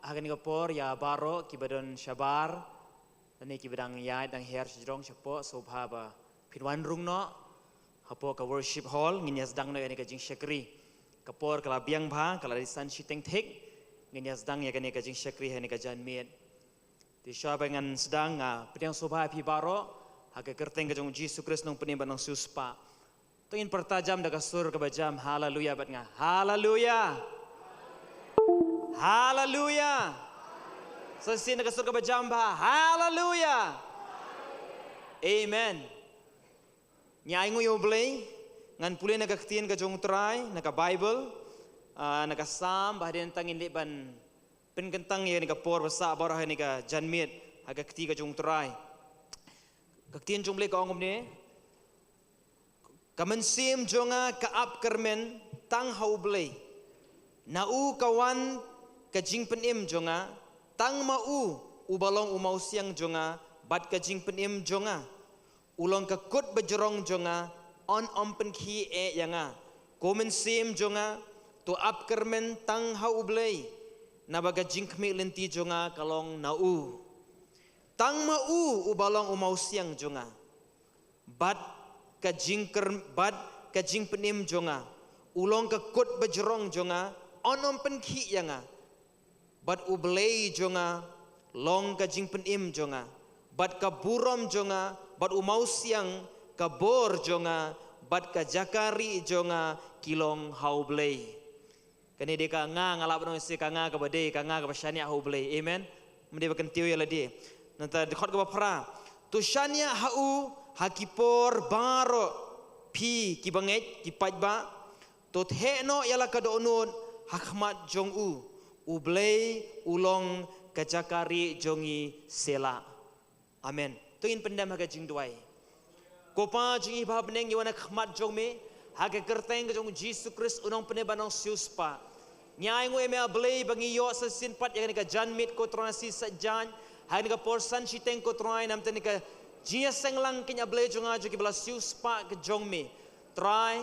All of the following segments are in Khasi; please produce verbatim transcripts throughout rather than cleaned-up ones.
Ha kane ka por ïa baroh kiba don shabar, lane kiba dang ïaid dang her shajrong shapoh, sngewbha ba phin wan rung noh hapoh ka worship hall. Ngin ïa sdang noh ïa kane ka jingshakri. Ka por ka la biang bha, ka la dei san shiteng thik. Ngin ïa sdang ïa kane ka jingshakri ha kane ka janmiet. Te shuwa ba ngan sdang, nga pdiang sngewbha ïa phi baroh ha ka kyrteng ka jong u Jisu Khrist, u nongpynim bad u nongsiewspah. To ngin pyrta jam da ka sur kaba jam, haleluya bad nga. Haleluya. Haleluya. Sa shisien da ka sur kaba jam bha, haleluya. Amen. Ngi ainguh ïa u Blei, ngan pule na ka ktien ka jong u Trai, na ka Baibl, ah, na ka Salm, ba hadien nangta ngin leit ban pynkyntang ïa kane ka por ba sah baroh ha kane ka janmiet ha ka kti ka jong u Trai. Ka ktien jong u Blei ka ong kumne: Ka mynsiem jong nga ka ap kyrmen tang ha u Blei. Na u ka wan ka jingpynim jong nga, tang ma u uba long u mawsiang jong nga bad ka jingpynim jong nga. U long ka kut bajrong jong nga, un ym pynkhih eh ïa nga. Ko mynsiem jong nga, to ap kyrmen tang ha u Blei, naba ka jingkhmih lynti jong nga ka long na u. Tang ma u uba long u mawsiang jong nga bad ka jingkyr-, bad ka jingpynim jong nga. U long ka kut bajrong jong nga, un ym pynkhih ïa nga. Bad u Blei jong nga long ka jingpynim jong nga, bad ka burom jong nga, bad u mawsiang, ka bor jong nga, bad ka jaka rieh jong nga ki long ha u Blei. Kane dei ka nga, nga lah ban ong shisha ka nga kaba dei, ka nga kaba shaniah ha u Blei. Amen. Ym dei ba kyntiew ïa lade. Nangta dkhot kaba phra: To shaniah ha u ha ki por baroh, phi kiba ngeit ki paidbah. To theh noh ïa la ka dohnud ha khmat jong u. U Blei u long ka jaka rieh jong ngi. Selah. Amen. To ngin pyndem ha ka jingduwai. Ko Pa jong ngi ba ha bneng, ngi wan ha khmat jong me ha ka kyrteng ka jong u Jisu Khrist, u nongpynim bad u nongsiewspah. Ngi ainguh ïa me, A Blei, ba ngi ïoh sa shisien pat ïa kane ka janmiet, ko Trai, shi sa jan ha kane ka por san shiteng, ko Trai, namar kane ka jingïaseng lang, ko A Blei jong nga, jong kiba la siewspah ka jong me. Trai,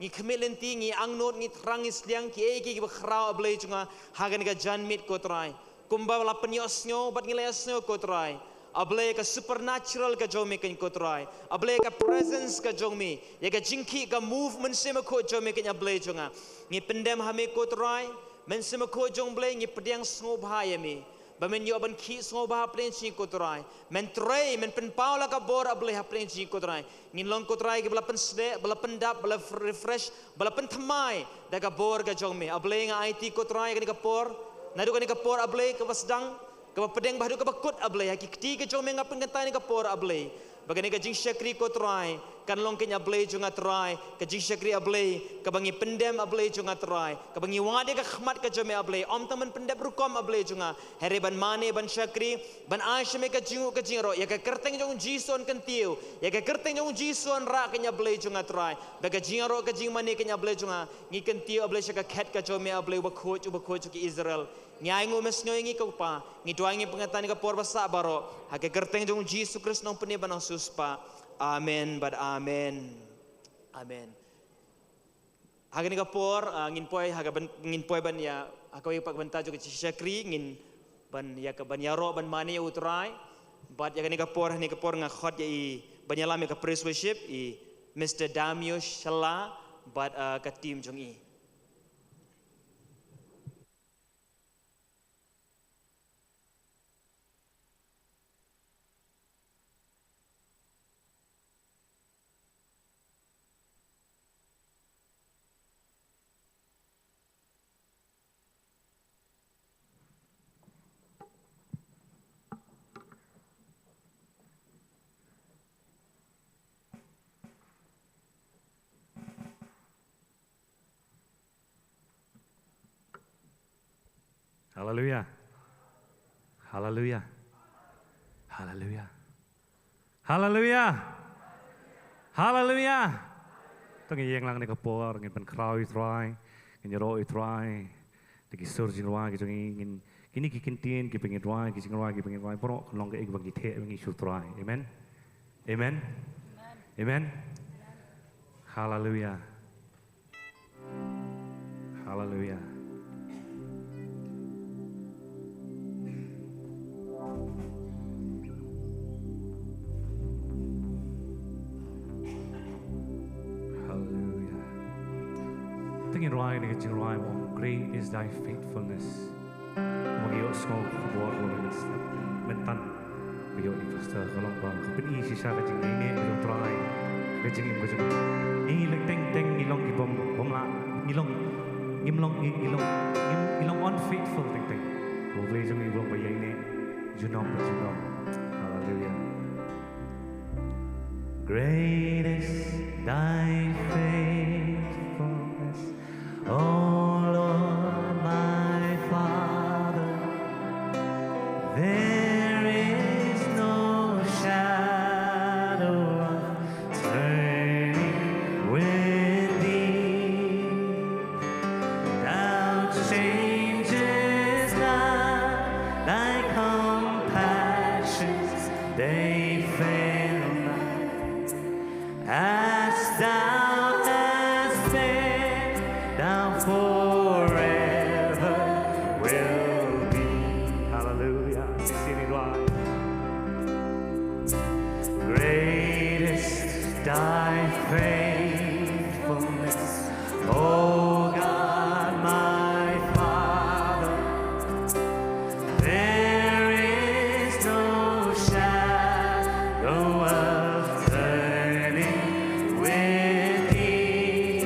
ngi khmih lynti, ngi angnud, ngi thrang, ngi sliang kiei kiei kiba khraw, A Blei jong nga, ha kane ka janmiet, ko Trai. Kumba la pynïohsngew bad ngi la ïohsngew, ko Trai, A Blei, ka supernatural ka jong me, ko Trai. A Blei, ka presence ka jong me, ïa ka jingkhih, ka move Mynsiem Bakhuid jong me, ko A Blei jong nga. Ngi pyndem ha me, ko Trai. Mynsiem Bakhuid jong U Blei, ngi pdiang sngewbha ïa me ba men ïoh ban khih sngewbha hapdeng jong ngi, ko Trai. Men trei, men pynpaw la ka bor, A Blei, hapdeng jong ngi, ko Trai. Ngin long, ko Trai, kiba la pynsdeh, ba la pyndap, ba la refresh, ba la pynthymmai da ka bor ka jong me. A Blei, nga aiti, ko Trai, kane ka por, naduh kane ka por, A Blei, kaba sdang, kaba pdeng, ba haduh kaba kut, A Blei, ha ki kti ka jong me nga pynkyntang ïa kane ka por, A Blei, ba kane ka jingshakri, ko Trai, kan long, ko A Blei jong nga, Trai, ka jingshakri, A Blei, kaba ngi pyndem, A Blei jong nga, Trai, kaba ngi wad ïa ka khmat ka jong me, A Blei, ym tang ban pyndep rukom, A Blei jong nga, hynrei ban mane, ban shakri, ban ai sha me ka jingnguh ka jingïaroh. Ïa ka kyrteng jong U Jisu ngi kyntiew, ïa ka kyrteng jong U Jisu ngi rah, ko A Blei jong nga, Trai, ba ka jingïaroh, ka jingmane, ko A Blei jong nga, ngi kyntiew, A Blei, sha ka khet ka jong me, A Blei, U Bakhuid, U Bakhuid jong ki Israel. Ngi ainguh, me sngew ïa ngi, ko Pa. Ngi duwai, ngi pynkyntang ïa ka por ba sah baroh ha ka kyrteng jong U Jisu Khrist, u Nongpynim bad u Nongsiewspah. Amen bad amen. Amen. Ha kane ka por, ah, ngin poi ha ka byn-, ngin poi ban ïa, ha kawei pat ka bynta jong ka jingshakri, ngin ban ïa ka, ban ïaroh ban mane ïa U Trai. Bad ïa kane ka por, ha kane ka por nga khot ïa i ban ïalam ïa ka praise worship, i Mister Damio Shala bad, ah, ka team jong i. Haleluya. Haleluya. Haleluya. Haleluya. Haleluya. To ngin ïeng lang ha kane ka por, ngin pynkhraw ïa U Trai, ngin ïaroh ïa U Trai da ki sur jingrwai ki jong ngi, ngin, kine ki kyntien kiba ngi rwai, ki jingrwai kiba ngi rwai, baroh kan long kaei kaba ngi theh, ba ngi shu trai. Amen. Amen. Amen. Haleluya. Haleluya. Rwai na ka jingrwai ba ong, "Great is thy faithfulness." Mo ngi ïohsngew ka khubor ba mynstep, myntan ba ïoh ïa i pastor ka long ba ka pyni shisha ka jingïaineh ka jong u Trai, ka jingim ka jong u. Ngi long teng teng ngi long ki bym, bym lah, ngi long, ngim long, ngi, ngi long, ngim, ngi long unfaithful teng teng. Ba U Blei jong ngi u long ba ïaineh junom ba junom. Hallelujah. Great is thy faithfulness, O Lord my Father. There is no shadow of turning with thee. Thou changest not, thy compassions, they fail not. As thou hast been, thou forever will be. Hallelujah. Sing it loud. Great is thy faithfulness, O God my Father. There is no shadow of turning with thee.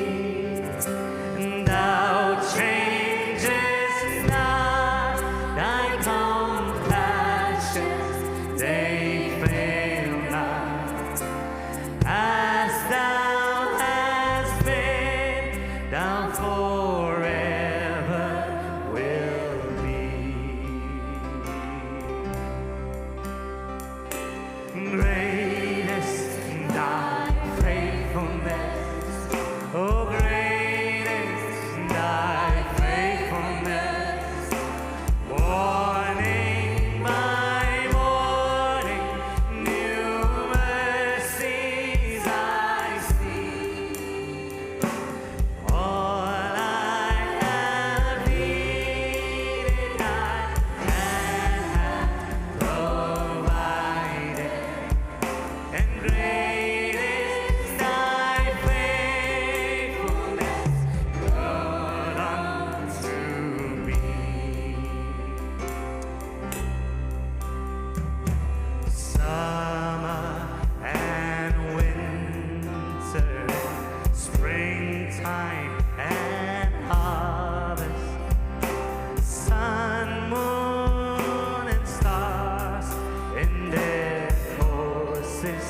Thou changest not, thy compassions, they fail not. As thou hast been, thou forever will be. Great is thy faithfulness. Oh, great is thy faithfulness. Morning by morning, new mercies I see. All I have needed, thy hand hath provided. And great is thy faithfulness, Lord, unto me. Summer and winter, springtime and harvest, sun, moon, and stars in their courses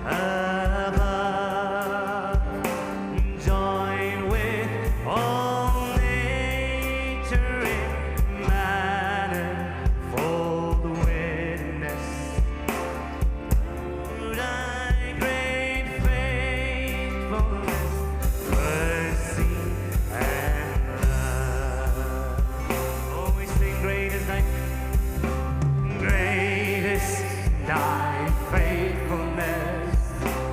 above, join with all nature in manifold witness to thy great faithfulness, mercy, and love. Oh, we sing, great is thy, great is thy faithfulness.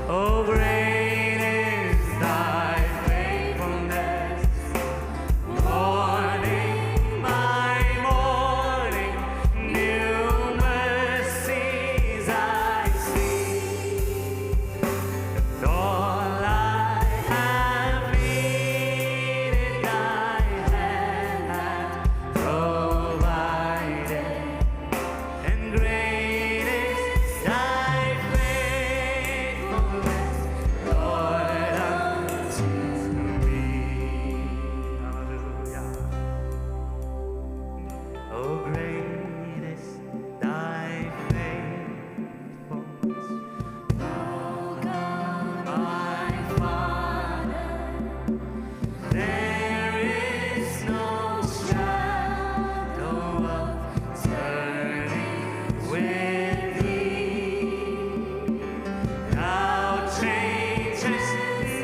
Oh, great is thy faithfulness. Morning by morning, new mercies I see. And all I have needed, thy hand hath provided. And great is thy faithfulness, Lord, unto me. Hallelujah. Oh, great is thy faithfulness, O God, my Father. There is no shadow of turning with thee. Thou changest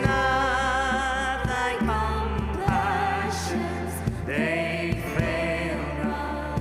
not, thy compassions, they fail not.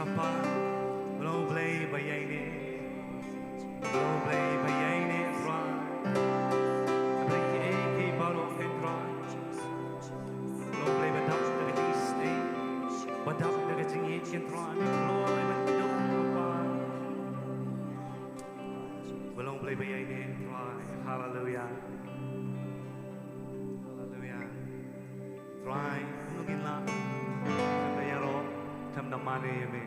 Kpa, u long U Blei ba ïaineh. U long U Blei ba ïaineh, Trai. Blei kiei kiei baroh, Trai. U long U Blei ba dap da ka jingisynei, ba dap da ka jingïeit, Trai. Blei ba dap, Kpa. U long U Blei ba ïaineh, Trai. Haleluia. Haleluia. Trai, kumno ngin lah khlem da ïaroh, khlem da mane ïa me?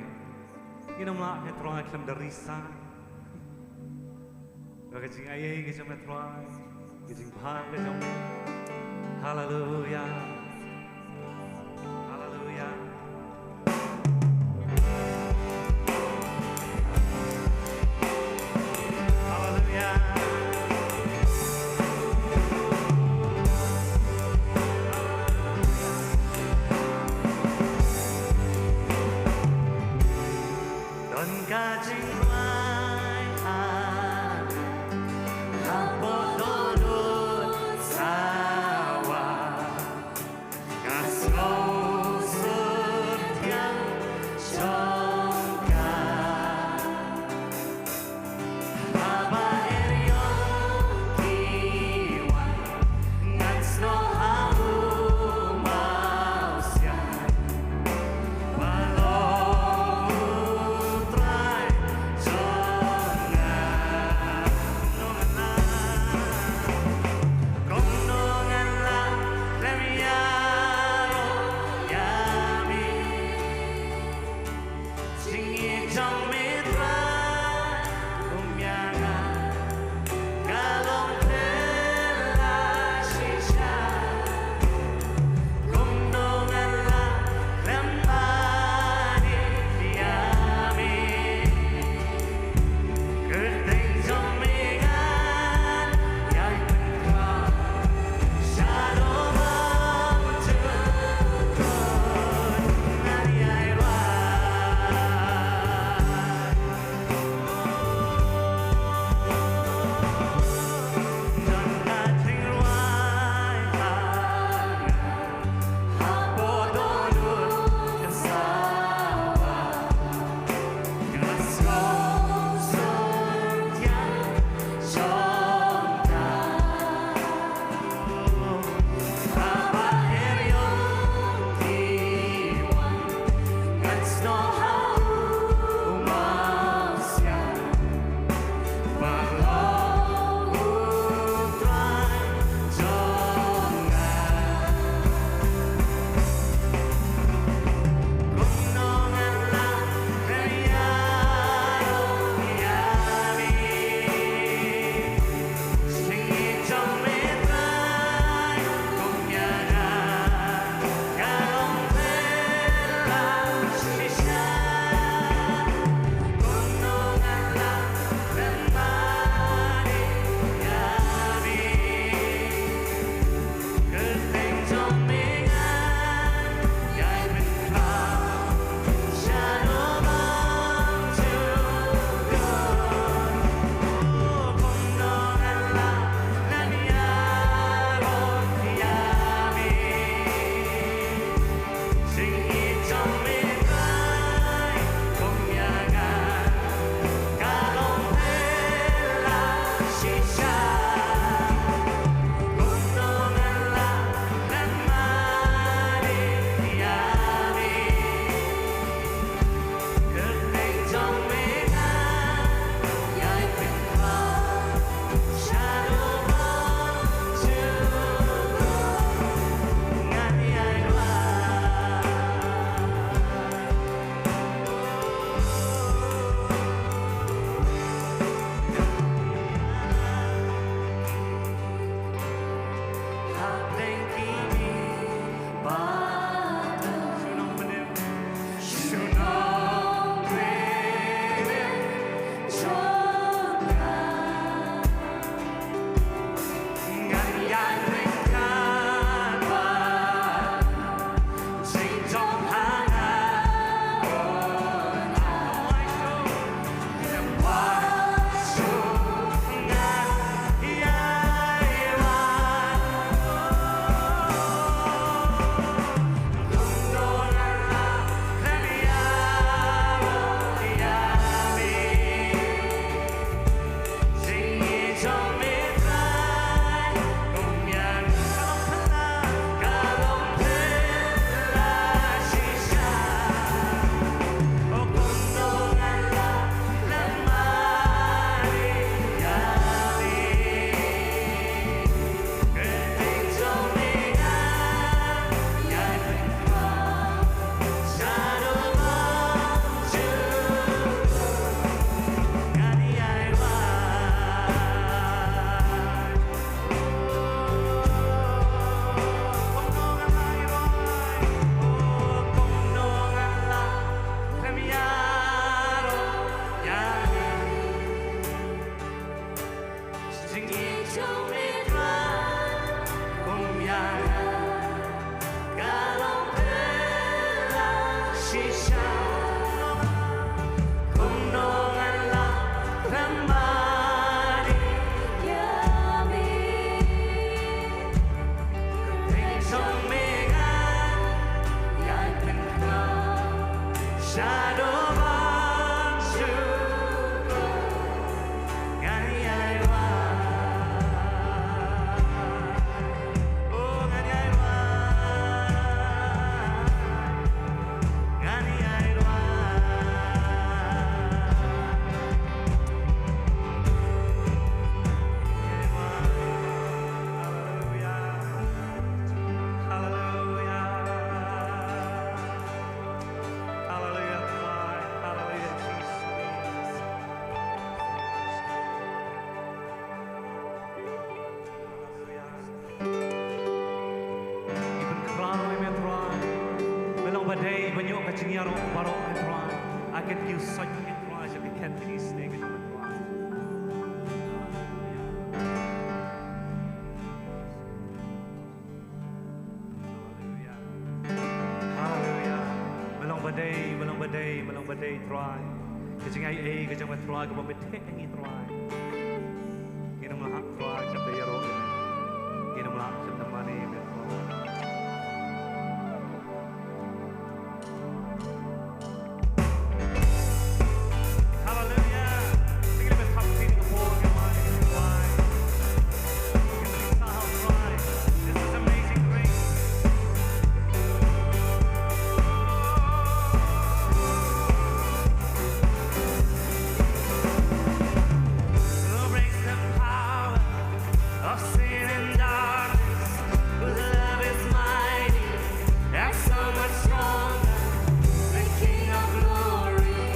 Ngin ym lah, Trai, khlem da risa. Ka jingaiei ka jong me, Trai, ka jingbha ka jong me. Haleluia. Haleluia. Haleluia. Don ka jingrwai ha, hapoh dohnud sawa. Nga sngewsut ïa ka jong ka. Haba eriong ki wan, ngan snoh ha u mawsiang. Ïaroh baroh, Trai. Ai kyrkieh sait ïa ngi, Trai, sha ka khet ka jingïaseng ka jong ngi, Trai. Haleluya. Haleluya. Me long ba dei, me long ba dei, me long ba dei, Trai. Ka jingaiei ka jong me, Trai, kaba me theh ïa ngi, Trai. Ngin ym lah, Trai, shem da ïaroh ïa me. Ngin ym lah shem da mane ïa me, Trai. Hallelujah. Sing it with confidence, the Lord, your mind is wise. You can be so high. This is amazing grace. Who breaks the power of sin and darkness, whose love is mighty and so much stronger. The King of glory,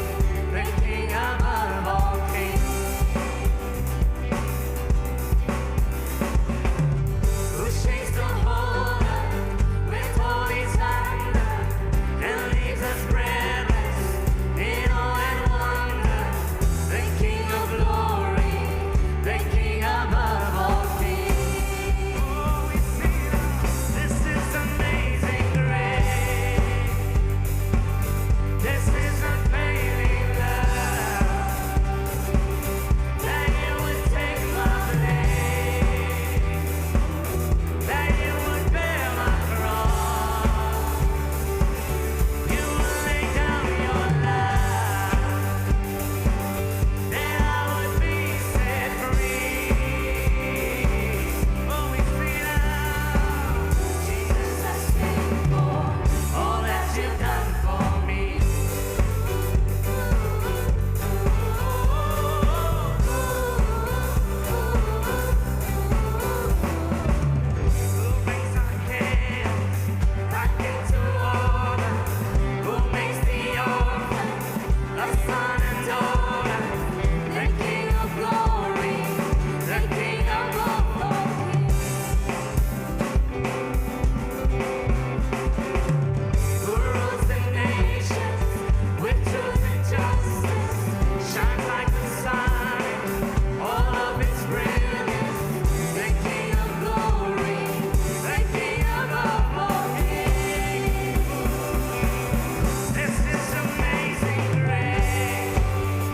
the King above all kings, who shakes the whole earth with holy thunder and leaves us breathless in awe and wonder. The King of glory, the King above all kings. Oh, we sing, this is amazing grace. This is unfailing love. That you would take my place, that you would bear my cross. You would lay down your life, that I would be set free. Oh, we sing out. Jesus, I sing for all that you've done for me. Who brings our chaos back into order? Who makes the orphan a son and daughter? The King of glory, the King above all kings. Who rules the nations with truth and justice, shines like the sun in all of its brilliance. The King of glory, the King above all kings. This is amazing grace.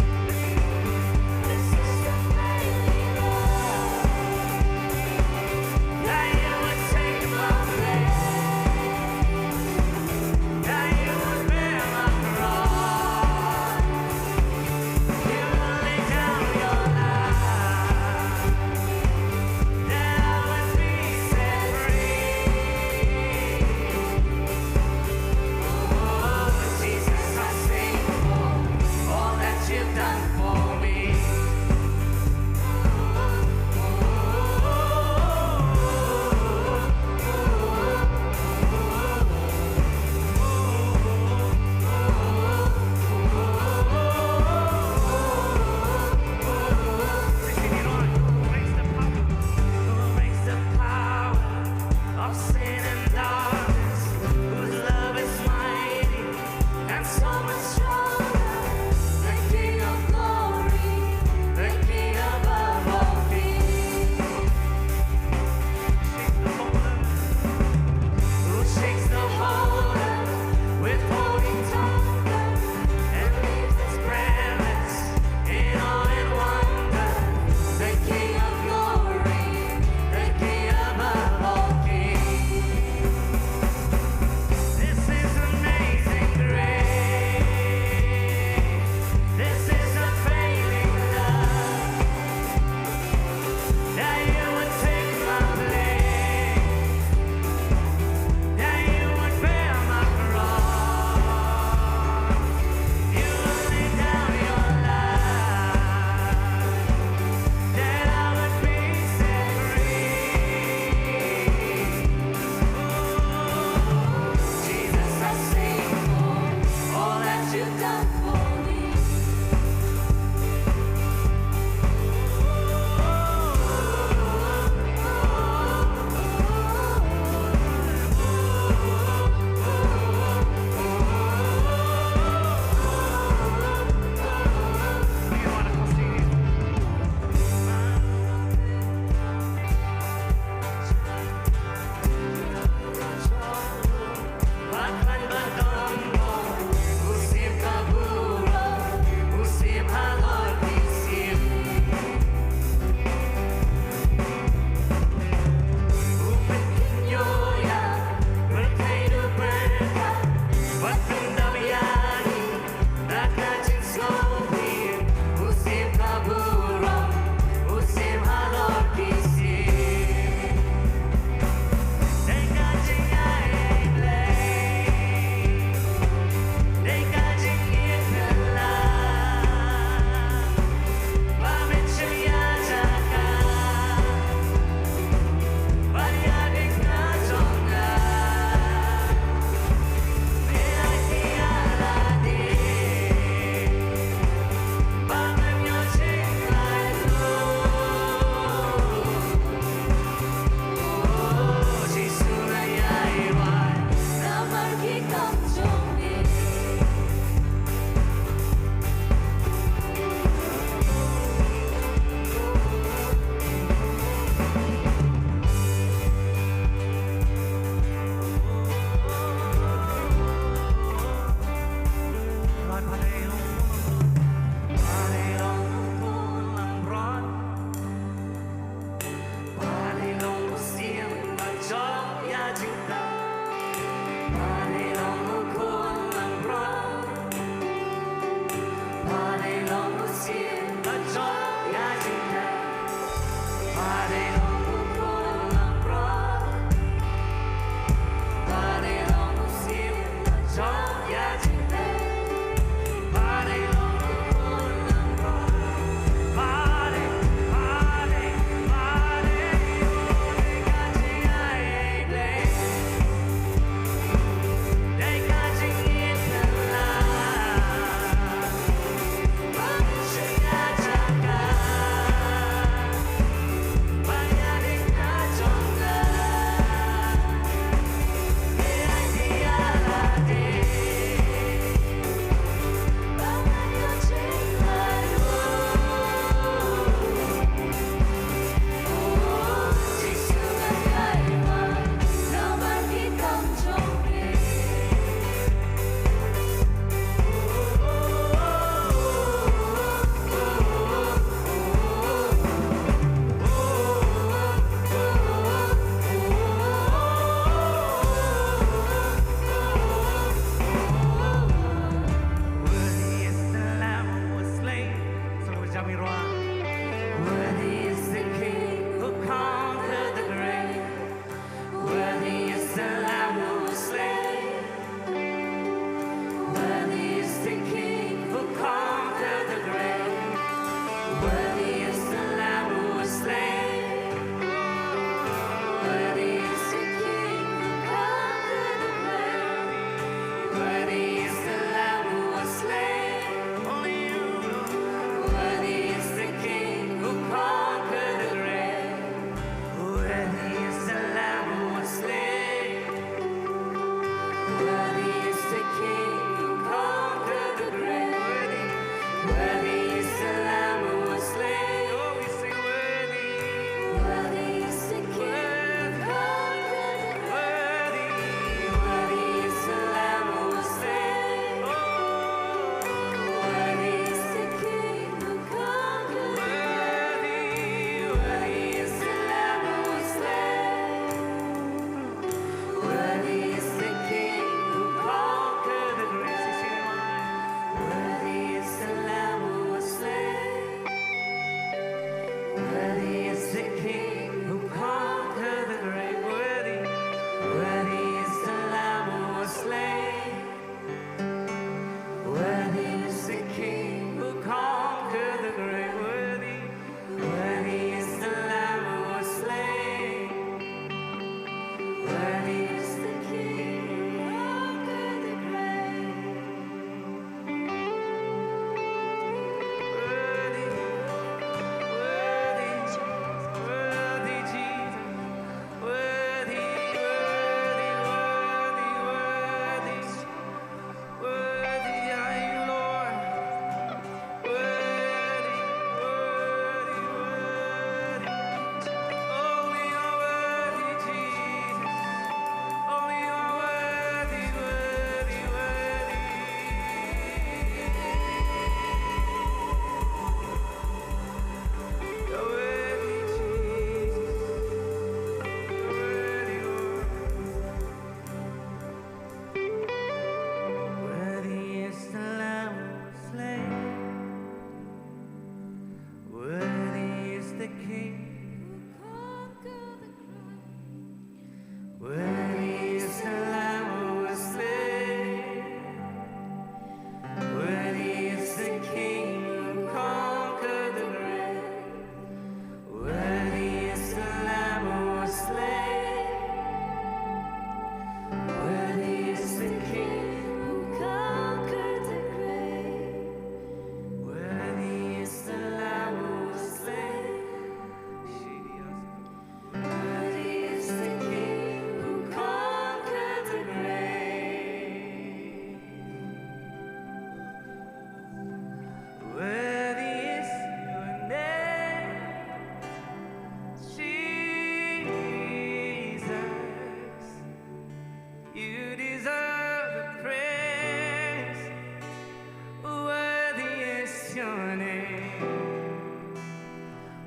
your name.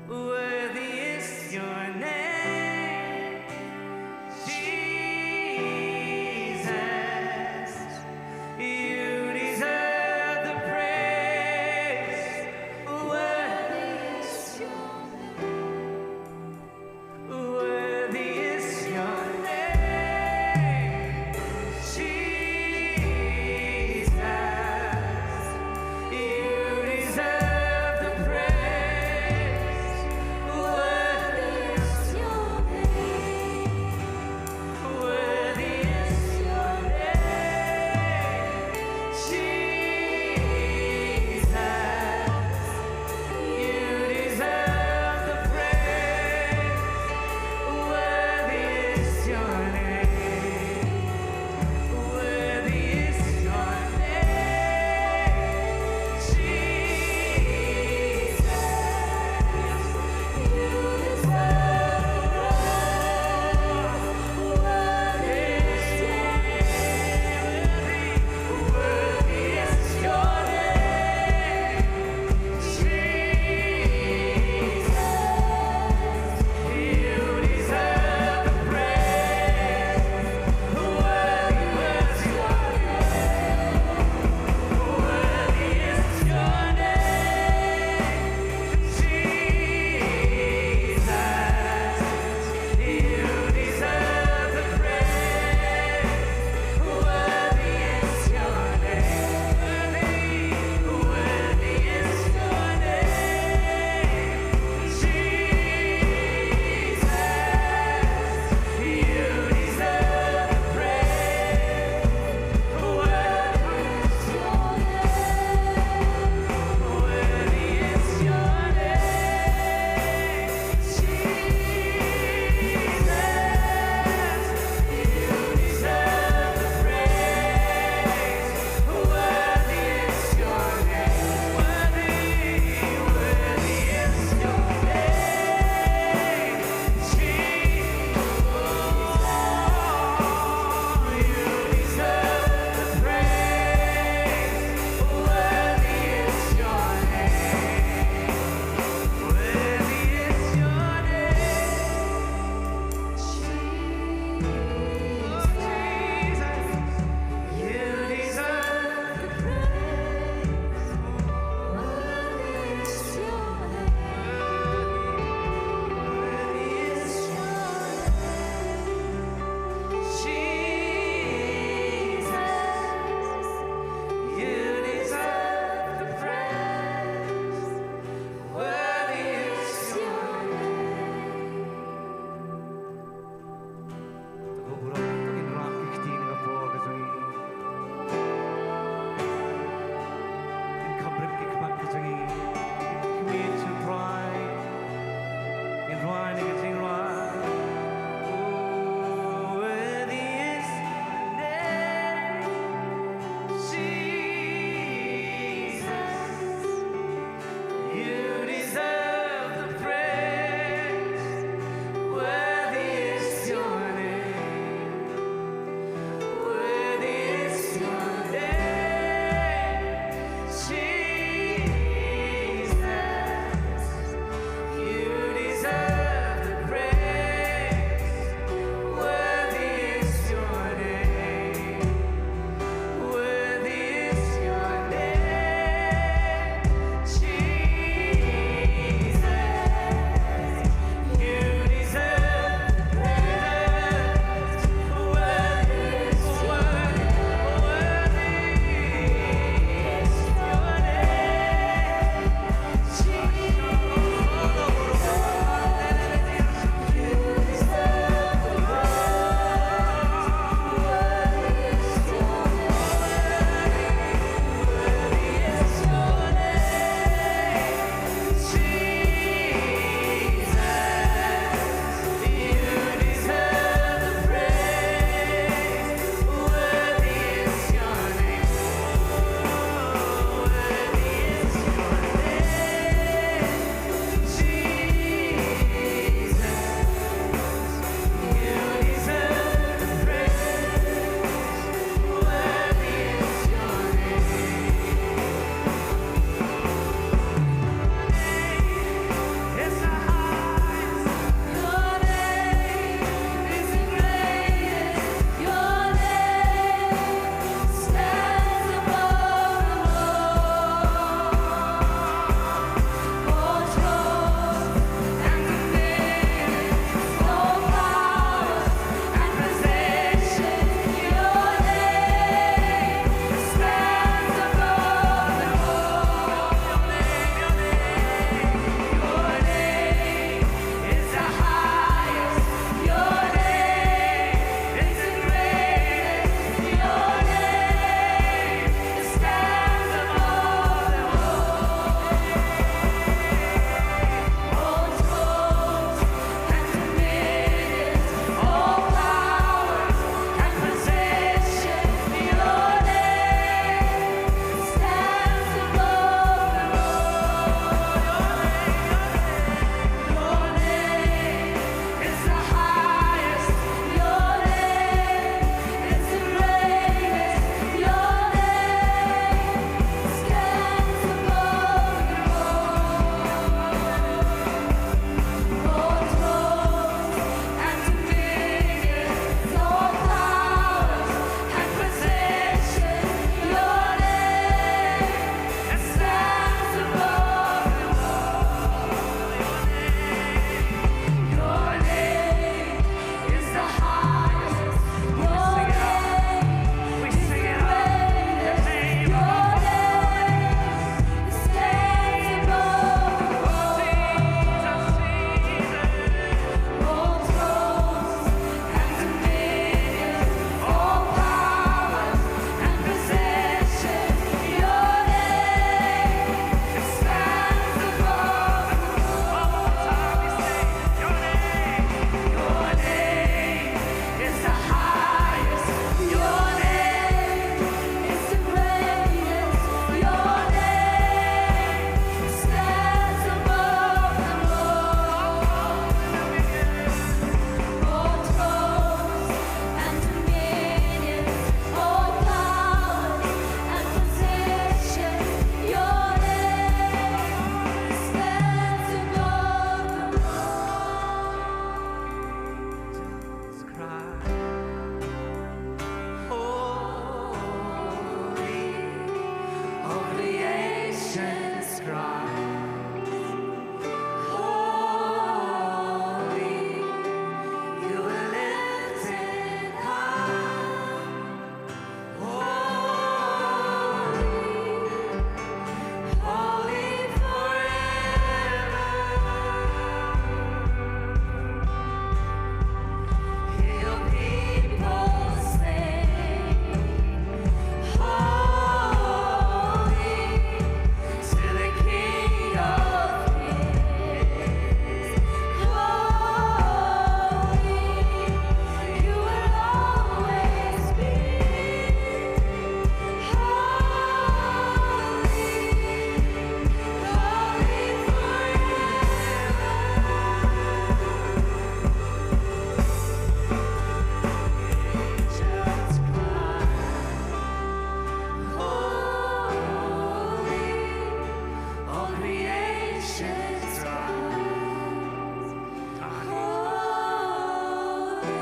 Worthy is your name, Jesus. You deserve the praise. Worthy is your name. Worthy is your name, Jesus. You deserve Holy, you were lifted high. Holy, holy forever. Hear your people sing, holy to the King of Kings. Holy, you will always be. Holy, holy forever. Angels cry, holy, all creation cries. Holy,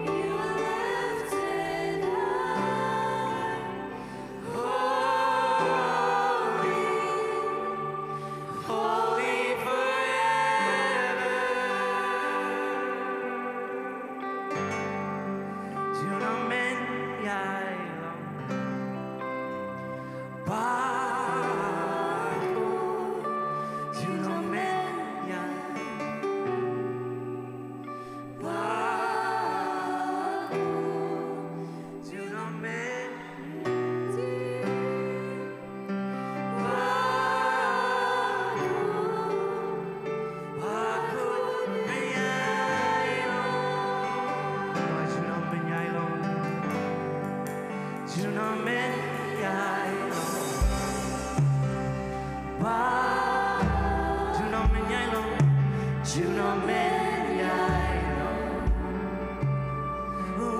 you are lifted high. Holy, holy forever. Junom men ïa i long. Ba ko, junom men ïa i long. Ba ko, junom men ïa i long.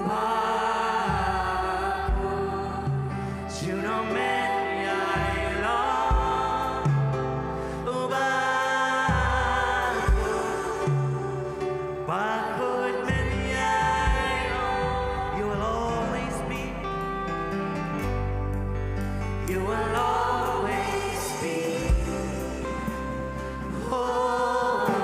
Ba ko, You will always be. You will always be holy.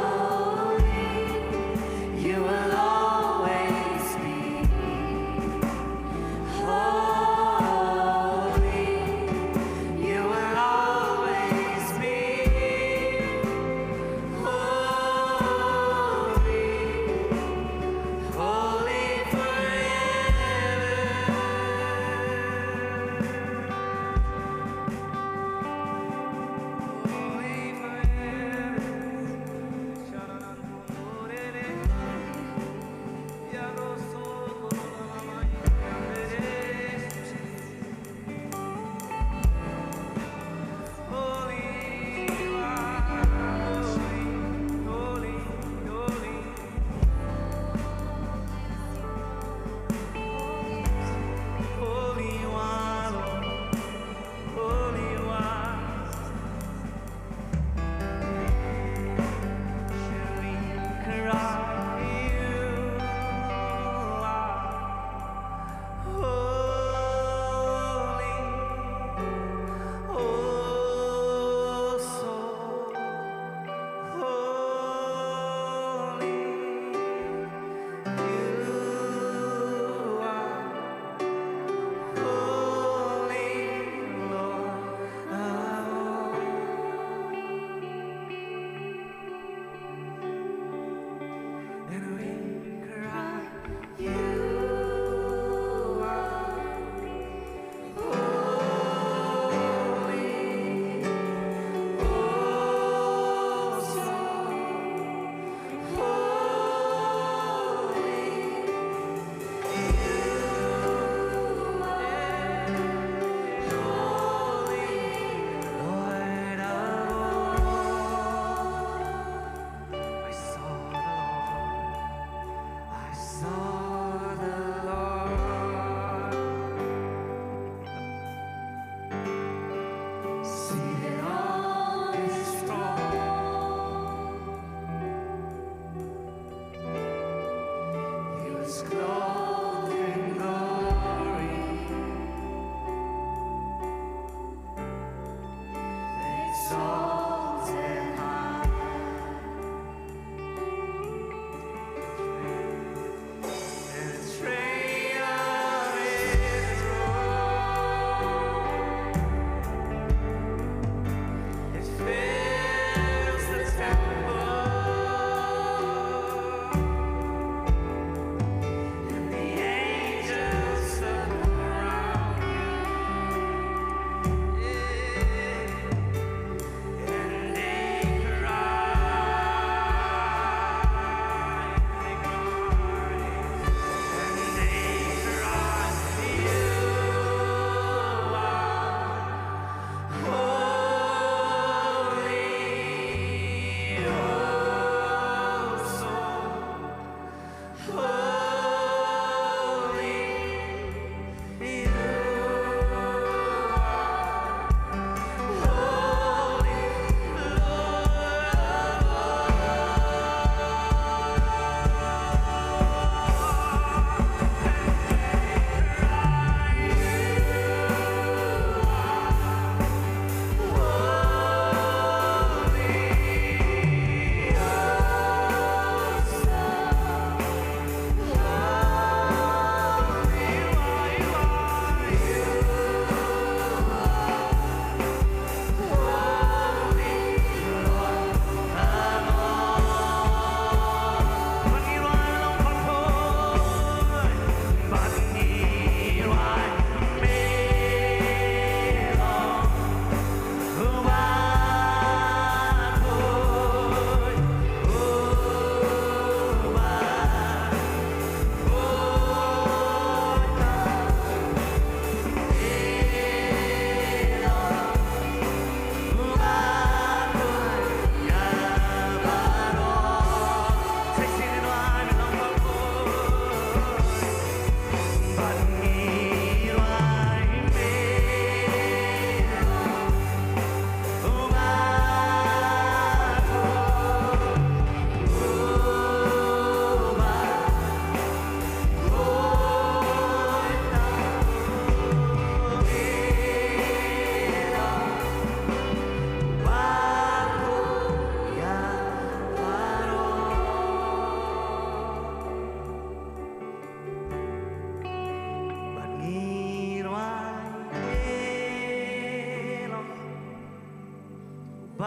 We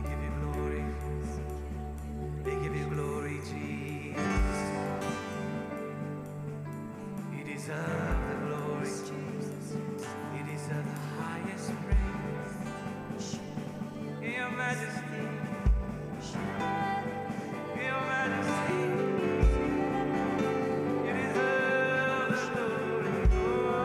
give you glory. We give you glory, Jesus. You deserve the glory. You deserve the highest praise. Your Majesty. Your Majesty. You deserve the glory.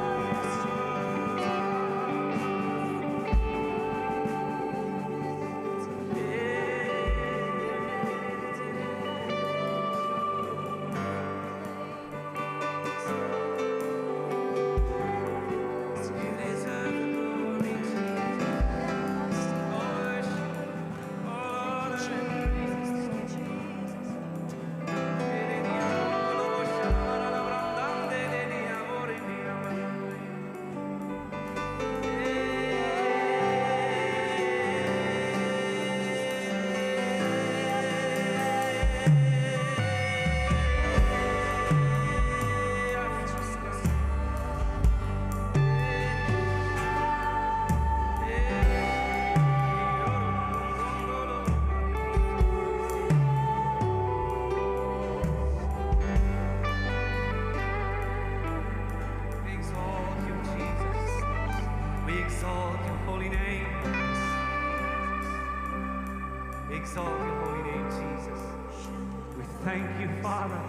Exalt your holy name, Jesus. We thank you, Father.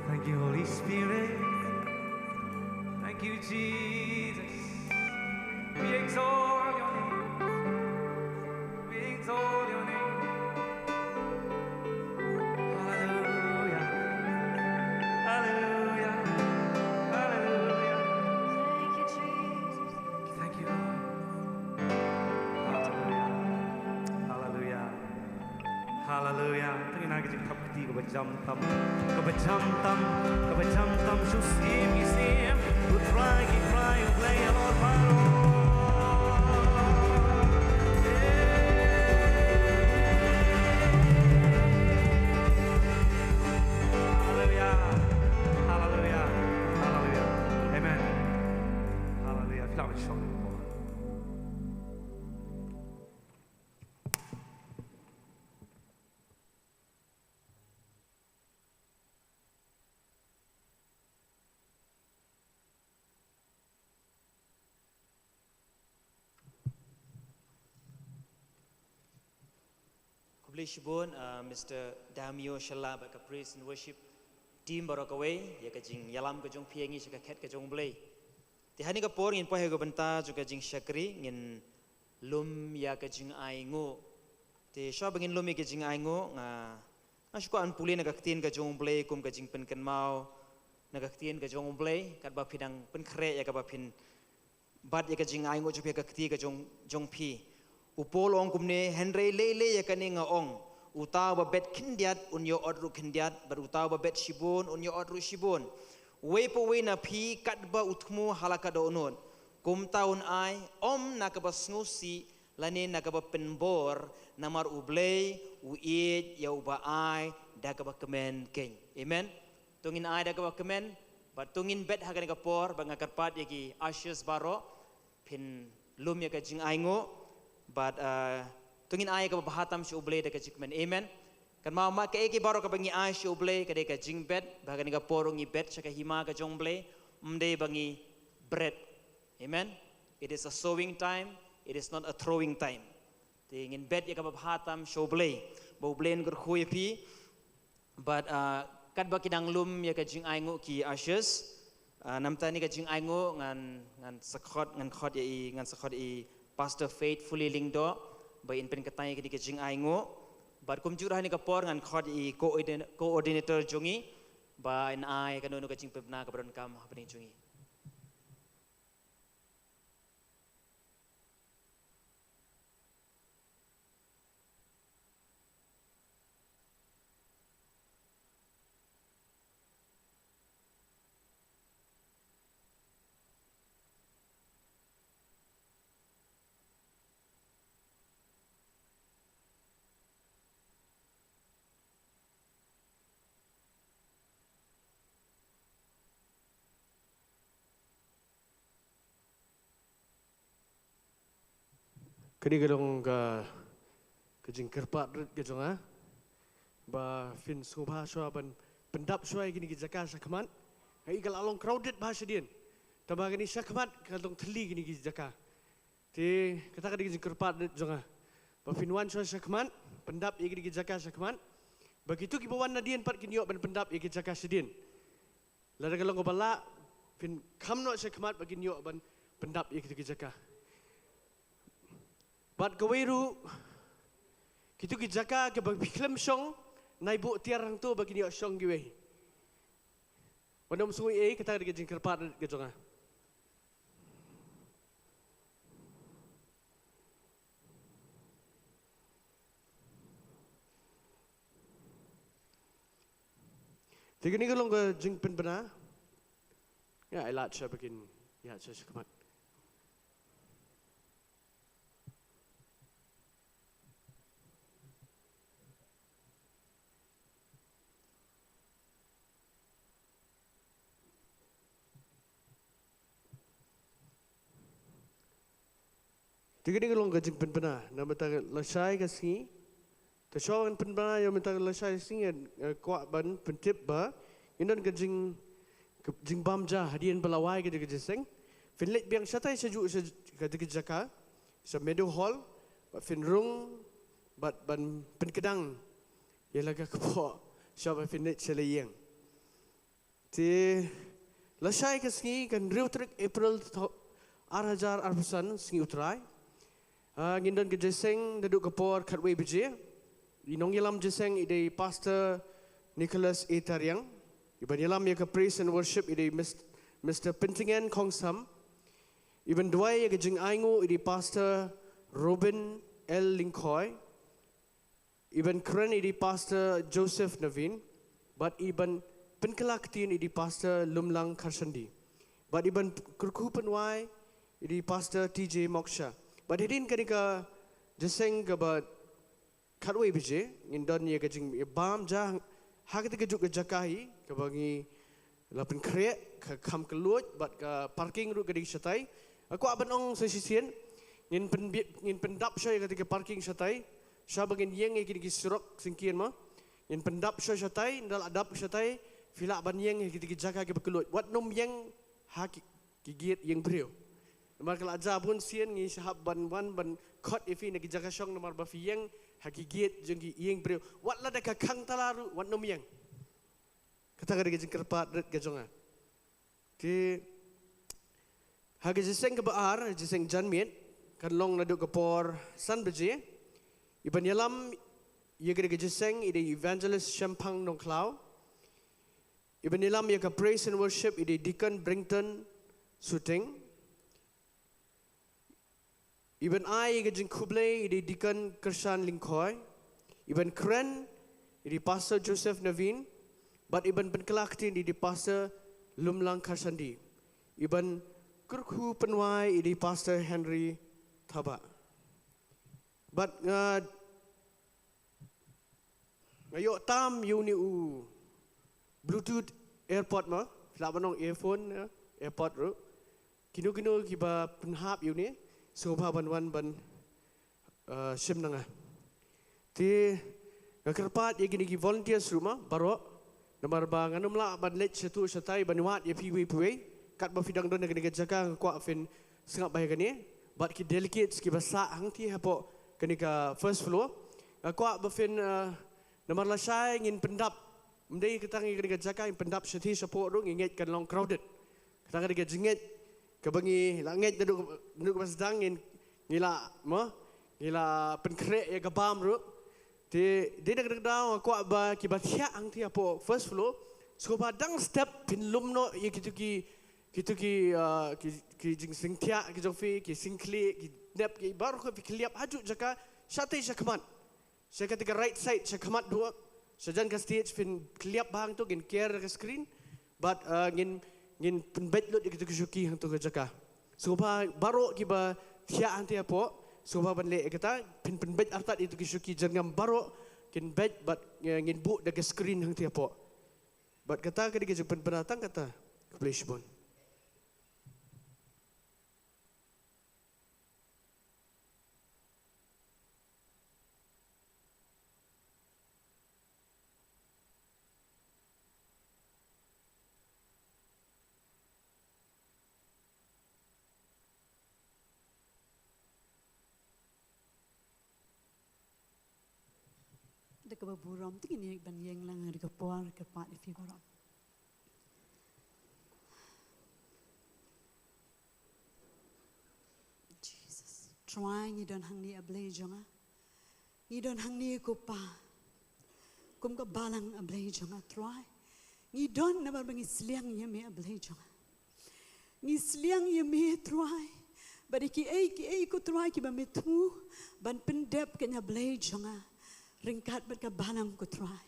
Thank you, Holy Spirit. Thank you, Jesus. We exalt your name. We exalt your name. Hallelujah. Hallelujah. Hallelujah. Thank you, Jesus. Thank you, Lord. Hallelujah. Hallelujah. Hallelujah. Tang ina ka jingthap kti kaba jam tam. Kaba jam tam. Kaba jam tam. Shu siem ki siem. U Trai ki trai, U Blei halor baroh. Hallelujah. Hallelujah. Hallelujah. Amen. Hallelujah. Phi lah ban shong. Khublei shibun, uh, Mister Damio Shala bad ka praise and worship team baroh kawei, ïa ka jingïalam ka jong phi ïa ngi sha ka khet ka jong U Blei. Te ha kane ka por ngin poi ha ka bynta jong ka jingshakri, ngin lum ïa ka jingainguh. Te shuwa ba ngin lum ïa ka jingainguh, nga, nga shu kwah ban pule na ka ktien ka jong U Blei kum ka jingpynkynmaw na ka ktien ka jong U Blei, katba phi dang pynkhreh ïa kaba phin bat ïa ka jingainguh jong phi ha ka kti ka jong, jong phi. U Paul u ong kumne, hynrei lei lei ïa kane nga ong, uta uba bet khyndiat un ïoh ot ruh khyndiat, bad uta uba bet shibun un ïoh ot ruh shibun. Uwei pa uwei na phi katba u thmu ha la ka dohnud, kumta un ai, ym na kaba sngewsih lane na kaba pynbor, namar U Blei u ïeit ïa uba ai da kaba kmen keiñ. Amen. To ngin ai da kaba kmen, bad to ngin bet ha kane ka por, bad nga kyrpad ïa ki ushers baroh, phin lum ïa ka jingainguh, bad, uh, to ngin ai kaba bha tam sha U Blei da ka jingkmen. Amen. Kynmaw ma kaei kaei baroh kaba ngi ai sha U Blei, ka dei ka jingbet, ba ha kane ka por ngi bet sha ka hima ka jong U Blei, ym dei ba ngi bret. Amen. It is a sowing time, it is not a throwing time. Te ngin bet ïa kaba bha tam sha U Blei, ba U Blei un kyrkhu ïa phi. Bad, uh, katba ki dang lum ïa ka jingainguh ki ushers, uh, namar kane ka jingainguh ngan, ngan sa khot, ngan khot ïa i, ngan sa khot ïa i Pastor Faithfully Lyngdoh ba in pynkyntait ïa kane ka jingainguh. Bad kumjuh ruh ha kane ka por ngan khot ïa i coordin-, coordinator jong ngi ba in ai kano kano ka jingpynbna kaba donkam hapdeng jong ngi. Kane ka long ka, ka jingkyrpad rit ka jong nga ba phin sngewbha shuwa ban pyndap shuwa ïa kine ki jaka sha khmat. Nga i ka la long crowded bha shadien. Tangba kane sha khmat ka long thylli kine ki jaka. Te kata ka dei ka jingkyrpad rit jong nga ba phin wan shuwa sha khmat, pyndap ïa kine ki jaka sha khmat, ba kito kiba wan nadien pat kin ïoh ban pyndap ïa ki jaka shadien. Lada ka long kaba lah, phin kham noh sha khmat ba kin ïoh ban pyndap ïa kito ki jaka. Bad kawei ruh, kito ki jaka kiba phi khlem shong, nai buh tiar hangto ba kin ïoh shong kiwei. Wat nym sngew ei ei, kata ka dei ka jingkyrpad ka jong nga. Te kane ka long ka jingpynbna. Ïa, ai lad sha ba kin ïaid sha, sha khmat. Te kane ka long ka jingpynbna na mynta ka lashai ka sngi. Te shuwa ban pynbna ïa mynta ka lashai ka sngi, eh, kwah ban pyntip ba ngin don ka jing, ka jingbam ja hadien ba la wai ka jingïaseng. Phin leit biang shatai shajuh sha kata ka jaka, sha Meadow Hall, Bad phin rung, bad ban pynkdang ïa la ka kpoh, sha ba phin leit sha la ïing. Te lashai ka sngi, ka hynriew tarik April, tho-, ar hajar arphew san, sngi U Trai. Ah, ngin don ka jingïaseng naduh ka por khatwei baje. I nongïalam jingïaseng i dei Pastor Nicholas A Tariang. I ban ïalam ïa ka praise and worship i dei Mis-, Mister Pyntngen Khongsam. I ban duwai ïa ka jingainguh i dei Pastor Robin L Lyngkhoi. I ban kren i dei Pastor Joseph Navin. Bad i ban pynkylla ktien i dei Pastor Lumlang Kharshandi. Bad i ban kyrkhu pynwai i dei Pastor T J Moksha. Bad hadien kane ka jingïaseng kaba khatwei baje, ngin don ïa ka jingïabam ja ha kata kajuh ka jaka hi, kaba ngi la pynkhreh, ka kham kylluid, bad ka parking ruh ka dei shatai. Nga kwah ban ong sa shisien, ngin pynbi-, ngin pyndap shuwa ïa kata ka parking shatai, sha ba ngin ïeng ïa kine ki surok syngkien mo. Ngin pyndap shuwa shatai, ynda la dap shatai, phi lah ban ïeng ïa kata ki jaka kiba kylluid. Wat nym ïeng ha ki, ki gate ïing briew. Namar ka la jia bun sien ngi sa hap ban wan ban khot ïa phi na ki jaka shong namar ba phi ïeng ha ki gate jong ki ïing briew. Wat la da ka khang tala ruh, wat nym ïeng. Kata ka dei ka jingkyrpad rit ka jong nga. Te ha ka jingïaseng kaba ar, jingïaseng janmiet, kan long naduh ka por san baje. I ban ïalam ïa ka dei ka jingïaseng i dei Evangelist Shemphang Nongkhlaw. I ban ïalam ïa ka praise and worship i dei Deacon Brington Suting. I ban ai ïa ka jingkhublei i dei Deacon Kyrshan Lyngkhoi. I ban kren i dei Pastor Joseph Navin. Bad i ban pynkylla ktien i dei Pastor Lumlang Kharshandi. I ban kyrkhu pynwai i dei Pastor Henry Thabah. Bad nga Nga ïoh tam ïa une u Bluetooth AirPod mo, phi lah ban ong earphone, eh, AirPod ruh. Kino kino kiba pynhap ïa une, sngewbha ban wan ban, eh, shim na nga. Te nga kyrpad ïa kine ki volunteers ruh mo, baroh. Namar ba ngan ym lah ban leit shatu shatai ban wad ïa phi iwei pa iwei. Katba phi dang don ha kane ka jaka nga kwah phin sngap bha ïa kane. Bad ki delegates kiba sah hangtei hapoh kane ka first floor. Nga kwah ba phin, eh, namar lashai ngin pyndap. Ym dei tang ïa kane ka jaka, ngin pyndap shathie shapoh ruh, ngi ngeit kan long crowded. Kata ka dei ka jingngeit kaba ngi la ngeit naduh, naduh kaba sdang ngin, ngi la, mo, ngi la pynkhreh ïa ka bam ruh. Te dei na kata ka daw nga kwah ba kiba thiah hangtei hapoh first floor, sngewbha dang step phin lum noh ïa kito ki, kito ki, ah, ki, ki jingsngewthiah ki jong phi, ki sngewkhlieh, ki nep, ki baroh, phi khlieh hajuh jaka, shatei sha khmat. Sha kata ka right side sha khmat duh. Sha jan ka stage phin khlieh bha hangto, ngin ker ka screen. Bad, ah, ngin, ngin pynbeit lut ïa kito ki shuki hangto ka jaka. Sngewbha baroh kiba thiah hangtei hapoh, sngewbha ban leh ïa kata, phin pynbeit artat ïa kito ki shuki, jan ngam baroh kin beit bad, eh, ngin buh da ka screen hangtei hapoh. Bad kata ka dei ka jingpynbna tang kata. Khublei shibun. Da kaba burom te ngin ïa ban ïeng lang ha ka por kyrpad ïa phi baroh. Jesus. Trai, ngi don hangne, A Blei jong nga. Ngi don hangne ko Pa. Kum ka balang, A Blei jong nga, Trai. Ngi don namar ba ngi sliang ïa me, A Blei jong nga. Ngi sliang ïa me, Trai. Bad ïa kiei kiei ko Trai kiba me thmu ban pyndep kane, A Blei jong nga, ryngkat bad ka balang ko Trai.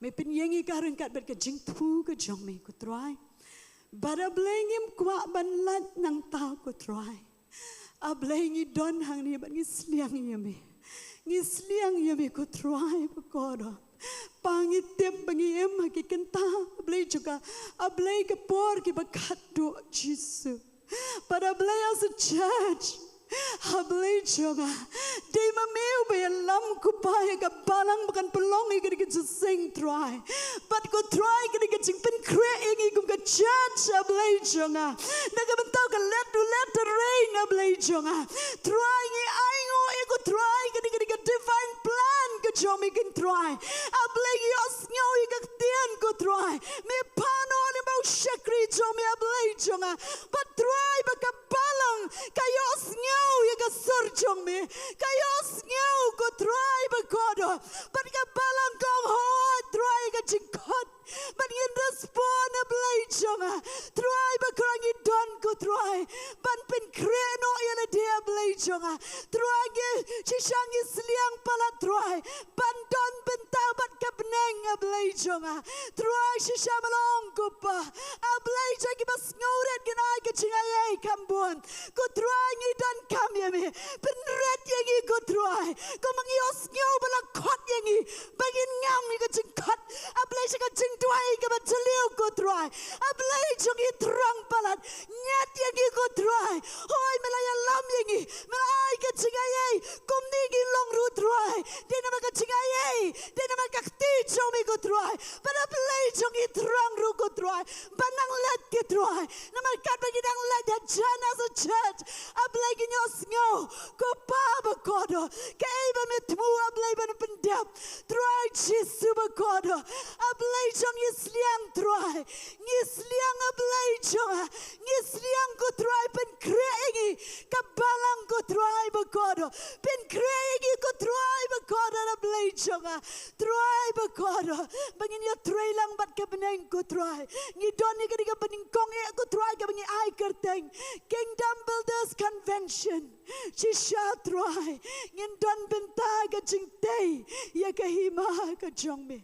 Me pynïeng ïa ka ryngkat bad ka jingthmu ka jong me ko Trai. Bad A Blei, ngim kwah ban lait nangta ko Trai. A Blei, ngi don hangne bad ngi sliang ïa me. Ngi sliang ïa me ko Trai bakordor. Pa, ngi tip ba ngi im ha ki kynta, A Blei jong nga. A Blei, ka por kiba khatduh, Jisu. Bad A Blei, as a church, A Blei jong nga, dei ma me uba ïalam ko Pa ïa ka balang ba kan pynlong ïa ka jingïaseng, Trai. Bad ko Trai, ka dei ka jingpynkhreh ïa ngi kum ka church, A Blei jong nga. Na ka bynta ka let to let the rain, A Blei jong nga. Trai, ngi ainguh ïa ko Trai, Kin Trai. A Blei ngi ïohsngew ïa ka ktien ko Trai. Me phah noh ne ba u shakri jong me a Blei jong nga. Bad Trai ba ka balang ka ïohsngew ïa ka sur jong me. Ka ïohsngew ko Trai ba kordor. Bad ka balang ka ong hooid Trai ïa ka jingkhot. Bad ngin respond a Blei jong nga. Trai ba kordor ngi don ko Trai. Ban pynkhreh noh ïa lade a Blei jong nga. Trai ngi shisha ngi sliang palat Trai. Ban don bynta bad ka bneng a Blei jong nga. Trai shisha ma long ko Pa. A Blei jong ngi ba sngewrit ngi ai ka jingaiei kham bun. Ko Trai ngi donkam ïa me. Pynrit ïa ngi ko Trai. Kumba ngi ïohsngew ba la khot ïa ngi. Ba ngin ngam ïa ka jingkhot. A Blei sha ka jingduwai kaba jylliew ko Trai. A Blei jong ngi thrang palat. Ngat ïa ngi ko Trai. Hooid me la ïalam ïa ngi. Me la ai ka jingaiei. Kumne ngi long ruh Trai. Dei namar ka jingaiei. Dei namar ka kti jong me ko Trai. Bad a Blei jong ngi thrang ruh ko Trai. Ba nang leit ko Trai. Namar katba ngi dang leit hajan as a church. A Blei ngi ïohsngew. Ko Pa ba kordor. Kaei ba me thmu a Blei ban pyndep. Trai Jisu ba kordor. A Blei jong ngi sliang Trai. Ngi sliang a Blei jong nga. Ngi sliang ko Trai pynkhreh ïa ngi. Ka balang ko Trai ba kordor. Pynkhreh ïa ngi ko Trai ba kordor a Blei jong nga. Trai ba kordor. Ba ngin ïatrei lang bad ka bneng ko Trai. Ngi don ïa ka dei ka banyngkong eh ko Trai kaba ngi ai kyrteng Kingdom Builders Convention. Shisha Trai, ngin don bynta ka jingtei ïa ka hima ka jong me.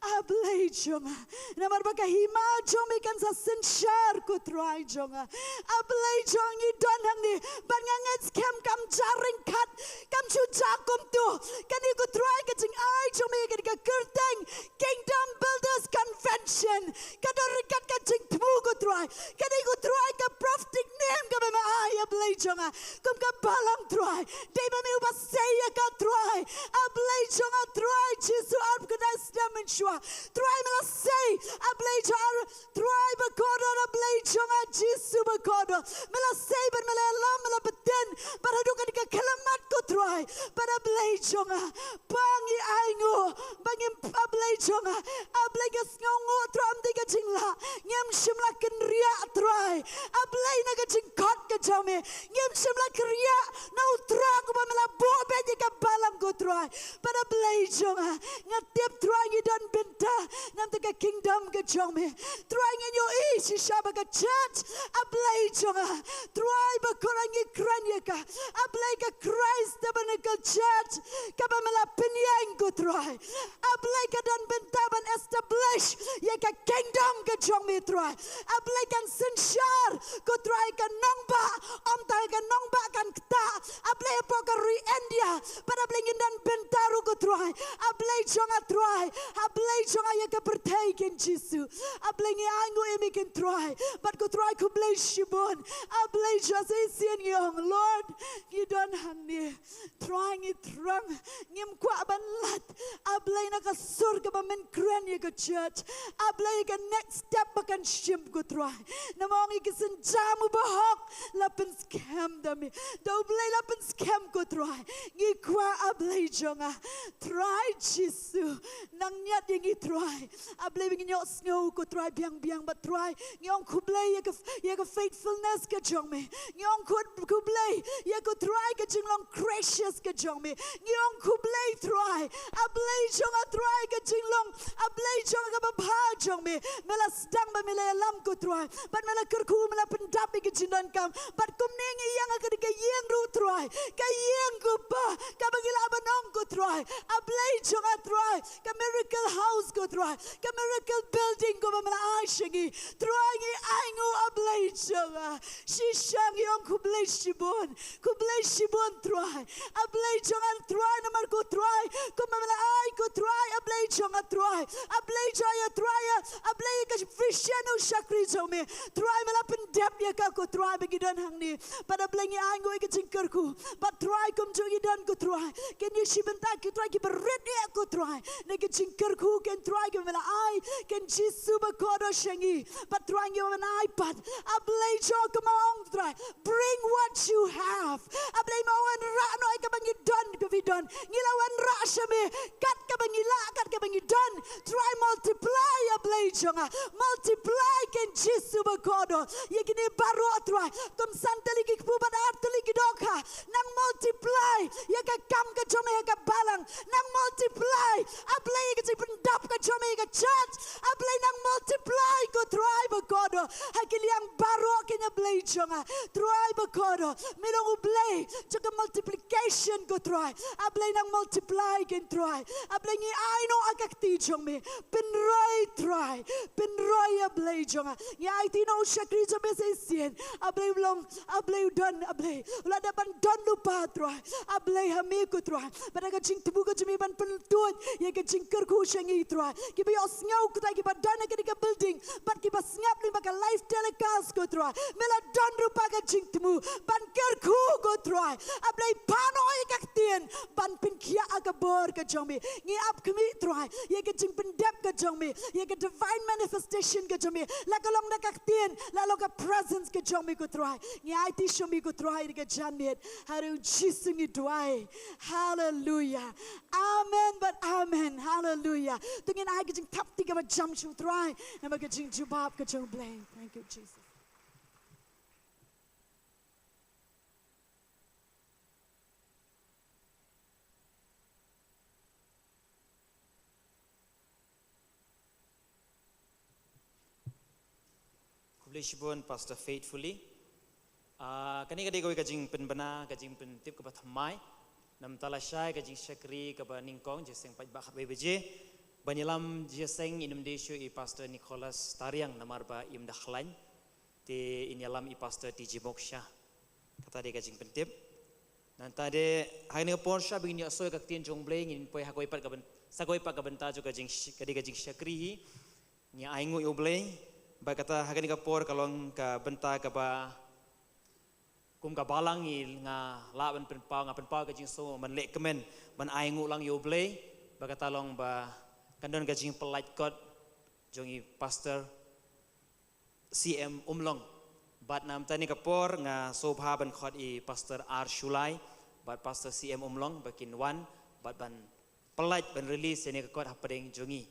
A Blei jong nga, namar ba ka hima jong me kan sa synshar ko Trai jong nga. A Blei jong nga, ngi don hangne, bad nga ngeit skhem kam ja ryngkat, kam shu ja kumto. Kane ko Trai ka jingai jong me ïa ka kyrteng Kingdom Builders Convention. Ka don ryngkat ka jingthmu ko Trai. Ka dei ko Trai ka prophetic name kaba me ai a Blei jong nga. Kum ka balang Trai. Dei ba me uba sei ïa ka Trai. A Blei jong nga Trai Jisu arphew khyndai snem mynshuwa. Trai me la sei. A Blei jong nga Trai ba kordor a Blei jong nga Jisu ba kordor. Me la sei bad me la ïalam me la btin. Bad haduh kane ka khyllipmat ko Trai. Bad a Blei jong nga. Ba ngi ainguh, ba ngim, a Blei jong nga, a Blei ka sngewnguh Trai ym dei ka jinglah, ngim shym la kynriah Trai, a Blei na ka jingkhot ka jong me, ngim shym la kynriah na u Trai uba me la buh beit ïa ka balang ko Trai, bad a Blei jong nga, nga tip Trai ngi don bynta, na bynta ka kingdom ka jong me, Trai ngi ïohi shisha ba ka church, a Blei jong nga, Trai ba kordor ngi kren ïa ka, a Blei ka Christ Tabernacle Church, kaba me la pynïeng ko Trai. A Blei ka don bynta ban establish ïa ka kingdom ka jong me Trai. A Blei kan synshar ko Trai ka nongbah, ym tang ka nongbah kan ktah. A Blei hapoh ka ri India, bad a Blei ngin don bynta ruh ko Trai. A Blei jong nga Trai, a Blei jong nga ïa ka pyrthei King Jisu. A Blei ngi ainguh ïa me King Trai, bad ko Trai khublei shibun. A Blei jong nga sa shisien ngi ong Lord, ngi don hangne. Trai ngi thrang, ngim kwah ban lait. A Blei na ka sur kaba men kren ïa ka church. A Blei ka next step ba kan shim ko Trai. Namar ong ïa ki sienjam u bahok la pynskhem da me. Da u Blei la pynskhem ko Trai. Ngi kwah a Blei jong nga. Trai Jisu. Nang ñiad ïa ngi Trai. A Blei ba ngin ïohsngew ko Trai biang biang bad Trai. Ngi ong khublei ïa ka, ïa ka faithfulness ka jong me. Ngi ong khub-, khublei ïa ko Trai ka jinglong gracious ka jong me. Ngi ong khublei Trai. A Blei jong nga Trai ka jinglong. A Blei jong nga kaba bha jong me. Me la sdang bad me la ïalam ko Trai. Bad me la kyrkhu me la pyndap ïa ka jingdonkam. Bad kumne ngi ïeng ha ka dei ka ïing ruh Trai. Ka ïing ko Pa. Kaba ngi lah ban ong ko Trai. A Blei jong nga Trai. Ka miracle house ko Trai. Ka miracle building ko ba me la ai sha ngi. Trai ngi ainguh a Blei jong nga. Shisha ngi ong khublei shibun. Khublei shibun Trai. A Blei jong nga Trai namar ko Trai. Kumba me la ai ko Trai. A Blei jong nga Trai. A Blei jong nga Trai. A Blei ka vision u shakri jong me. Trai me la pyndep ïa ka ko Trai ba ngi don hangne. Bad a Blei ngi ainguh ïa ka jingkyrkhu. Bad Trai kumjuh ngi don ko Trai. Ken ïa shi bynta ko Trai kiba rit ïa ko Trai. Na ka jingkyrkhu ken Trai kiba me la ai. Ken Jisu ba kordor sha ngi. Bad Trai ngi wan ai pat. A Blei jong nga kumba ong Trai. Bring what you have. A Blei ma wan rah noh ïa kaba ngi don ko don. Ngi la wanrah sha me kat kaba ngi lah, kat kaba ngi don. Trai, multiply, a Blei jong nga. Multiply, Kynrad Jisu bakordor, ïa kine baroh, Trai. Kum san tylli ki kpu bad ar tylli ki dohkha. Nang multiply ïa ka kam ka jong me ha ka balang. Nang multiply, a Blei, ïa ka jingpyndap ka jong me ha ka church. A Blei, nang multiply, ko Trai bakordor, ha ki liang baroh kine, Blei jong nga. Trai bakordor, me long u Blei jong ka multiplication, ko Trai. A Blei, nang multiply, ko Trai. A Blei, ngi ai noh ha ka kti jong me. Pynroi, Trai. Pynroi, a Blei jong nga. Ngi aiti noh u shakri jong me sa shisien. A Blei, u long, a Blei, u don, a Blei, u la dep ban don lypa, Trai. A Blei, ha me, ko Trai. Bad ha ka jingthmu ka jong me ban pyntuid ïa ka jingkyrkhu sha ngi, Trai. Kiba ïohsngew, ko Trai, kiba don ha kane ka building bad kiba sngap lyngba ka live telecast, ko Trai. Me la don ruh pat ka jingthmu ban kyrkhu, ko Trai. A Blei, pan noh ïa ka ktien ban pynkhiah ha ka bor ka jong me. Ngi ap khmih, Trai, ïa ka jingpyndep ka jong me, ïa ka divine manifestation ka jong me. La ka long da ka ktien, la long ka presence ka jong me, ko Trai. Ngi aiti sha me, ko Trai, da ka janmiet. Ha u Jisu ngi duwai. Haleluia. Amen bad amen. Haleluia. To ngin ai ka jingthap kti kaba jam sha u Trai namar ka jingjubab ka jong u Blei. Thank you, Jesus. Khublei shibun, Pastor Faithfully. Ah, kane ka dei kawei ka jingpynbna, ka jingpyntip kaba thymmai. Namar lashai ka jingshakri kaba nyngkong, jingïaseng paidbah khatwei baje. Ban ïalam jingïaseng, ym dei shuh i Pastor Nicholas Tariang namar ba im da khlaiñ. Te yn ïalam i Pastor T J Moksha. Kata dei ka jingpyntip. Nangta de, ha kane ka por, shwa ba ngin ïohsngew ïa ka ktien jong u Blei, ngin poi ha kawei pat ka byn-, sa kawei pat ka bynta jong ka jing-, ka dei ka jingshakri hi. Ngi ainguh ïa u Blei. Bad kata, ha kane ka por ka long ka bynta kaba, kum ka balang, ngi, nga lah ban pynpaw, nga pynpaw ka jingsngew ban leh kmen ban ainguh lang ïa u Blei. Bad kata long ba kan don ka jingpyllait kot jong i Pastor C M Umlong. Bad namar kane ka por nga sngewbha ban khot i Pastor R Shullai bad Pastor C M Umlong ba kin wan bad ban pyllait, ban release ïa kane ka kot hapdeng jong ngi.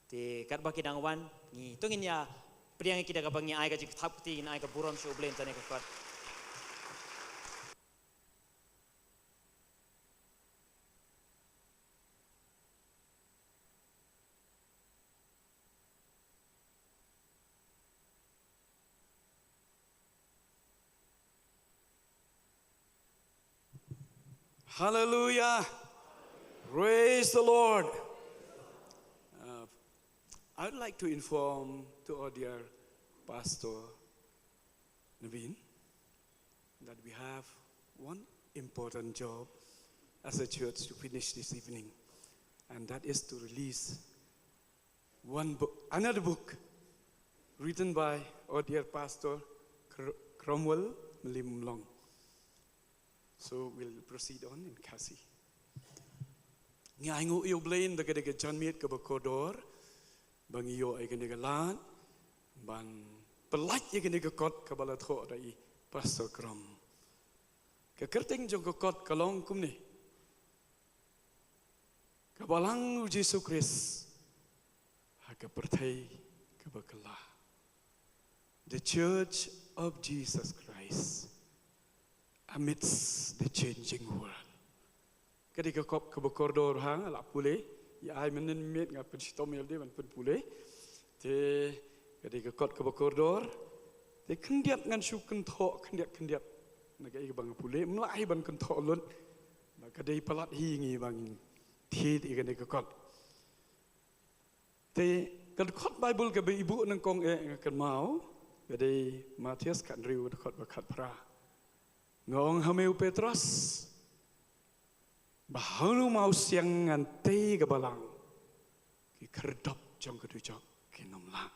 Te katba ki dang wan, ngi, to ngin ïa pdiang ïa ki da kaba ngi ai ka jingthap kti, ngin ai ka burom sha u Blei ïa kane ka kot. Hallelujah. Praise the Lord. Uh, I would like to inform to our dear Pastor Naveen that we have one important job as a church to finish this evening, and that is to release one book, another book written by our dear Pastor Cr-, Cromwell Mlim Long. So we'll proceed on in Khasi. Ngi ainguh ïa u Blei da ka dei ka janmiet kaba kordor ba ngi ïoh ïa kane ka lad ban pyllait ïa kane ka kot kaba la thoh da i Pastor Krom. Ka kyrteng jong ka kot ka long kumne: Ka Balang u Jisu Khrist ha ka pyrthei kaba kylla. The Church of Jesus Christ amidst the changing world. Ka dei ka kot kaba kordor, ha, nga la pule, ïa ai mynnin miet nga pynshitom ïa lade ban pynpule. Te ka dei ka kot kaba kordor. Te khyndiat ngan shu kynthoh khyndiat khyndiat na kaei kaba nga pule, ym lah hi ban kynthoh lut. Ba ka dei palat hi ngi ba ngin thied ïa kane ka kot. Te ka dkhot Baibl kaba i buh nyngkong eh nga kynmaw ka dei Mathaios khathynriew, ka dkhot ba khatphra. Nga ong ha me u Petros, ba ha u maw siang ngan tei ka balang, ki khyrdop jong ka dujok kin ym lah.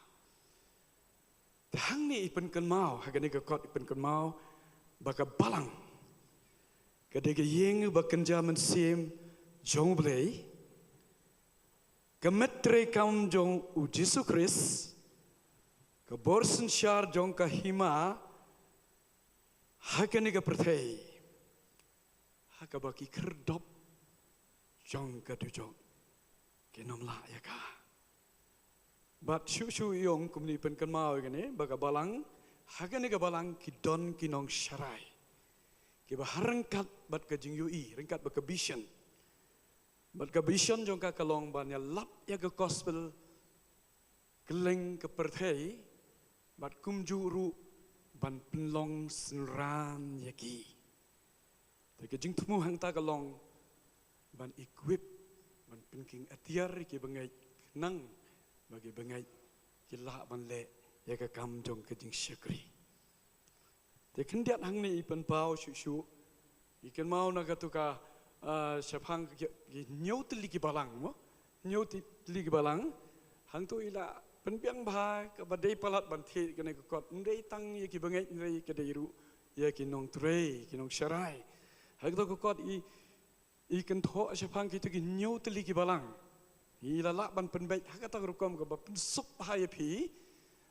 Te hangne i pynkynmaw, ha kane ka kot i pynkynmaw ba ka balang ka dei ka ïing ba kynja mynsiem jong u Blei, ka met treikam jong u Jisu Khrist, ka bor synshar jong ka hima ha kane ka pyrthei, ha kaba ki khyrdop jong ka dujok kin ym lah ïa ka. Bad shuh shuh i ong kumne, pynkynmaw ïa kane ba ka balang, ha kane ka balang ki don ki nongsharai kiba ha ryngkat bad ka jingïohi, ryngkat bad ka vision. Bad ka vision jong ka ka long ban ïalap ïa ka gospel kylleng ka pyrthei, bad kumjuh ruh ban pynlong synran ïa ki. Te ka jingthmu hangta ka long ban equip, ban pynking atiar ïa ki bangeit, khnang ba ki bangeit ki lah ban leh ïa ka kam jong ka jingshakri. Te khyndiat hangne i pynpaw shuh shuh, i kynmaw na katu ka, ah, shaphang ki, ki hynñiew tylli ki balang mo, hynñiew tylli ki balang. Hangto i la pynbiang bha kaba dei palat ban thied kane ka kot, ym dei tang ïa ki bangeit, hynrei ka dei ruh ïa ki nongtrei, ki nongsharai. Hangto ka kot i i kynthoh shaphang kito ki hynñiew tylli ki balang. I la lah ban pynbeit ha kata ka rukom kaba pynsuk bha ïa phi.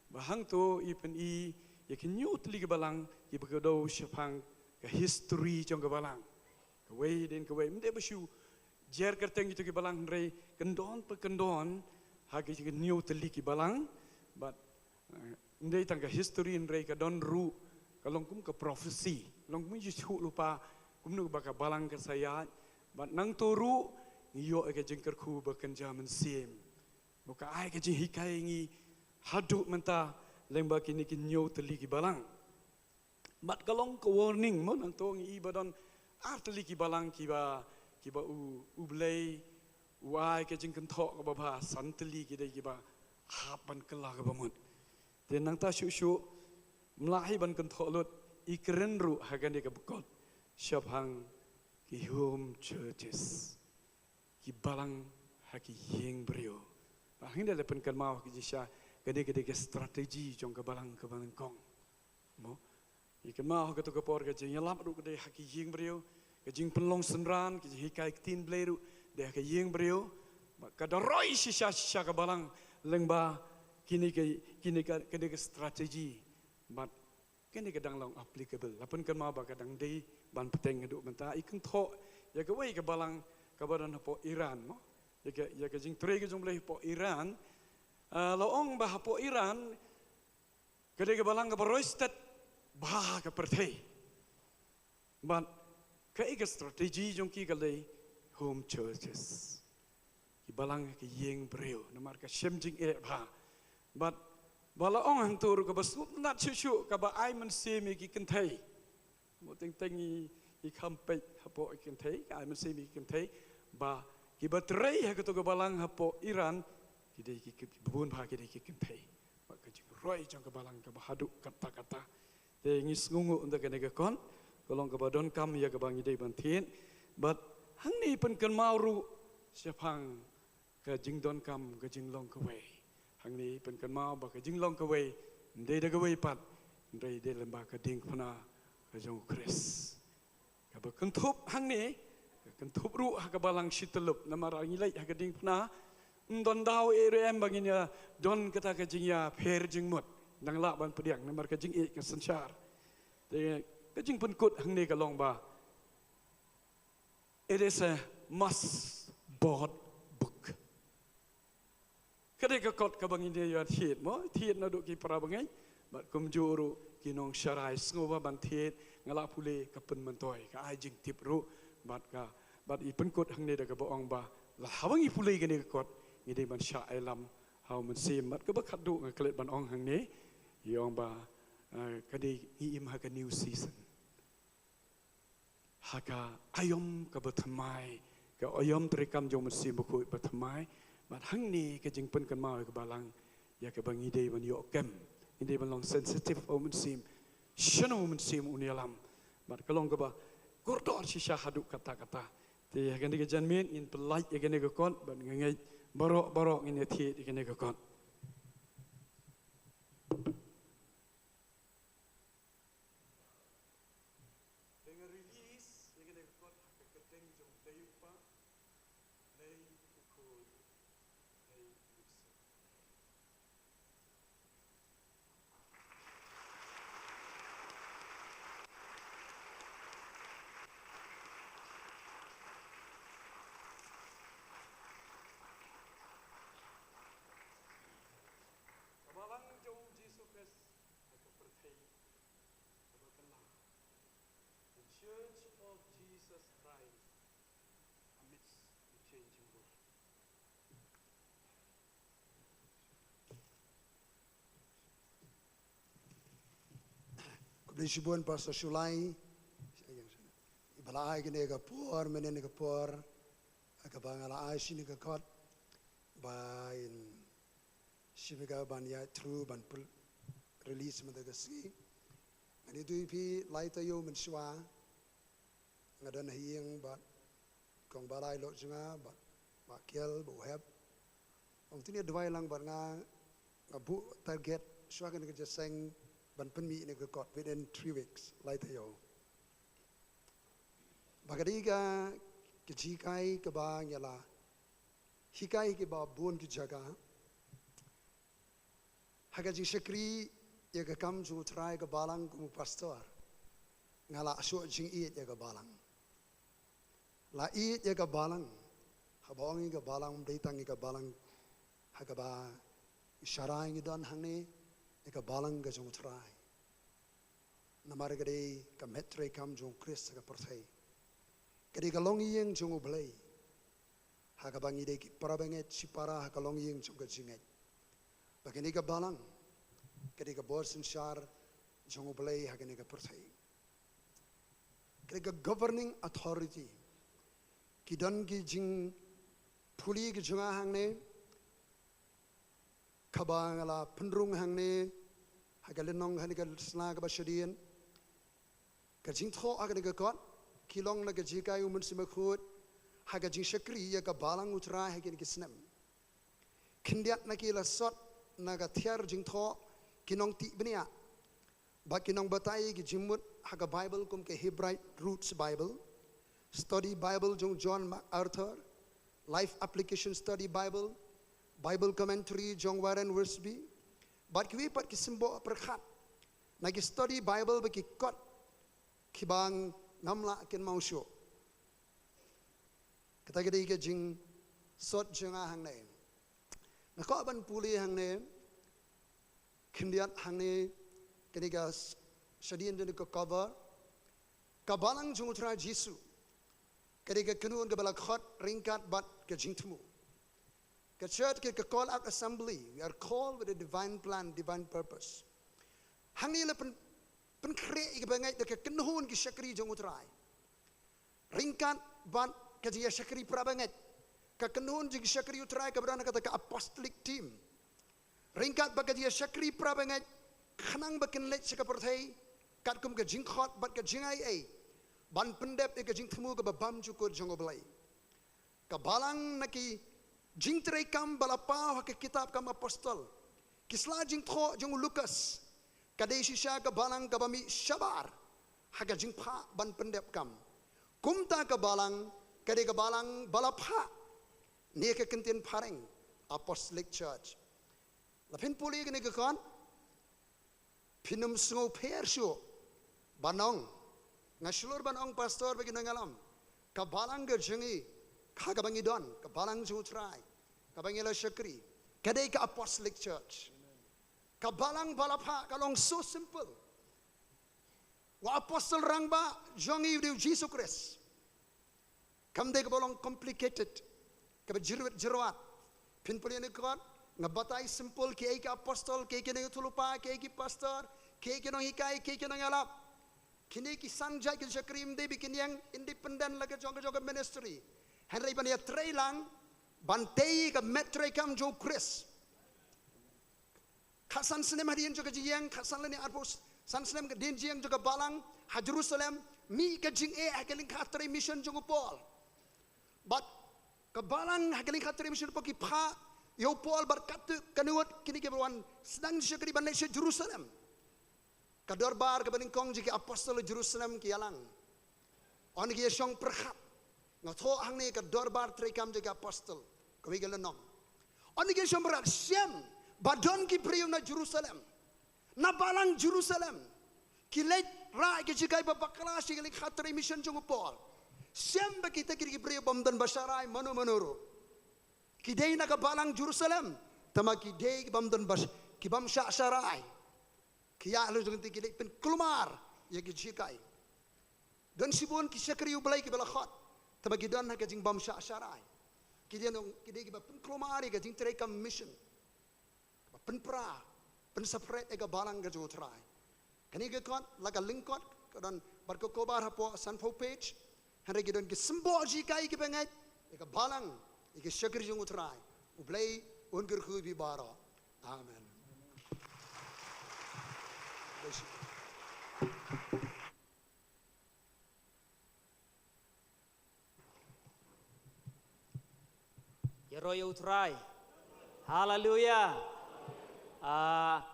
Ba hangto i pyni ïa ki hynñiew tylli ki balang kiba kdew shaphang ka history jong ka balang. Kawei hadien kawei, ym dei ba shu jer kyrteng kito ki balang, hynrei kyndon pa kyndon ha ki hynñiew tylli ki balang. Bad Eh, ym dei tang ka history, hynrei ka don ruh, ka long kum ka prophecy, long kum i ju shu lypa kumno ba ka balang ka sa ïaid. Bad nangto ruh ngi ïoh ïa ka jingkyrkhu ba kynja mynsiem. Ba ka ai ka jinghikai ïa ngi haduh mynta lyngba kine ki hynñiew tylli ki balang. Bad ka long ka warning mo, nangto ngi i ba don ar tylli ki balang kiba, kiba u, U Blei u ai ka jingkynthoh kaba bha, san tylli ki dei kiba hap ban kylla kaba mut. Te nangta shuh shuh, ym lah hi ban kynthoh lut, i kren ruh ha kane ka bkot shaphang ki home churches, ki balang ha ki ïing briew. Ba hangne la pynkynmaw ha ki jingshisha, kane ka dei ka strategy jong ka balang kaba nyngkong. Mo? I kynmaw ha kato ka por ka jingïalap ruh ka dei ha ki ïing briew, ka jingpynlong synran, ka jinghikai ktien Blei ruh dei ha ki ïing briew. Bad ka da roi shisha shisha ka balang lyngba kine ka, kine ka, kane ka strategy. Bad kane ka dang long applicable. La pynkynmaw ba ka dang dei ban bteng haduh mynta. I kynthoh ïa kawei ka balang kaba don hapoh Iran mo. Ïa ka, ïa ka jingtrei ka jong U Blei hapoh Iran. Ah, la ong ba hapoh Iran ka dei ka balang kaba roi stet bha ha ka pyrthei. Bad kaei ka strategy jong ki? Ka dei home churches. Ki balang ha ki ïing briew, namar ka shem jingeh bha. Bad ba la ong hangto ruh kaba sngewtynnat shuh shuh, kaba ai mynsiem ïa ki kynthei. Mo, teng teng i, i kham peit hapoh i kynthei, ka ai mynsiem i kynthei, ba kiba trei ha kato ka balang hapoh Iran ki dei ki, ki, kiba bun bha ki dei ki kynthei. Bad ka jingroi jong ka balang kaba haduh katta katta. Te ngi sngewnguh ynda kane ka kot ka long kaba donkam ïa kaba ngi dei ban thied. Bad hangne pynkynmaw ruh shaphang ka jingdonkam ka jinglong kawei. Hangne pynkynmaw ba ka jinglong kawei ym dei da kawei pat, hynrei dei lyngba ka diengphna ka jong U Khrist. Kaba kynthup hangne, ka kynthup ruh ha ka balang shi tyllup, namar ngi leit ha ka diengphna, ym don daw eh ruh em ba ngin ïa don kata ka jingïapher jingmut, dang lah ban pdiang namar ka jingïeit ka synshar. Te ka jingpynkut hangne ka long ba it is a must bought book. Ka dei ka kot kaba ngin ïa thied mo, thied naduh ki para bangeit bad kumjuh ruh ki nongsharai. Sngewbha ban thied, nga la pule ka pynmyntoi, ka ai jingtip ruh. Bad ka, bad i pynkut hangne da kaba ong ba la haba ngi pule kane ka kot ngi dei ban shah ïalam ha U Mynsiem. Bad kaba khatduh nga klet ban ong hangne, i ong ba, eh, ka dei ngi im ha ka new season. Ha ka aïom kaba thymmai, ka aïom treikam jong U Mynsiem Bakhuid ba thymmai. Bad hangne ka jingpynkynmaw ïa ka balang ïa kaba ngi dei ban ïoh kem, ngi dei ban long sensitive ha U Mynsiem, shano U Mynsiem un ïalam. Bad ka long kaba kordor shisha haduh katta katta. Te ha kane ka janmiet ngin pyllait ïa kane ka kot bad nga ngeit baroh baroh ngin ïa thied ïa kane ka kot. Te nga release ïa kane ka kot ha ka kyrteng jong U Blei U Kpa, Blei U Khun, Blei U Mynsiem. Christ amidst the changing world. Khublei shibun Pastor Shullai. Iba la ai kane ka por, mynne ka por, kaba nga la ai shane ka kot ba in shim ka ban ïa through ban pl-, release mynta ka sngi. Ngan ïathuh ïa phi, lai taïew mynshuwa nga don ha ïing bad kong Balai lok jong nga bad Bah Kiel, Bah Uhep. Ong tuni duwai lang bad nga, nga buh target shuwa kane ka jingïaseng ban pynmih ïa kane ka kot within three weeks, lai taïew. Ba ka dei ka, ka jinghikai kaba ngi la hikai kiba bun ki jaka. Ha ka jingshakri ïa ka kam jong U Trai ha ka balang kum u pastor, nga la shu jingïeit ïa ka balang. La ïeit ïa ka balang. Haba ong ïa ka balang, ym dei tang ïa ka balang ha kaba sharai ngi don hangne, ïa ka balang ka jong U Trai. Namar ka dei ka met treikam jong U Khrist ha ka pyrthei. Ka dei ka longïing jong U Blei ha kaba ngi dei ki parabangeit shipara ha ka longïing jong ka jingngeit. Ba kane ka balang ka dei ka bor synshar jong U Blei ha kane ka pyrthei. Ka dei ka governing authority. Ki don ki jingpule ki jong nga hangne, kaba nga la pynrung hangne ha ka lynnong ha kane ka sla kaba shadien. Ka jingthoh ha kane ka kot ki long na ka jinghikai U Mynsiem Bakhuid ha ka jingshakri ïa ka balang U Trai ha kine ki snem. Khyndiat na ki la sot na ka thiar jingthoh ki nongtih bniah. Ba ki nongbatai ki jingmut ha ka Bible kum ka Hebraic Roots Bible, Study Bible jong John MacArthur, Life Application Study Bible, Bible Commentary jong Warren Wiersbe, bad kiwei pat ki symboh pyrkhat na ki Study Bible bad ki kot kiba ngam lah kynmaw shuh. Kata ka dei ka jingsot jong nga hangne. Nga kwah ban pule hangne, khyndiat hangne, kane ka s-, shadien jong ka cover, ka balang jong U Trai Jisu. Ka dei ka kynhun kaba la khot ryngkat bad ka jingthmu. Ka church ka, ka call out assembly, we are called with a divine plan, divine purpose. Hangne la pyn, pynkhreh ïa kaba ngeit da ka kynhun ki shakri jong U Trai. Ryngkat bad ka jingïashakri parabangeit. Ka kynhun jingshakri U Trai kaba don kata ka apostolic team. Ryngkat bad ka jingïashakri parabangeit, khnang ba kin leit sha ka pyrthei katkum ka jingkhot bad ka jingai ei ban pyndep ïa ka jingthmu kaba bymjukut jong U Blei. Ka balang na ki jingtreikam ba la paw ha ka kitab Kam Apostol, ki sla jingthoh jong u Lukas, ka dei shisha ka balang kaba mih shabar ha ka jingphah ban pyndep kam. Kumta ka balang ka dei ka balang ba la phah ne ka kyntien phareng, Apostolic Church. La phin pule kane ka kot, phin ym sngew pher shuh ban ong, nga shlur ban ong pastor bad ki nongïalam, ka balang ka jong ngi, ka kaba ngi don, ka balang jong U Trai kaba ngi la shakri, ka dei ka Apostolic Church. Ka balang ba la phah ka long so simple. U Apostol Rangbah jong ngi u dei u Jisu Khrist. Kam dei kaba long complicated, kaba jyrwit jyrwat. Phin pule ne kot, nga batai simple, kiei ki apostol, kiei ki nongïathuhlypa, kiei ki pastor, kiei ki nonghikai, kiei ki nongïalap. Kine ki san jait ki shakri ym dei ba kin ïeng independent la ka jong ka jong ka ministry. Hynrei ban ïatrei lang, ban tei ka met treikam jong U Khrist. Khatsan snem hadien jong ka jingïeng, khatsan lane arphew san snem hadien jingïeng jong ka balang ha Jerusalem, mih ka jingeh ha ka lyngkha trei mission jong u Paul. Bad ka balang ha ka lyngkha trei mission u Paul ki phah ïa u Paul bad katto katne ngut kine kiba wan sdang shakri ban leit sha Jerusalem. Ka dorbar kaba nyngkong jong ki apostol Jerusalem ki ïalang. Yn ki ïashong pyrkhat. Nga thoh hangne ka dorbar treikam jong ki apostol, kawei ka lynnong. Yn ki ïashong pyrkhat, shem ba don ki briew na Jerusalem, na balang Jerusalem, ki leit rah ïa ki jinghikai ba bakla sha ka lyngkha trei mission jong u Paul. Shem ba kita ki dei ki briew bym don ba sharai mano mano ruh. Ki dei na ka balang Jerusalem, tangba ki dei ki bym don ba sh-, ki bym shah sharai. Ki ïaid halor jong ki kti, ki leit pynkulmar ïa ki jinghikai. Don shibun ki shakri U Blei kiba la khot, tangba ki don ha ka jingbymshah sharai. Ki don, ki dei kiba pynkulmar ïa ka jingtrei kam mission, ba pynpra, pynsaphriang ïa ka balang ka jong U Trai. Kane ka kot, la ka lyngkot, ka don bad ka cover hapoh sanphew page. Hynrei ki don ki symbol jong ka ïa kiba ngeit ïa ka balang, ïa ki shakri jong U Trai. U Blei un kyrkhu ïa phi baroh. Amen. Ïaroh ïa U Trai. Haleluia. Ah,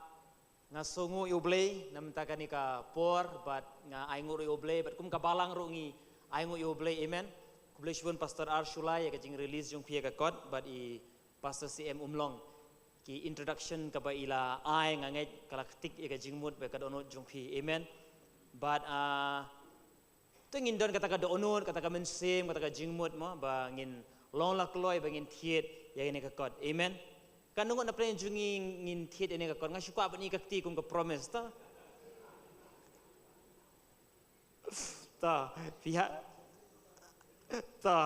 nga sngewnguh ïa U Blei na mynta kane ka por, bad nga ainguh ruh ïa U Blei, bad kum ka balang ruh ngi ainguh ïa U Blei. Amen. Khublei shibun Pastor Arshulai ïa ka jingrelease jong phi ïa ka kot, bad i Pastor C M Umlong, ki introduction kaba i la ai, nga ngeit ka la ktik ïa ka jingmut bad ka dohnud jong phi. Amen. Bad, ah, to ngin don kata ka dohnud, kata ka mynsiem, kata ka jingmut mo, ba ngin long la kloi, ba ngin thied ïa kane ka kot. Amen. Katno ngut na pdeng jong ngi ngin thied ïa kane ka kot? Nga shu kwah ban i ka kti kum ka promise, to. To, phi ha-, to,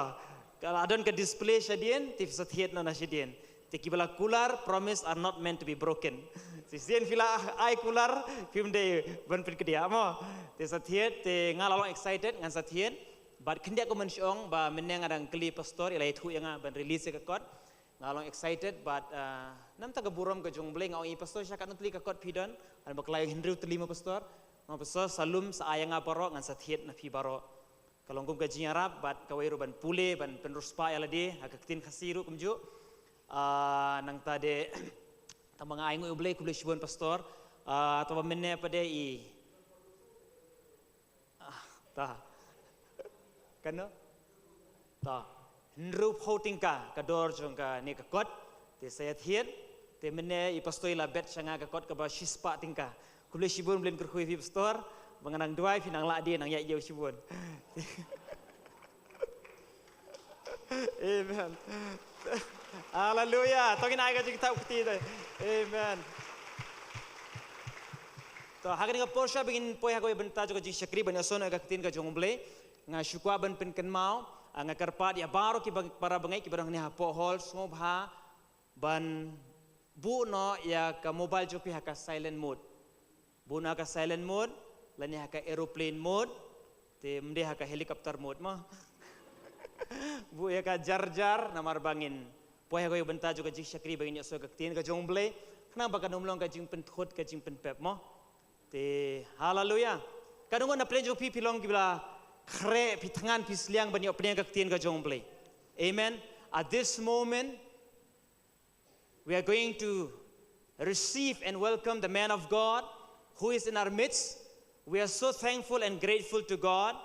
ka la don ka display shadien, te phi sa thied noh na shadien. Te kiba la kular, promise are not meant to be broken. Shisien phi la ai kular, phim dei ban pynkdiah mo. Te sa thied, te nga la long excited, ngan sa thied. Bad khyndiat kumne shu ong, ba mynne nga dang kylli pastor, i la ïathuh ïa nga ban release ïa ka kot. Nga long excited, bad, ah, namar ka burom ka jong U Blei, nga ong i pastor sha katno tylli ka kot phi don. Nga ong ba ka la ïoh hynriew tylli mo pastor. Nga ong pastor, sa lum, sa ai ïa nga baroh, ngan sa thied na phi baroh. Ka long kum ka jingïarap, bad kawei ruh ban pule, ban pynroi spah ïa lade ha ka ktien Khasi ruh kumjuh. Ah, nangta de, tangba nga ainguh ïa U Blei, khublei shibun pastor. Ah, tangba mynne pat de i Ah, ta. Katno? Ta. Hynriewphew tyngka ka dor jong kane ka kot. Te sa ïa thied. Te mynne i pastor i la bet sha nga ka kot kaba shispah tyngka. Khublei shibun, U Blei un kyrkhu ïa phi pastor. Ba nga nang duwai, phi nang lah de, nang ïaid ïew shibun. Amen. Haleluia. To ngin ai ka jingthap kti te. Amen. To, ha kane ka por sha ba ngin poi ha kawei bynta jong ka jingshakri ban ïasnoh ïa ka ktien ka jong U Blei, nga shu kwah ban pynkynmaw, ah, nga kyrpad ïa baroh ki bang-, para bangeit kiba don hangne hapoh hall, sngewbha ban buh noh ïa ka mobile jong phi ha ka silent mode. Buh noh ha ka silent mode, lane ha ka aeroplane mode, te ym dei ha ka helicopter mode mo. Buh ïa ka jar jar, namar ba ngin poi ha kawei bynta jong ka jingshakri ba ngin ïasnoh ïa ka ktien ka jong U Blei, khnang ba kan ym long ka jingpynthut ka jingpynpep mo. Te, haleluia. Katno ngut na pdeng jong phi phi long kiba la khreh, phi thngan, phi sliang ban ïoh pdiang ïa ka ktien ka jong U Blei? Amen. At this moment, we are going to receive and welcome the man of God who is in our midst. We are so thankful and grateful to God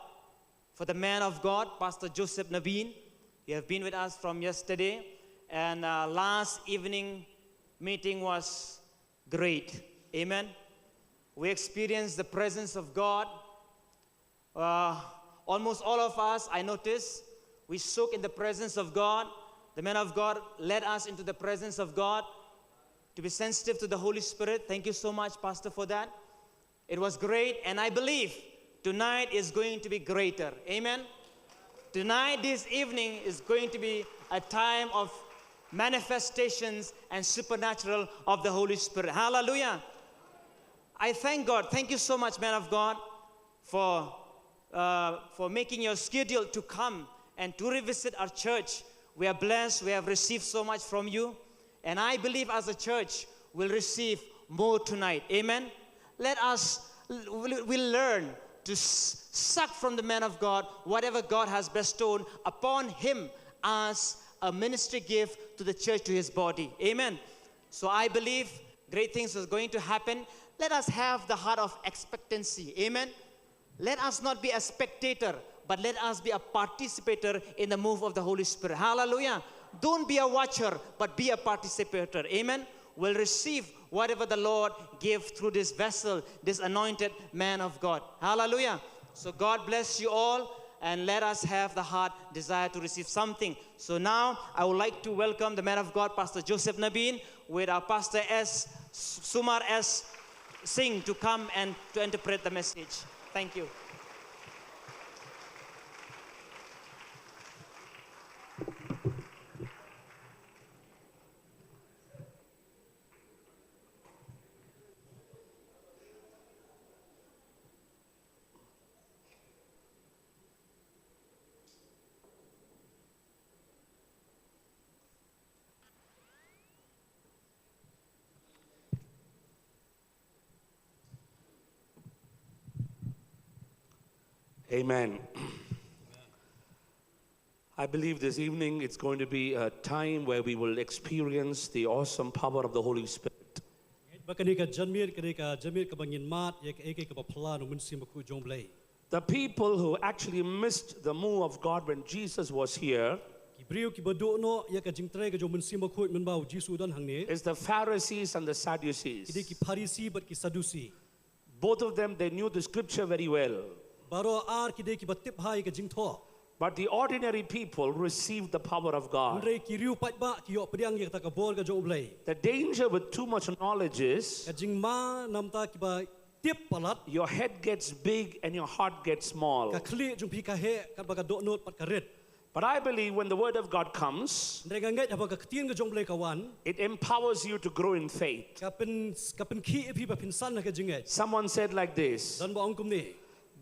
for the man of God, Pastor Joseph Nabin. You have been with us from yesterday, and, uh, last evening meeting was great. Amen. We experienced the presence of God. Uh, almost all of us, I noticed, we soak in the presence of God. The man of God led us into the presence of God to be sensitive to the Holy Spirit. Thank you so much, Pastor, for that. It was great, and I believe tonight is going to be greater. Amen. Tonight, this evening, is going to be a time of manifestations and supernatural of the Holy Spirit. Hallelujah. I thank God. Thank you so much, man of God, for, uh, for making your schedule to come and to revisit our church. We are blessed. We have received so much from you. And I believe as a church, we'll receive more tonight. Amen. Let us, we'll, we'll learn to s-, suck from the man of God whatever God has bestowed upon him as a ministry gift to the church, to his body. Amen. So I believe great things is going to happen. Let us have the heart of expectancy. Amen. Let us not be a spectator, but let us be a participator in the move of the Holy Spirit. Hallelujah. Don't be a watcher, but be a participator. Amen. We'll receive whatever the Lord gave through this vessel, this anointed man of God. Hallelujah. So God bless you all, and let us have the heart desire to receive something. So now I would like to welcome the man of God, Pastor Joseph Nabin, with our Pastor S, Sumar S Singh, to come and to interpret the message. Thank you. Amen. I believe this evening it's going to be a time where we will experience the awesome power of the Holy Spirit. Ba kane ka janmiet, kane ka janmiet kaba ngin mad ïa kaei kaei kaba phylla na U Mynsiem Bakhuid jong U Blei. The people who actually missed the move of God when Jesus was here Ki briew kiba duh noh ïa ka jingtrei ka jong U Mynsiem Bakhuid mynba U Jisu u don hangne, is the Pharisees and the Sadducees. Ki dei ki Pharisi bad ki Sadusi. Both of them, they knew the scripture very well. Baroh ar ki dei kiba tip bha ïa ka jingthoh. But the ordinary people received the power of God. Hynrei ki riew paidbah ki ïoh pdiang ïa kata ka bor ka jong U Blei. The danger with too much knowledge is Ka jingma namar kiba tip palat, your head gets big and your heart gets small. Ka khlieh jong phi ka heh katba ka dohnud pat ka rit. But I believe when the word of God comes, Hynrei nga ngeit haba ka ktien ka jong U Blei ka wan, it empowers you to grow in faith. Ka pyn, ka pynkhih ïa phi ba phin san ha ka jingngeit. Someone said like this, Don ba ong kumne.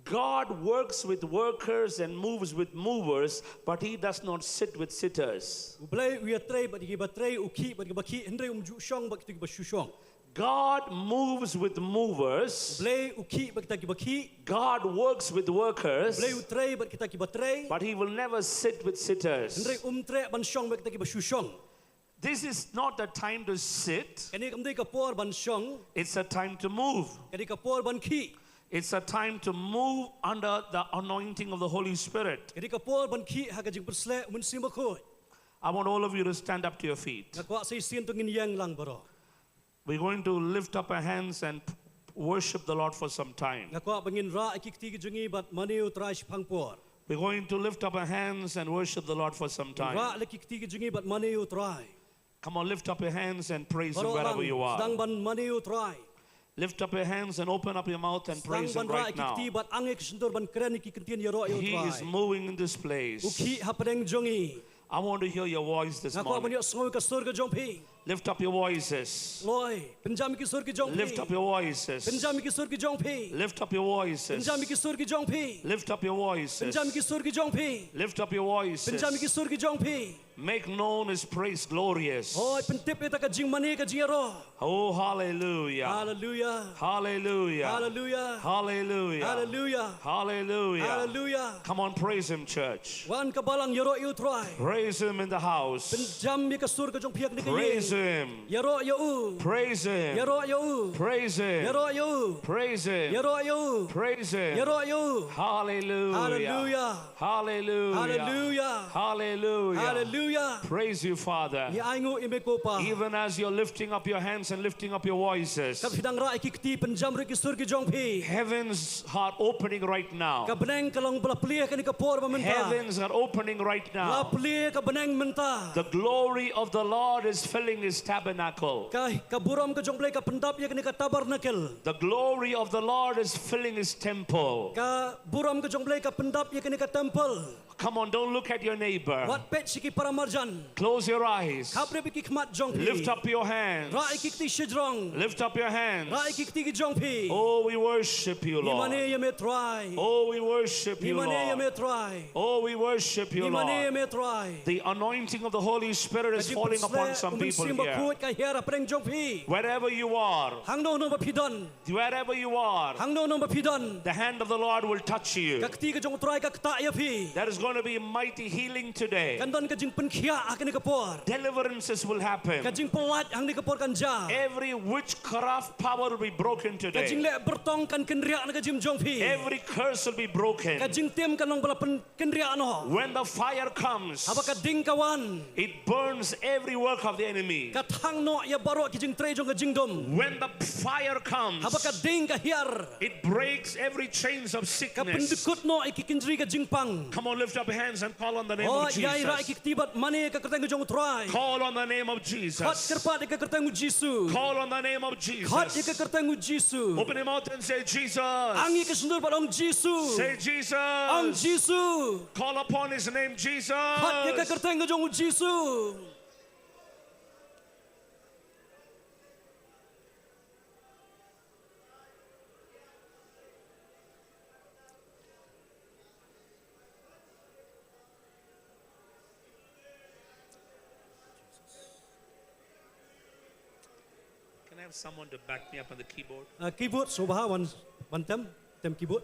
God works with workers and moves with movers, but he does not sit with sitters. U Blei u ïatrei bad kiba trei, u khih bad kiba khih, hynrei um ju shong bad kiba shu shong. God moves with movers. U Blei u khih bad kita kiba khih. God works with workers. U Blei u trei bad kita kiba trei. But he will never sit with sitters. Hynrei um treh ban shong bad kita kiba shu shong. This is not a time to sit. Kane kam dei ka por ban shong. It's a time to move. Ka dei ka por ban khih. It's a time to move under the anointing of the Holy Spirit. Ka dei ka por ban khih ha ka jingpyrshah U Mynsiem Bakhuid. I want all of you to stand up to your feet. Nga kwah sa shisien to ngin ïeng lang baroh. We're going to lift up our hands and worship the Lord for some time. Nga kwah ba ngin rah ïa ki kti ki jong ngi bad mane U Trai shaphang por. We're going to lift up our hands and worship the Lord for some time. Rah ïa ki kti ki jong ngi bad mane U Trai. Come on, lift up your hands and praise Him wherever you are. Sdang ban mane U Trai. Lift up your hands and open up your mouth and praise Him right now. Sdang ban rah ïa ki kti bad ang ïa ki shyntur ban kren ïa ki ktien ïaroh ïa U Trai. He is moving in this place. U khih hapdeng jong ngi. I want to hear your voice this morning. Nga kwah ban ïohsngew ïa ka sur ka jong phi. Lift up your voices. Kloi, pynjam ïa ki sur ki jong phi. Lift up your voices. Pynjam ïa ki sur ki jong phi. Lift up your voices. Pynjam ïa ki sur ki jong phi. Lift up your voices. Pynjam ïa ki sur ki jong phi. Lift up your voices. Pynjam ïa ki sur ki jong phi. Make known His praise glorious. Hoi, pyntip ïa kata ka jingmane ka jingïaroh. Oh, hallelujah. Hallelujah. Hallelujah. Hallelujah. Hallelujah. Hallelujah. Hallelujah. Hallelujah. Come on, praise Him, church. Wan ka balang, ïaroh ïa U Trai. Praise Him in the house. Pynjam ïa ka sur ka jong phi ha kane ka ïing. Praise Him. Ïaroh ïa U. Praise Him. Ïaroh ïa U. Praise Him. Ïaroh ïa U. Praise Him. Ïaroh ïa U. Praise Him. Ïaroh ïa U. Hallelujah. Hallelujah. Hallelujah. Hallelujah. Hallelujah. Hallelujah. Praise you, Father. Ngi ainguh ïa me ko Pa. Even as you're lifting up your hands and lifting up your voices, katba phi dang rah ïa ki kti, pynjam ruh ïa ki sur ki jong phi. Heavens are opening right now. Ka bneng ka long ba la plie ha kane ka por ba mynta. Heavens are opening right now. La plie ka bneng mynta. The glory of the Lord is filling His tabernacle. Ka, ka burom ka jong U Blei ka pyndap ïa kane ka tabernacle. The glory of the Lord is filling His temple. Ka burom ka jong U Blei ka pyndap ïa kane ka temple. Come on, don't look at your neighbor. Wat peit sha ki para marjan. Close your eyes. Khapbrip ïa ki khmat jong phi. Lift up your hands. Rah ïa ki kti shajrong. Lift up your hands. Rah ïa ki kti ki jong phi. Oh, we worship you, Lord. Ngi mane ïa me Trai. Oh, we worship you, Lord. Ngi mane ïa me Trai. Oh, we worship you, Lord. Ngi mane ïa me Trai. The anointing of the Holy Spirit is falling upon some people here. Ka jingpynsleh U Mynsiem Bakhuid ka hiar hapdeng jong phi. Wherever you are, hangno hangno ba phi don. Wherever you are, hangno hangno ba phi don, the hand of the Lord will touch you. Ka kti ka jong U Trai ka ktah ïa phi. There is going to be mighty healing today. Kan don ka jingpynkhiah ha kane ka por. Deliverances will happen. Ka jingpyllait hangne ka por kan jia. Every witchcraft power will be broken today. Ka jingleh byrtong kan kynriah na ka jingim jong phi. Every curse will be broken. Ka jingtim kan long ba la pyn kynriah noh. When the fire comes, haba ka ding ka wan, it burns every work of the enemy. Ka thang noh ïa baroh ki jingtrei jong ka jingdum. When the fire comes, haba ka ding ka hiar, it breaks every chains of sickness. Ka pyndykut noh ïa ki kynjri ka jingpang. Come on, lift up your hands and call on the name of Jesus. Hoi, ïaid rah ïa ki kti bad mane ïa ka kyrteng ka jong U Trai. Call on the name of Jesus. Khot kyrpad ïa ka kyrteng U Jisu. Call on the name of Jesus. Khot ïa ka kyrteng U Jisu. Open your mouth and say, Jesus. Ang ïa ka shyntur bad ong, Jisu. Say, Jesus. Ong, Jisu. Call upon His name, Jesus. Khot ïa ka kyrteng ka jong U Jisu. Can I have someone to back me up on the keyboard? Uh, keyboard, sngewbha wan, wan tem, tem keyboard.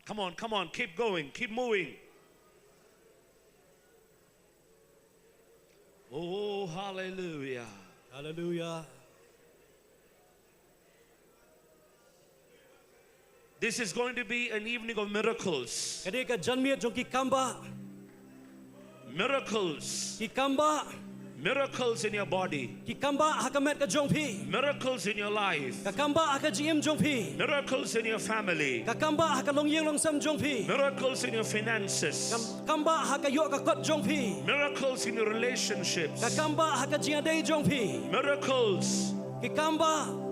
Come on, come on, keep going, keep moving. Oh, hallelujah. Hallelujah. This is going to be an evening of miracles. Ka dei ka janmiet jong ki kambah. Miracles. Ki kambah. Miracles in your body. Ki kambah ha ka met ka jong phi. Miracles in your life. Ka kambah ha ka jingim jong phi. Miracles in your family. Ka kambah ha ka longïing longsem jong phi. Miracles in your finances. Ka kambah ha ka ïoh ka kot jong phi. Miracles in your relationships. Ka kambah ha ka jingïadei jong phi. Miracles. Ki kambah.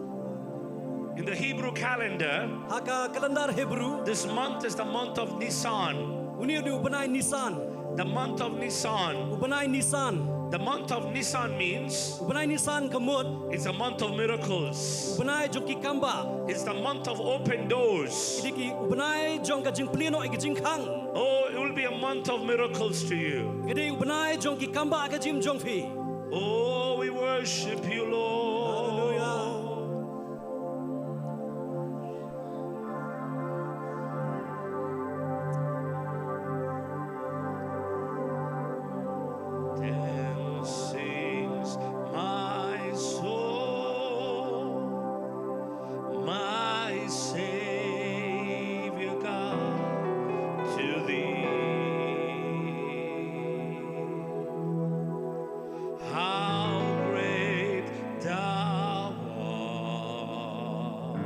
In the Hebrew calendar, ha ka kalendar Hebru, this month is the month of Nisan. Une u dei u bnai Nisan. The month of Nisan. U bnai Nisan. The month of Nisan means, u bnai Nisan ka mut, it's a month of miracles. U bnai jong ki kambah. It's the month of open doors. Ka dei u bnai jong ka jingplie noh ïa ki jingkhang. Oh, it will be a month of miracles to you. Ka dei u bnai jong ki kambah ha ka jingim jong phi. Oh, we worship you, Lord. Hallelujah. Then sings my soul, my Savior God, to thee. How great thou art.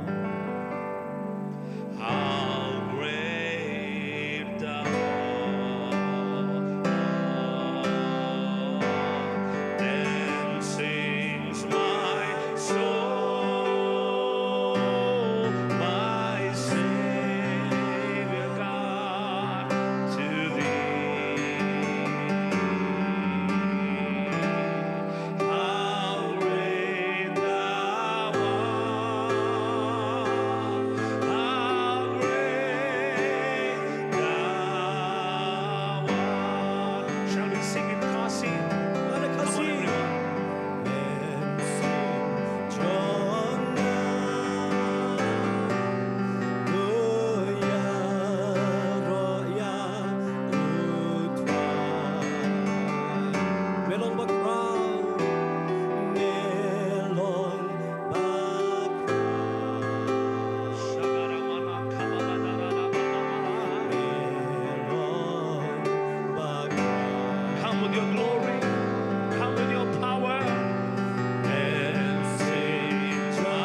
How great thou art. Then sings my soul, my Savior God, to thee. How great thou art, how great thou art. Shall we sing in Khasi? Come on, everyone. Come with your glory, come with your power, and sing joy.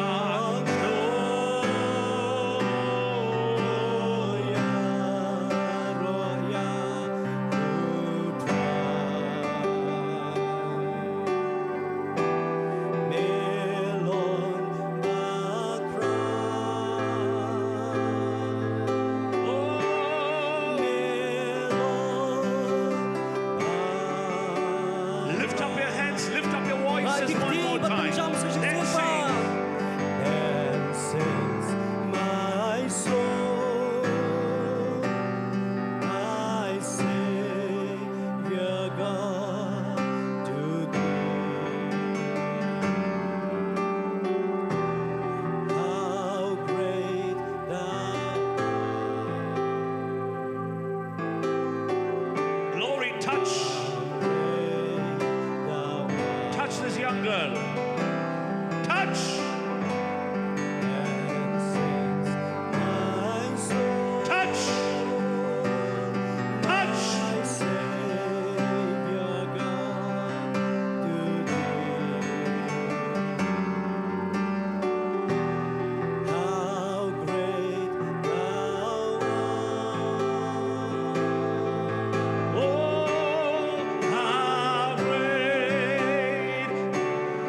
Lift up your hands, lift up your voices one more time. And sing. Then sings my soul, my Savior God, to thee. How great thou art. Glory, touch. Touch this young girl. Touch. Touch. Touch. How great thou art. Oh, how great.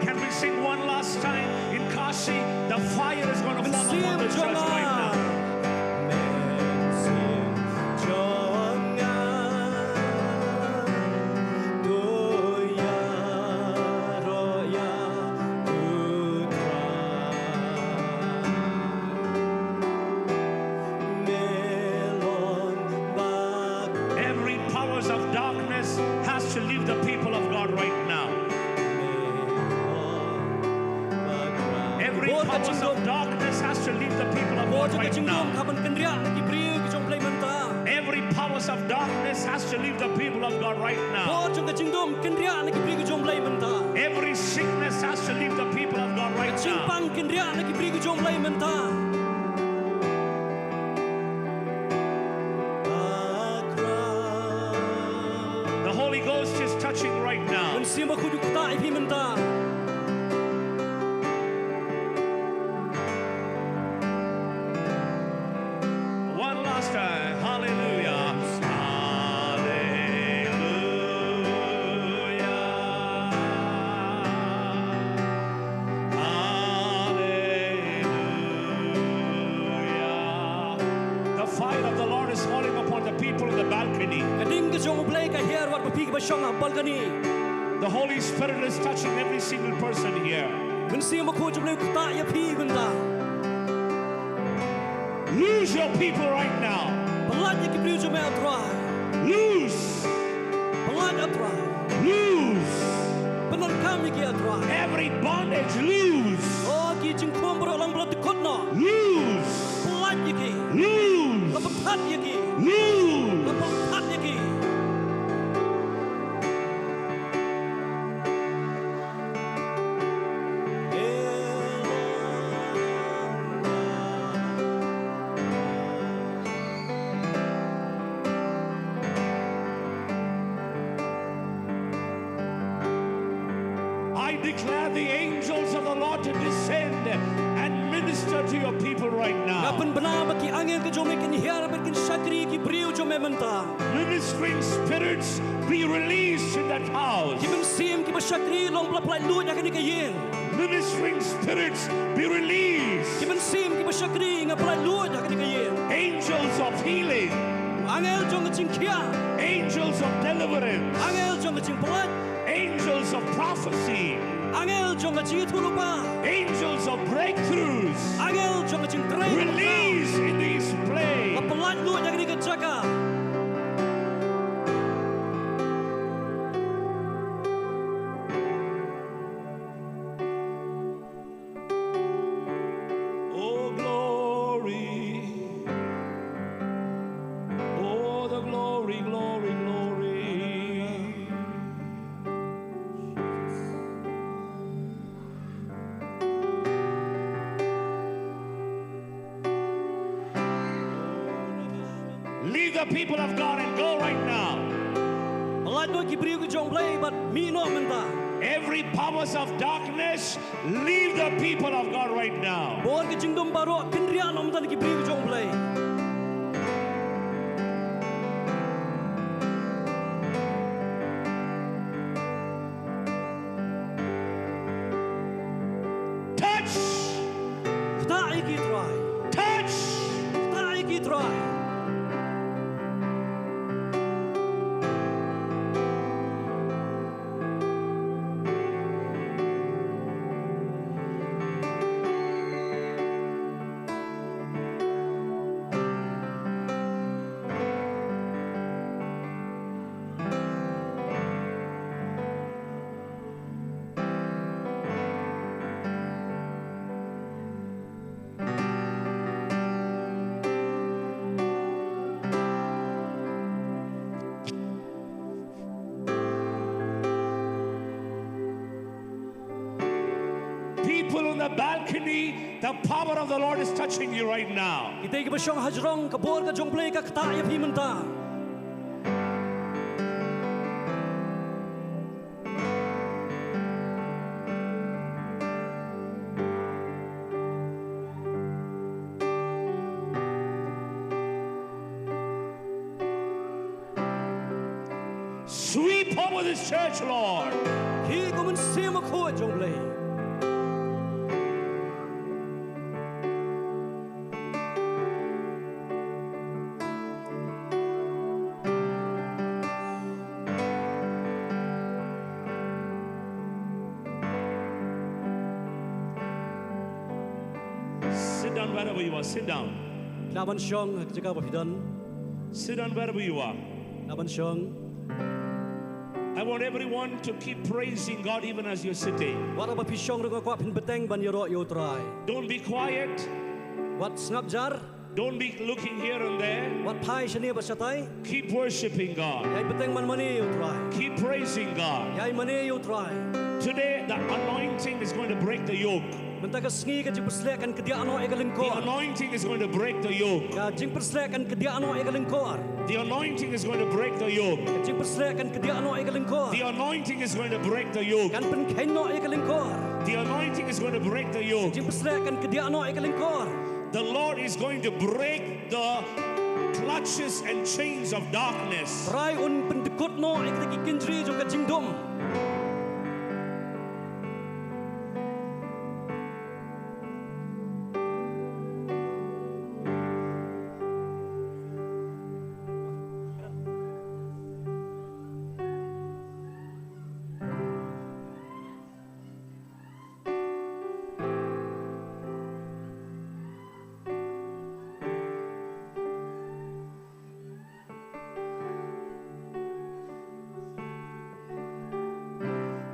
Can we sing one last time in Khasi? The fire is gonna fall upon this church right now. Every powers of darkness has to leave the people of God right now. Every powers of darkness has to leave the people of God right now. Powers of darkness has to leave the people of God right now. Bor jong ka jingdum kynriah na ki briew ki jong U Blei mynta. Every sickness has to leave the people of God right now. Ka jingpang kynriah na ki briew ki jong U Blei mynta. The Holy Ghost is touching right now. Mynsiem Bakhuid u ktah ïa phi mynta. One last time. Hallelujah. Hallelujah. Hallelujah. The fire of the Lord is falling upon the people in the balcony. Ka ding ka jong U Blei ka hiar wat ha phi kiba shong ha balcony. The Holy Spirit is touching every single person here. Mynsiem Bakhuid jong U Blei u ktah ïa phi mynta. Loose your people right now. Pyllait ïa ki briew jong me, ah Trai. Loose. Pyllait, ah Trai. Loose. Pyndonkam ïa ki, ah Trai. Every bondage, loose. Oh, ki jingkhum baroh long ba la dkhot noh. Loose. Pyllait ïa ki. Loose. La pynthat ïa ki. Loose. La pynthat ïa ki. I declare the angels of the Lord to descend and minister to your people right now. Nga pynbna ba ki angel ki jong me kin hiar bad kin shakri ki briew jong me mynta. Ministering spirits be released in that house. Ki mynsiem kiba shakri long ba la pyllait luid ha kane ka ïing. Ministering spirits be released. Ki mynsiem kiba shakri nga pyllait luid ha kane ka ïing. Angels of healing. Angel jong ka jingkhiah. Angels of deliverance. Angel jong ka jingpyllait. Angels of prophecy. Angel jong ka jingïathuhlypa. Angels of breakthroughs. Angel jong ka jingtrei. Release in this place. Nga pyllait luid ha kane ka jaka. Oh, glory. Oh, the glory, glory, glory. Leave the people of God and go right now. Pyllait noh ki briew ki jong U Blei bad mih noh mynta. Every powers of darkness, leave the people of God right now. Bor ki jingdum baroh kynriah noh mynta na ki briew ki jong U Blei. Touch. Ktah ïa ki, Trai. Touch. Ktah ïa ki, Trai. People on the balcony, the power of the Lord is touching you right now. Kita kiba shong hajrong, ka bor ka jong U Blei ka ktah ïa phi mynta. Sweep over this church, Lord. Khih kum u Mynsiem Bakhuid jong U Blei. Sit down wherever you are. Sit down. Lah ban shong ha ka jaka ba phi don. Sit down wherever you are. Lah ban shong. I want everyone to keep praising God even as you're sitting. Wat haba phi shong ruh nga kwah phin bteng ban ïaroh ïa U Trai. Don't be quiet. Wat sngap jar. Don't be looking here and there. Wat phai shane bad shatai. Keep worshiping God. Ïai bteng man mane ïa u Trai. Keep praising God. Ïai mane ïa u Trai. Today, the anointing is going to break the yoke. Mynta ka sngi ka jingpyrshah kan kdiah noh ïa ka lyngkor. The anointing is going to break the yoke. Ka jingpyrshah kan kdiah noh ïa ka lyngkor. The anointing is going to break the yoke. Ka jingpyrshah kan kdiah noh ïa ka lyngkor. The anointing is going to break the yoke. Kan pynkheiñ noh ïa ka lyngkor. The anointing is going to break the yoke. Jingpyrshah kan kdiah noh ïa ka lyngkor. The Lord is going to break the clutches and chains of darkness. Trai un pyndkut noh ïa kita ki kynjri jong ka jingdum.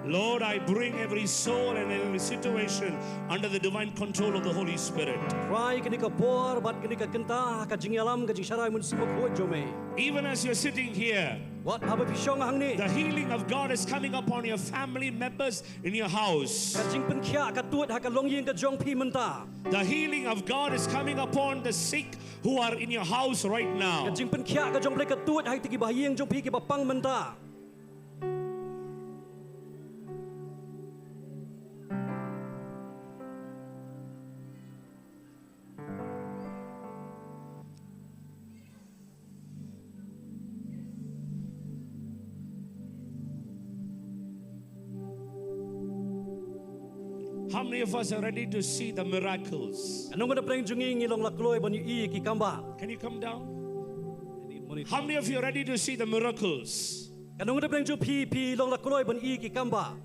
Lord, I bring every soul and every situation under the divine control of the Holy Spirit. Trai kane ka por bad kane ka kynta ha ka jingïalam ka jingshai Mynsiem Bakhuid jong me. Even as you're sitting here, wat haba phi shong hangne, the healing of God is coming upon your family members in your house. Ka jingpynkhiah ka tuid ha ka longïing ka jong phi mynta. The healing of God is coming upon the sick who are in your house right now. Ka jingpynkhiah ka jong U Blei ka tuid ha kita ki bahaïing jong phi kiba pang mynta. How many of us are ready to see the miracles? Katno ngut na pdeng jong ngi ngi long la kloi ban ïohi ïa ki kambah? Can you come down? How many of you are ready to see the miracles? Katno ngut na pdeng jong phi phi long la kloi ban ïohi ïa ki kambah?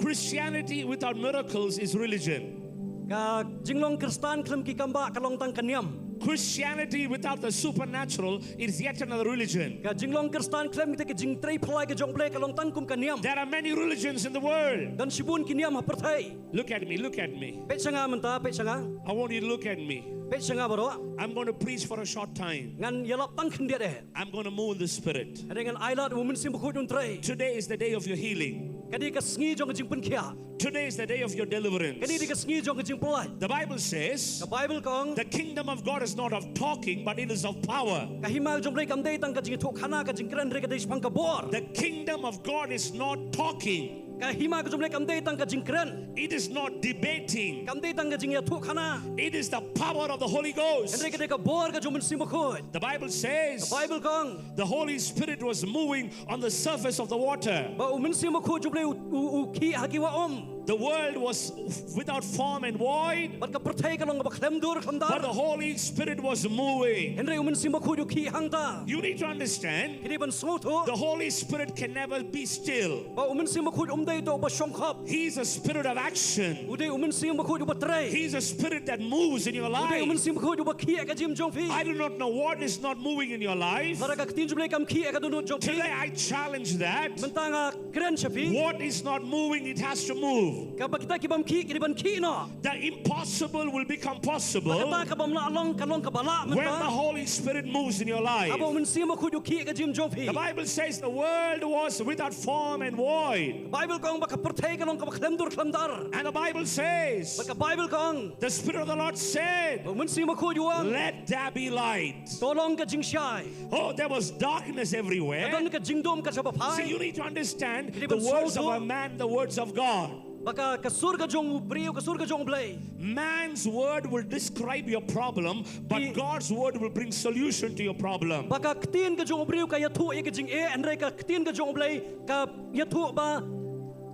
Christianity without miracles is religion. Ka jinglong Khristan khlem ki kambah ka long tang ka niam. Christianity without the supernatural is yet another religion. Ka jinglong Khristan khlem kita ki jingtrei phylla ka jong U Blei ka long tang kum ka niam. There are many religions in the world. Don shibun ki niam ha pyrthei. Look at me, look at me. Peit sha nga mynta, peit sha nga. I want you to look at me. Peit sha nga baroh. I'm going to preach for a short time. Ngan ïalap tang khyndiat eh. I'm going to move in the Spirit. Hynrei ngan ailad U Mynsiem Bakhuid un trei. Today is the day of your healing. Kane ka sngi jong ka jingpynkhiah. Today is the day of your deliverance. Kane ka sngi jong ka jingpyllait. The Bible says, ka Baibl ka ong, the kingdom of God is not of talking, but it is of power. Ka hima jong U Blei kam dei tang ka jingïathuhkhana ka jingkren, hynrei ka dei shaphang ka bor. The kingdom of God is not talking. Ka hima ka jong U Blei kam dei tang ka jingkren. It is not debating. Kam dei tang ka jingïathuhkhana. It is the power of the Holy Ghost. Hynrei ka dei ka bor ka jong U Mynsiem Bakhuid. The Bible says, ka Baibl ka ong, the Holy Spirit was moving on the surface of the water. Ba U Mynsiem Bakhuid jong U Blei u, u, u khih ha ki wah um. The world was without form and void. Bad ka pyrthei ka long kaba khlem dur khlem dar. But the Holy Spirit was moving. Hynrei U Mynsiem Bakhuid u khih hangta. You need to understand, phi dei ban sngewthuh, the Holy Spirit can never be still. Ba U Mynsiem Bakhuid um dei uta uba shongkhop. He is a spirit of action. U dei U Mynsiem Bakhuid uba trei. He is a spirit that moves in your life. U dei U Mynsiem Bakhuid uba khih ha ka jingim jong phi. I do not know what is not moving in your life. Lada ka ktien jong U Blei kam khih ha ka dohnud jong phi. Today I challenge that. Mynta nga kren sha phi. What is not moving, it has to move. Kaba kita ki bym khih ki dei ban khih noh. The impossible will become possible. Ba kata ka bym lah long kan long kaba lah mynta. When the Holy Spirit moves in your life. Haba U Mynsiem Bakhuid u khih ha ka jingim jong phi. The Bible says the world was without form and void. Ka Baibl ka ong ba ka pyrthei ka long kaba khlem dur khlem dar. And the Bible says, bad ka Baibl ka ong, the Spirit of the Lord said, ba U Mynsiem Bakhuid u ong, let there be light. To long ka jingshai. Oh, there was darkness everywhere. Ka don ka jingdum katba phai. See, you need to understand the words of a man, the words of God. Ba ka, ka sur ka jong u briew, ka sur ka jong U Blei. Man's word will describe your problem, but God's word will bring solution to your problem. Ba ka ktien ka jong u briew ka ïathuh ïa ka jingeh, hynrei ka ktien ka jong U Blei ka ïathuh ba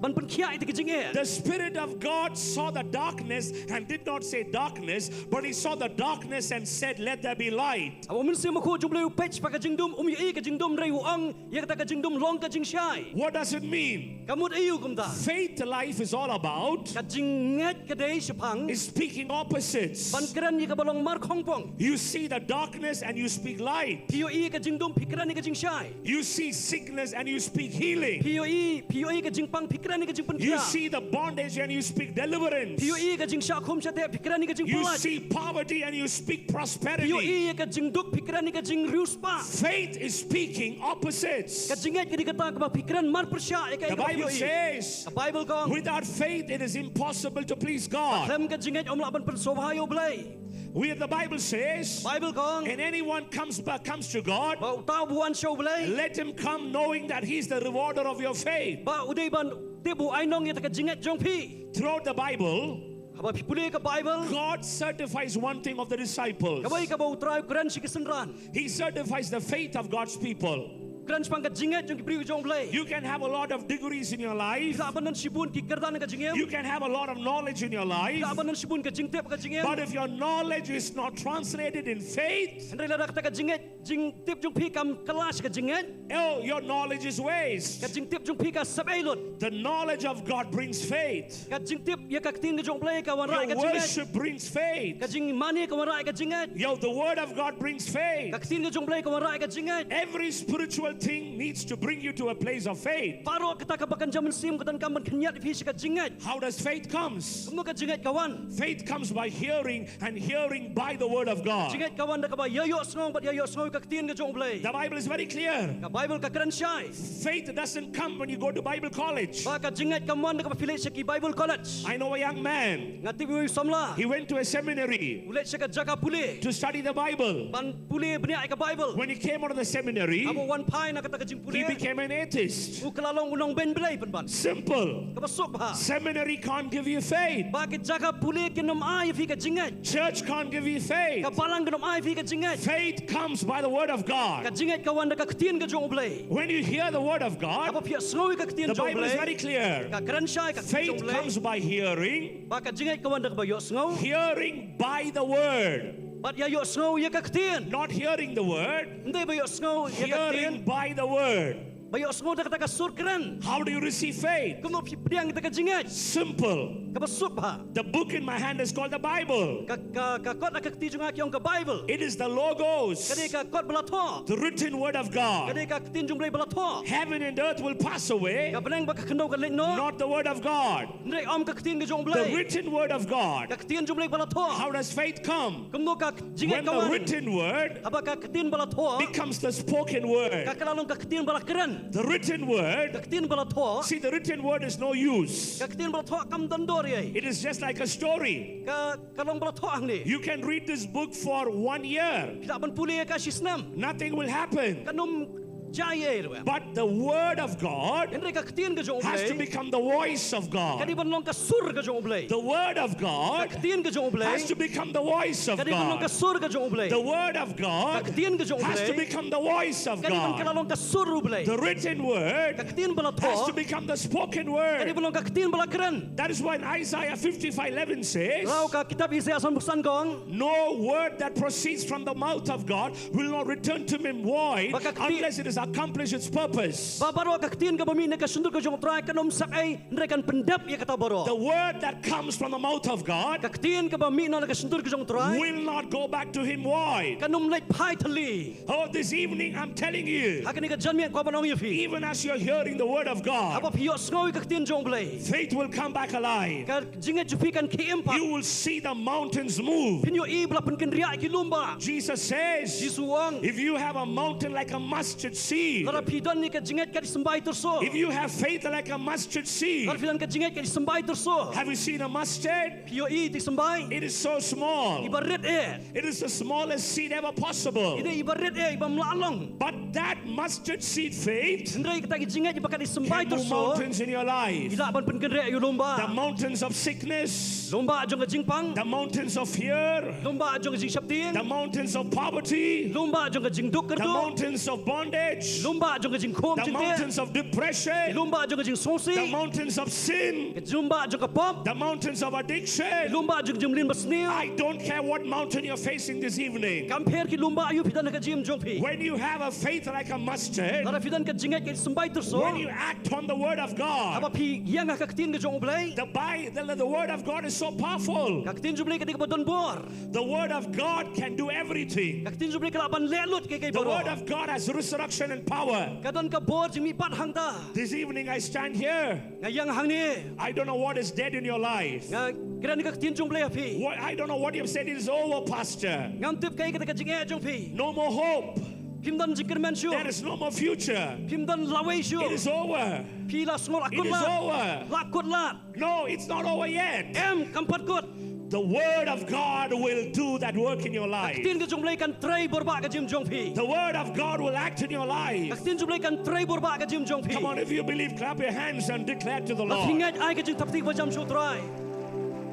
ban pynkhiah ïa ka jingeh. The Spirit of God saw the darkness and did not say darkness, but he saw the darkness and said, let there be light. Haba U Mynsiem Bakhuid jong U Blei u peit shaphang ka jingdum, um ïohi ka jingdum hynrei u ong ïa kata ka jingdum long ka jingshai. What does it mean? Ka mut aïu kumta? Faith life is all about, ka jingngeit ka dei shaphang, is speaking opposites. Ban kren ïa kaba long markhongpong. You see the darkness and you speak light. Phi ïohi ka jingdum phi kren ïa ka jingshai. You see sickness and you speak healing. Phi ïohi, phi ïohi ka jingpang phi kren ïa ka jingpynkhiah. You see the bondage and you speak deliverance. Phi ïohi ïa ka jingshah khum shah teh, phi kren ïa ka jingpynlait. You see poverty and you speak prosperity. Phi ïohi ïa ka jingduk, phi kren ïa ka jingriewspah. Faith is speaking opposites. Ka jingngeit ka dei kata kaba phi kren marpyrshah ïa kaei kaba phi ïohi. The Bible says, ka Baibl ka ong, without faith it is impossible to please God. Khlem ka jingngeit ym lah ban pynsngewbha ïa U Blei. We, the Bible says, Baibl ka ong, and anyone comes back, comes to God, ba uta uba wan sha U Blei, let him come knowing that he is the rewarder of your faith. Ba u dei ban tip, u ai nong ïa kata ka jingngeit jong phi. Throughout the Bible, haba phi pule ka Baibl, God certifies one thing of the disciples. Kawei kaba U Trai u kren sha ki synran. He certifies the faith of God's people. Kren shaphang ka jingngeit jong ki briew jong U Blei. You can have a lot of degrees in your life. Phi lah ban don shibun ki kyrdan ha ka jingim. You can have a lot of knowledge in your life. Phi lah ban don shibun ka jingtip ha ka jingim. But if your knowledge is not translated in faith, hynrei lada kata ka jingngeit, jingtip jong phi kam kylla sha ka jingngeit, oh, your knowledge is waste. Ka jingtip jong phi ka sep ei lut. The knowledge of God brings faith. Ka jingtip ïa ka ktien ka jong U Blei ka wanrah ïa ka jingngeit. Your worship brings faith. Ka jingmane ka wanrah ïa ka jingngeit. Yo, the word of God brings faith. Ka ktien ka jong U Blei ka wanrah ïa ka jingngeit. Every spiritual thing needs to bring you to a place of faith. Baroh kata kaba kynja mynsiem ka donkam ban khynñiat ïa phi sha ka jingngeit. How does faith comes? Kumno ka jingngeit ka wan? Faith comes by hearing, and hearing by the word of God. Jingngeit ka wan da kaba ïa ïohsngew bad ïa ïohsngew ïa ka ktien ka jong U Blei. The Bible is very clear. Ka Baibl ka kren shai. Faith doesn't come when you go to Bible college. Ba ka jingngeit kam wan da kaba phi leit sha ki Bible college. I know a young man. Nga tip ïa u samla. He went to a seminary. U leit sha ka jaka pule. To study the Bible. Ban pule bniah ïa ka Baibl. When he came out of the seminary, haba u wan phai na kata ka jingpule, he became an atheist. U kylla long u nongbeiñ Blei pynban. Simple. Kaba suk bha. Seminary can't give you faith. Ba ki jaka pule kin ym ai ïa phi ka jingngeit. Church can't give you faith. Ka balang kan ym ai ïa phi ka jingngeit. Faith comes by the word of God. Ka jingngeit ka wan da ka ktien ka jong U Blei. When you hear the word of God, haba phi ïohsngew ïa ka ktien jong U Blei, the Bible is very clear. Ka kren shai ka ktien jong U Blei. Faith comes by hearing. Ba ka jingngeit ka wan da kaba ïohsngew. Hearing by the word. Bad ïa ïohsngew ïa ka ktien. Not hearing the word. Ym dei ba ïohsngew ïa ka ktien. Hearing by the word. Ba ïohsngew da kata ka sur kren. How do you receive faith? Kumno phi pdiang kata ka jingngeit? Simple. Kaba suk bha. The book in my hand is called the Bible. Ka, ka, ka kot ha ka kti jong nga ki ong ka Baibl. It is the Logos. Ka dei ka kot ba la thoh. The written word of God. Ka dei ka ktien jong U Blei ba la thoh. Heaven and earth will pass away. Ka bneng bad ka khyndew kan leit noh. Not the word of God. Hynrei ym ka ktien ka jong U Blei. The written word of God. Ka ktien jong U Blei ba la thoh. How does faith come? Kumno ka jingngeit ka wan? When the written word, haba ka ktien ba la thoh, becomes the spoken word. Ka kylla long ka ktien ba la kren. The written word. Ka ktien ba la thoh. See, the written word is no use. Ka ktien ba la thoh kam don dor ei. It is just like a story. Ka, ka long ba la thoh hangne. You can read this book for one year. Phi lah ban pule ïa ka shi snem. Nothing will happen. Kan ym jia ei ruh em. But the word of God, hynrei ka ktien ka jong U Blei, has to become the voice of God. Ka dei ban long ka sur ka jong U Blei. The word of God, ka ktien ka jong U Blei, has to become the voice of God. Ka dei ban long ka sur ka jong U Blei. The word of God, ka ktien ka jong U Blei, has to become the voice of God. Ka dei ban kylla long ka sur U Blei. The written word, ka ktien ba la thoh, has to become the spoken word. Ka dei ban long ka ktien ba la kren. That is why in Isaiah fifty-five eleven says, rau ka kitab Isaïah sanphew san ka ong, no word that proceeds from the mouth of God will not return to him void, ba ka kti- unless it has accomplished its purpose. Ba baroh ka ktien kaba mih na ka shyntur ka jong U Trai kan ym sep ei, hynrei kan pyndep ïa kata baroh. The word that comes from the mouth of God, ka ktien kaba mih na ka shyntur ka jong U Trai, will not go back to him void. Kan ym leit phai thylli. Oh, this evening I'm telling you, ha kane ka janmiet nga kwah ban ong ïa phi, even as you're hearing the word of God, haba phi ïohsngew ïa ka ktien jong U Blei, faith will come back alive. Ka jingngeit jong phi kan khie im pat. You will see the mountains move. Phin ïohi ba la pynkynriah ki lum bah. Jesus says, Jisu u ong, if you have a mountain like a mustard seed, lada phi don ïa ka jingngeit kat ki symbai tyrso, if you have faith like a mustard seed, lada phi don ka jingngeit kat ki symbai tyrso, have you seen a mustard? Phi ïohi ïa ki symbai? It is so small. I barit eh. It is the smallest seed ever possible. I dei i barit eh, i bym lah long. But that mustard seed faith, hynrei kata ka jingngeit ba kat ki symbai tyrso, can move mountains in your life. I lah ban pynkynriah ïa u lum bah. The mountains of sickness, lum bah jong ka jingpang. The mountains of fear, lum bah jong ka jingsheptieng. The mountains of poverty, lum bah jong ka jingduk kyrduh. The mountains of bondage, lum bah jong ka jingkhum jingteh. The mountains of depression, lum bah jong ka jingsngewsih. The mountains of sin, lum bah jong ka pop. The mountains of addiction, lum bah jong ka jingmlien basniew. I don't care what mountain you're facing this evening. Kam pher ki lum bah aïu phi don ha ka jingim jong phi. When you have a faith like a mustard, lada phi don ka jingngeit ka symbai tyrso, when you act on the word of God, haba phi ïeng ha ka ktien ka jong U Blei, the, Bi- the, the word of God is so powerful. Ka ktien jong U Blei ka dei kaba don bor. The word of God can do everything. Ka ktien jong U Blei ka lah ban leh lut kiei kiei baroh. The word of God has resurrection and power. Ka don ka bor jingmihpat hangta. This evening I stand here. Nga ïeng hangne. I don't know what is dead in your life. Nga kren ka ktien jong U Blei ha phi. What, I don't know what you've said. It is over, Pastor. Ngam tip kaei kata ka jingeh jong phi. No more hope. Phim don jingkyrmen shuh. There is no more future. Phim don lawei shuh. It is over. Phi la sngewlakot lad. It is over. Lakot lad. No, it's not over yet. Em, kam pat kut. The word of God will do that work in your life. Ka ktien ka jong U Blei kan trei bor ba ka jingim jong phi. The word of God will act in your life. Ka ktien jong U Blei kan trei bor ba ka jingim jong phi. Come on, if you believe, clap your hands and declare to the Lord. Lada phi ngeit, ai ka jingthap kti ba jam sha U Trai.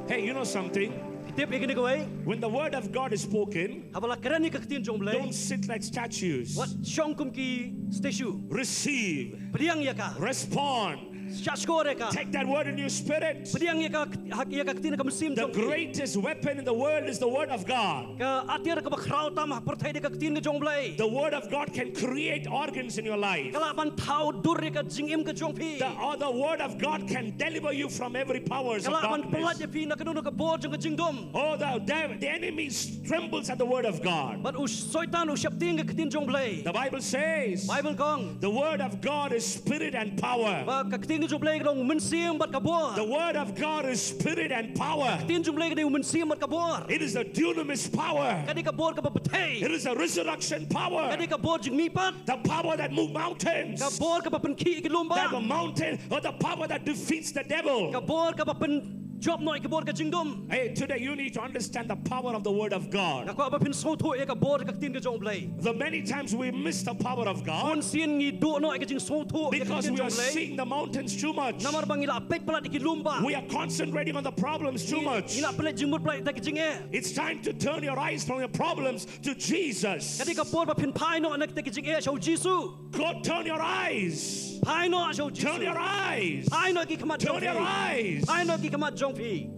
Hey, you know something? Phi tip ïa kane kawei? When the word of God is spoken, haba la kren ïa ka ktien jong U Blei, don't sit like statues. Wat shong kum ki statue. Receive. Pdiang ïa ka. Respond. Shahshkor ïa ka. Take that word in your spirit. Pdiang ïa ka, ha, ïa ka ktien ha ka mynsiem jong phi. The greatest weapon in the world is the word of God. Ka atiar kaba khraw tam ha pyrthei dei ka ktien ka jong U Blei. The word of God can create organs in your life. Ka lah ban thaw dur ïa ka jingim ka jong phi. The, or the word of God can deliver you from every powers of darkness. Ka lah ban pyllait ïa phi na kano kano ka bor jong ka jingdum. Oh, the, the, the enemy trembles at the word of God. Bad u Soitan u sheptieng ïa ka ktien jong U Blei. The Bible says, Bible ka ong, the word of God is spirit and power. Ba ka ktien jong U Blei ka long mynsiem bad ka bor. The word of God is spirit and power. Ka ktien jong U Blei ka dei u mynsiem bad ka bor. It is a dunamis power. Ka dei ka bor kaba pyrthei. It is a resurrection power. Ka dei ka bor jingmihpat. The power that move mountains. Ka bor kaba pynkhih ki lum bah. That the mountain, or the power that defeats the devil. Ka bor kaba pynjop noh ïa ka bor ka jingdum. Hey, today you need to understand the power of the word of God. Nga kwah ba phin sngewthuh ïa ka bor ka ktien ka jong U Blei. The many times we miss the power of God. Bun sien ngi duh noh ïa ka jingsngewthuh ïa ka ktien jong U Blei. Because we are seeing the mountains too much. Namar ba ngi la peit palat ïa ki lum bah. We are concentrating on the problems too much. Ngi, ngi la pynleit jingmut palat ïa ki jingeh. It's time to turn your eyes from your problems to Jesus. Ka dei ka por ba phin phai noh na kita ki jingeh sha U Jisu. God, turn your eyes. Phai noh sha U Jisu. Turn your eyes. Phai noh ki khmat jong phi. Turn your eyes. Phai noh ki khmat jong phi.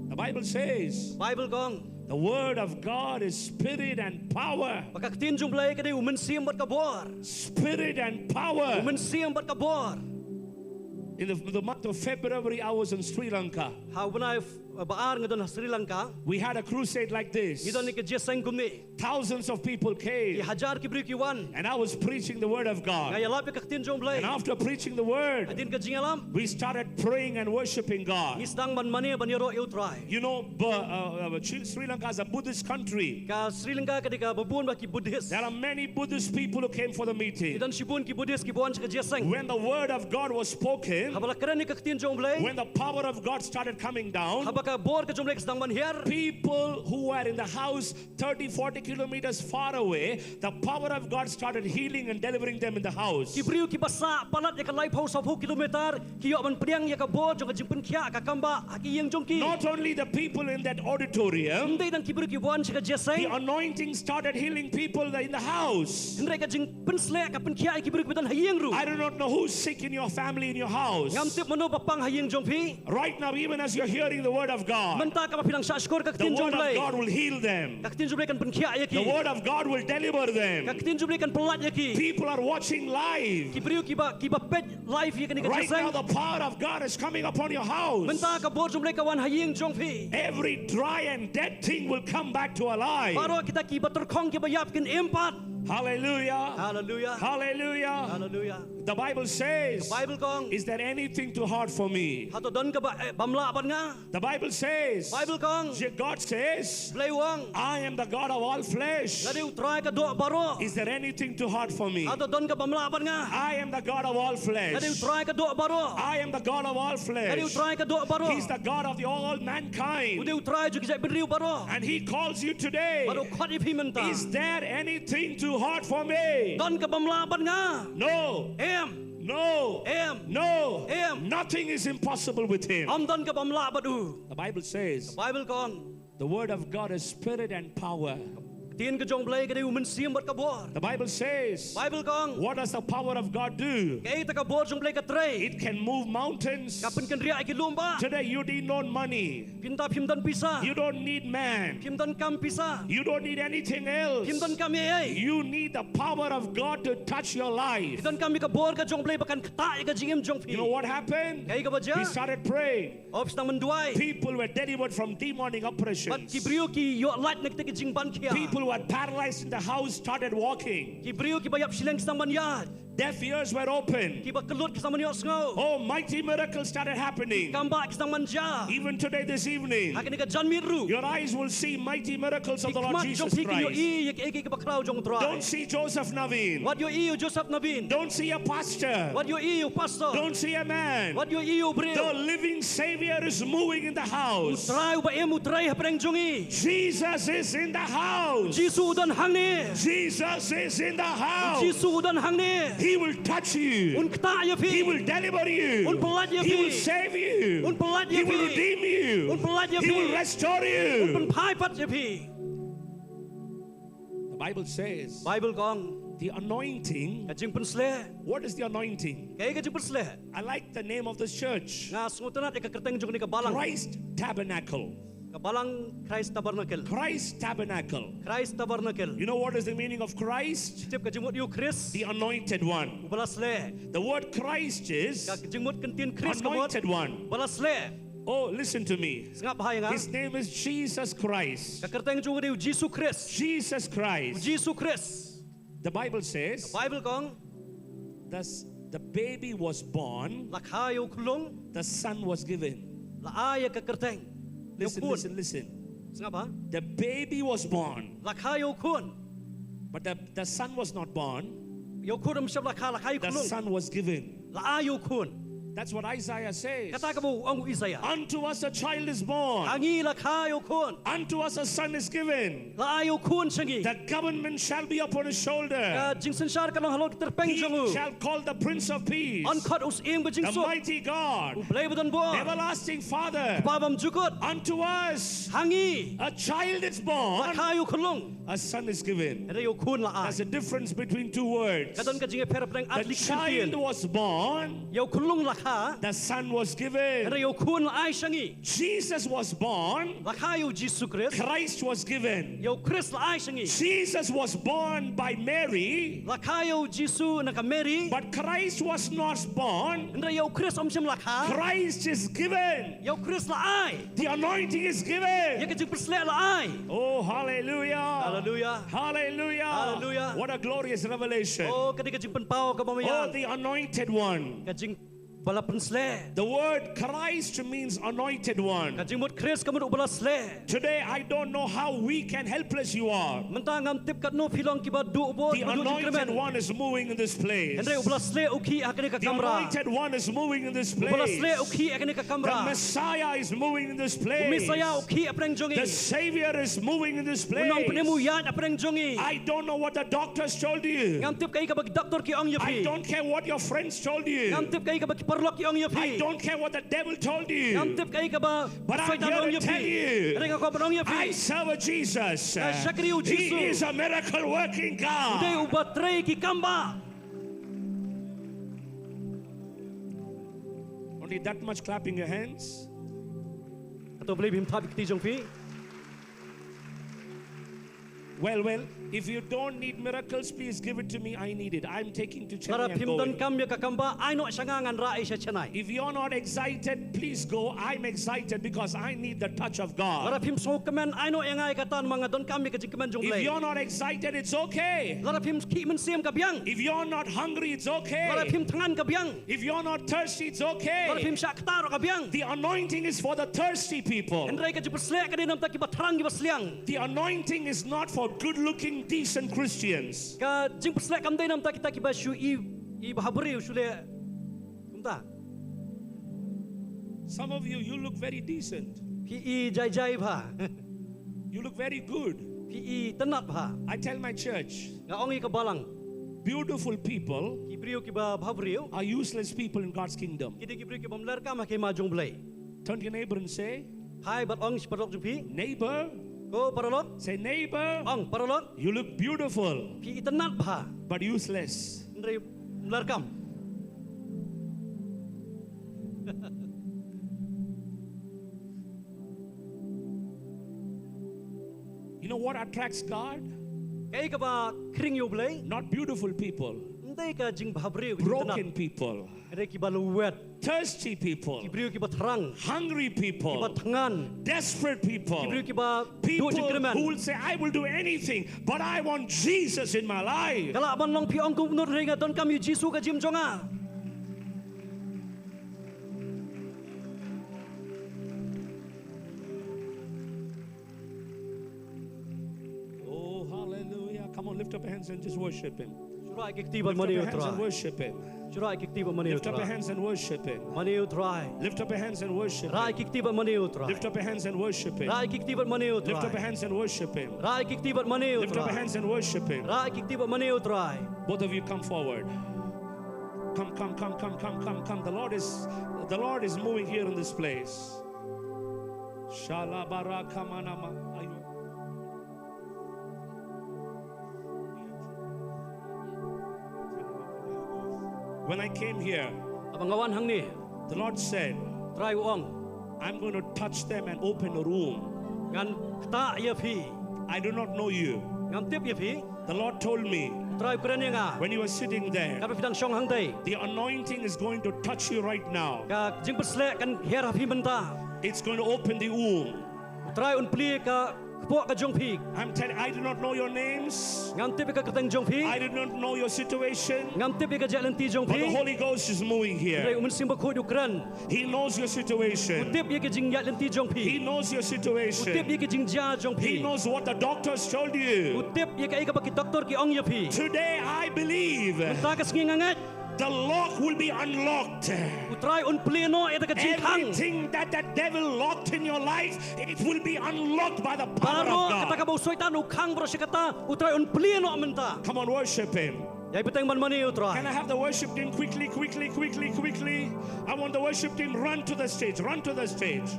The Bible says, Bible ka ong, the word of God is spirit and power. Ba ka ktien jong U Blei ka dei u mynsiem bad ka bor. Spirit and power. U mynsiem bad ka bor. In the, the month of February, I was in Sri Lanka. Ha u bnai f-, ba ar nga don ha Sri Lanka. We had a crusade like this. Ngi don ïa ka jingïaseng kumne. Thousands of people came. Ki hajar ki briew ki wan. And I was preaching the word of God. Nga ïalap ïa ka ktien jong U Blei. And after preaching the word, hadien ka jingïalap, we started praying and worshiping God. Ngi sdang ban mane ban ïaroh ïa U Trai. You know, bu-, uh, uh, Sri, Sri Lanka is a Buddhist country. Ka Sri Lanka ka dei kaba bun bad ki Buddhist. There are many Buddhist people who came for the meeting. Ki don shibun ki Buddhist kiba wan sha ka jingïaseng. When the word of God was spoken, haba la kren ïa ka ktien jong U Blei, when the power of God started coming down, haba ka bor ka jong U Blei ka sdang ban hiar, people who were in the house thirty, forty kilometers far away, the power of God started healing and delivering them in the house. Ki briew kiba sah palat ïa ka laiphew sawphew kilometer, ki ïoh ban pdiang ïa ka bor jong ka jingpynkhiah ka kam bah ha ki ïing jong ki. Not only the people in that auditorium, ym dei tang ki briew kiba wan sha ka jingïaseng. The anointing started healing people in the house. Hynrei ka jingpynsleh ka pynkhiah ïa ki briew kiba don ha ïing ruh. I do not know who's sick in your family, in your house. Ngam tip mano ba pang ha ïing jong phi. Right now, even as you're hearing the word of God, mynta kaba phi nang shahshkor ka ktien jong U Blei, the word of God will heal them. Ka ktien jong U Blei kan pynkhiah ïa ki. The word of God will deliver them. Ka ktien jong U Blei kan pyllait ïa ki. People are watching live. Ki briew kiba, kiba peit live ïa kane ka jingïaseng. Right now, the power of God is coming upon your house. Mynta ka bor jong U Blei ka wan ha ïing jong phi. Every dry and dead thing will come back to alive. Baroh kita kiba tyrkhong kiba ïap kin im pat. Hallelujah. Hallelujah. Hallelujah. Hallelujah. The Bible says, ka Bible ka ong, is there anything too hard for me? Hato don kaba, eh, bym lah bad nga? The Bible says, Bible ka ong, Je-, God says, Blei u ong, I am the God of all flesh. Nga dei U Trai ka doh baroh. Is there anything too hard for me? Hato don kaba bym lah bad nga? I am the God of all flesh. Nga dei U Trai ka doh baroh. I am the God of all flesh. Nga dei U Trai ka doh baroh. He's the God of the all mankind. U dei U Trai jong ki jaitbynriew baroh. And he calls you today. Bad u khot ïa phi mynta. Is there anything too hard for me? Don kaba bym lah bad nga? No. Em. No. Em. No. Em. Nothing is impossible with him. Ym don kaba bym lah bad u. The Bible says, Bible ka ong, the word of God is spirit and power. Ktien ka jong U Blei ka dei u mynsiem bad ka bor. The Bible says, Bible ka ong, what does the power of God do? Kaei kata ka bor jong U Blei ka trei? It can move mountains. Ka pynkynriah ïa ki lum bah. Today you need not money. Mynta phim don pisa. You don't need man. Phim donkam pisa. You don't need anything else. Phim donkam ei ei. You need the power of God to touch your life. Phi donkam ïa ka bor ka jong U Blei ba kan ktah ïa ka jingim jong phi. You know what happened? Kaei kaba jia? We started praying. Hooid, phi sdang ban duwai. People were delivered from demonic oppressions. Bad ki briew ki ïoh lait na kita ki jingbankhia. People who were paralyzed in the house started walking. Ki briew kiba ïap shiliang ki sdang ban ïaid. Deaf ears were opened. Kiba kyllut ki sdang ban ïohsngew. Oh, mighty miracles started happening. Ki kambah ki sdang ban jia. Even today, this evening, ha kane ka janmiet ruh, your eyes will see mighty miracles of the Lord Jesus Christ. Ki khmat jong phi kin ïohi ïa kiei kiei kiba khraw jong U Trai. Don't see Joseph Naveen. Wat ïohi ïa u Joseph Naveen. Don't see a pastor. Wat ïohi ïa u pastor. Don't see a man. Wat ïohi ïa u briew. The living Savior is moving in the house. U Trai uba im u trei hapdeng jong ngi. Jesus is in the house. U Jisu u don hangne. Jesus is in the house. U Jisu u don hangne. He will touch you. Un ktah ïa phi. He will deliver you. Un pyllait ïa phi. He will save you. Un pyllait ïa phi. He will redeem you. Un pyllait ïa phi. He will restore you. Un pynphai pat ïa phi. The Bible says, Bible ka ong, the anointing. Ka jingpynshlur. What is the anointing? Kaei ka jingpynshlur? I like the name of this church. Nga sngewtynnad ïa ka kyrteng jong kane ka balang. Christ Tabernacle. Ka balang Christ Tabernacle. Christ Tabernacle. Christ Tabernacle. You know what is the meaning of Christ? Tip ka jingmut ïa u Khrist? The anointed one. Uba la shlur. The word Christ is, ka jingmut kyntien Khrist ka mut, anointed one. Uba la shlur. Oh, listen to me. Sngap bha ïa nga. His name is Jesus Christ. Ka kyrteng jong u dei u Jisu Khrist. Jesus Christ. U Jisu Khrist. The Bible says, ka Bible ka ong, the, s- the baby was born, la kha ïa u khyllung, the son was given. La ai ïa ka kyrteng. Listen, listen, listen. Sngap bha. The baby was born, la kha ïa u khun. But the, the son was not born. Ïa u khun um shym la kha, la kha ïa u khyllung. The son was given. La ai ïa u khun. That's what Isaiah says. Kata kaba ong u Isaïah. Unto us a child is born. Ha ngi la kha ïa u khun. Unto us a son is given. La ai ïa u khun sha ngi. The government shall be upon his shoulder. Ka jingsynshar kan long halor ki tyrpeng jong u. He shall call the Prince of Peace. Yn khot u Syiem ka jingsuk. The mighty God. U Blei ba don bor. Everlasting Father. Kpa bymjukut. Unto us, ha ngi, a child is born. La kha ïa u khyllung. A son is given. Hynrei ïa u khun la ai. There's a difference between two words. Ka don ka jingïapher hapdeng ar tylli ki kyntien. The child was born. Ïa u khyllung la kha. The son was given. Hynrei ïa u khun la ai sha ngi. Jesus was born. La kha ïa u Jisu Khrist. Christ was given. Ïa u Khrist la ai sha ngi. Jesus was born by Mary. La kha ïa u Jisu na ka Mary. But Christ was not born. Hynrei ïa u Khrist um shym la kha. Christ is given. Ïa u Khrist la ai. The anointing is given. Ïa ka jingpynshlur la ai. Oh, hallelujah. Hallelujah. Hallelujah. Hallelujah. What a glorious revelation. Oh, ka dei ka jingpynpaw kaba maïan. Oh, the anointed one. Ka jing ba la pynshlur. The word Christ means anointed one. Ka jingmut Khrist ka mut uba la shlur. Today, I don't know how weak and helpless you are. Mynta ngam tip katno phi long kiba duh bor, kiba duh jingkyrmen. The anointed one is moving in this place. Hynrei uba la shlur u khih ha kane ka kamra. The anointed one is moving in this place. Uba la shlur u khih ha kane ka kamra. The Messiah is moving in this place. U Messiah u khih hapdeng jong ngi. The Savior is moving in this place. U nongpynim u ïaid hapdeng jong ngi. I don't know what the doctors told you. Ngam tip kaei kaba ki doktor ki ong ïa phi. I don't care what your friends told you. Ngam tip kaei kaba ki paralok ki ong ïa phi. I don't care what the devil told you. Ngam tip kaei kaba Satan ong ïa phi. But I'm here to tell you, hynrei nga kwah ban ong ïa phi, I serve a Jesus. Nga shakri ïa u Jisu. He is a miracle working God. U dei uba trei ki kam bah. Only that much clapping your hands. Katto balei phim thap ïa ki kti jong phi. Well, well, if you don't need miracles, please give it to me. I need it. I'm taking to Chennai and going. Lada phim donkam ïa ka kam bah, ai noh sha nga, ngan rah ei sha Chennai. If you're not excited, please go. I'm excited because I need the touch of God. Lada phim sngewkmen, ai noh ïa nga ïa kata namar nga donkam ïa ka jingkmen jong U Blei. If you're not excited, it's okay. Lada phim khih mynsiem ka biang. If you're not hungry, it's okay. Lada phim thngan ka biang. If you're not thirsty, it's okay. Lada phim shah ktah ruh ka biang. The anointing is for the thirsty people. Hynrei ka jingpynshlur ka dei na bynta kiba thrang kiba sliang. The anointing is not for good-looking, decent Christians. Ka jingpynshlur kam dei na bynta kita kiba shu i, i bha briew shu leh kumta. Some of you, you look very decent. Phi i jai jai bha. You look very good. Phi i tynnad bha. I tell my church, nga ong ïa ka balang, beautiful people, ki briew kiba bha briew, are useless people in God's kingdom. Ki dei ki briew ki bym leh kam ha ka hima jong U Blei. Turn to your neighbor and say, hi bad ong sha paralok jong phi, neighbor, Ko paralok. Say, neighbor, ong paralok, you look beautiful, phi itynnad bha, but useless. Hynrei mlarkam. You know what attracts God? Kaei kaba khring ïa U Blei? Not beautiful people. Ym dei ka jingbhabriew, ka jingitynnad. Broken people. Hynrei kiba lawet. Thirsty people. Ki briew kiba thrang. Hungry people. Kiba thngan. Desperate people. Ki briew kiba duh jingkyrmen. People who will say, I will do anything, but I want Jesus in my life. Ka lah ban long phi ong kumno, hynrei nga donkam ïa U Jisu ha ka jingim jong nga. Oh, hallelujah. Come on, lift up your hands and just worship Him. Shu rah ïa ki kti bad mane ïa U Trai. Lift up your hands and worship Him. Shu rah ïa ki kti bad mane ïa U Trai. Mane ïa U Trai. Lift up your hands and worship Him. Rah ïa ki kti bad mane ïa U Trai. Lift up your hands and worship Him. Rah ïa ki kti bad mane ïa U Trai. Lift up your hands and worship Him. Rah ïa ki kti bad mane ïa U Trai. Lift up your hands and worship Him. Rah ïa ki kti bad mane ïa U Trai. Both of you come forward. Come, come, come, come, come, come, come. The Lord is, the Lord is moving here in this place. Shalabarakamana. Ayo. When I came here, haba nga wan hangne, the Lord said, Trai u ong, I'm going to touch them and open a room. Ngan ktah ïa phi. I do not know you. Ngam tip ïa phi. The Lord told me, Trai u kren ïa nga, when you were sitting there, katba phi dang shong hangtei, the anointing is going to touch you right now. Ka jingpyrshlur kan her ha phi mynta. It's going to open the womb. Trai un plie ka kpoh ka jong phi. I'm telling, I do not know your names. Ngam tip ïa ka kyrteng jong phi. I do not know your situation. Ngam tip ïa ka jingïaid lynti jong phi. But the Holy Ghost is moving here. Hynrei U Mynsiem Bakhuid u kren. He knows your situation. U tip ïa ka jingïaid lynti jong phi. He knows your situation. U tip ïa ka jingjia jong phi. He knows what the doctors told you. U tip ïa kaei kaba ki doktor ki ong ïa phi. Today I believe. Mynta ka sngi nga ngeit. The lock will be unlocked. U Trai un plie noh ïa ka jingkhang. Everything that the devil locked in your life, it will be unlocked by the power of God. Baroh kata kaba u Soitan u khang baroh shi katta, U Trai un plie noh mynta. Come on, worship Him. Ïai bteng ban mane ïa U Trai. Can I have the worship team quickly, quickly, quickly, quickly? I want the worship team, run to the stage, run to the stage.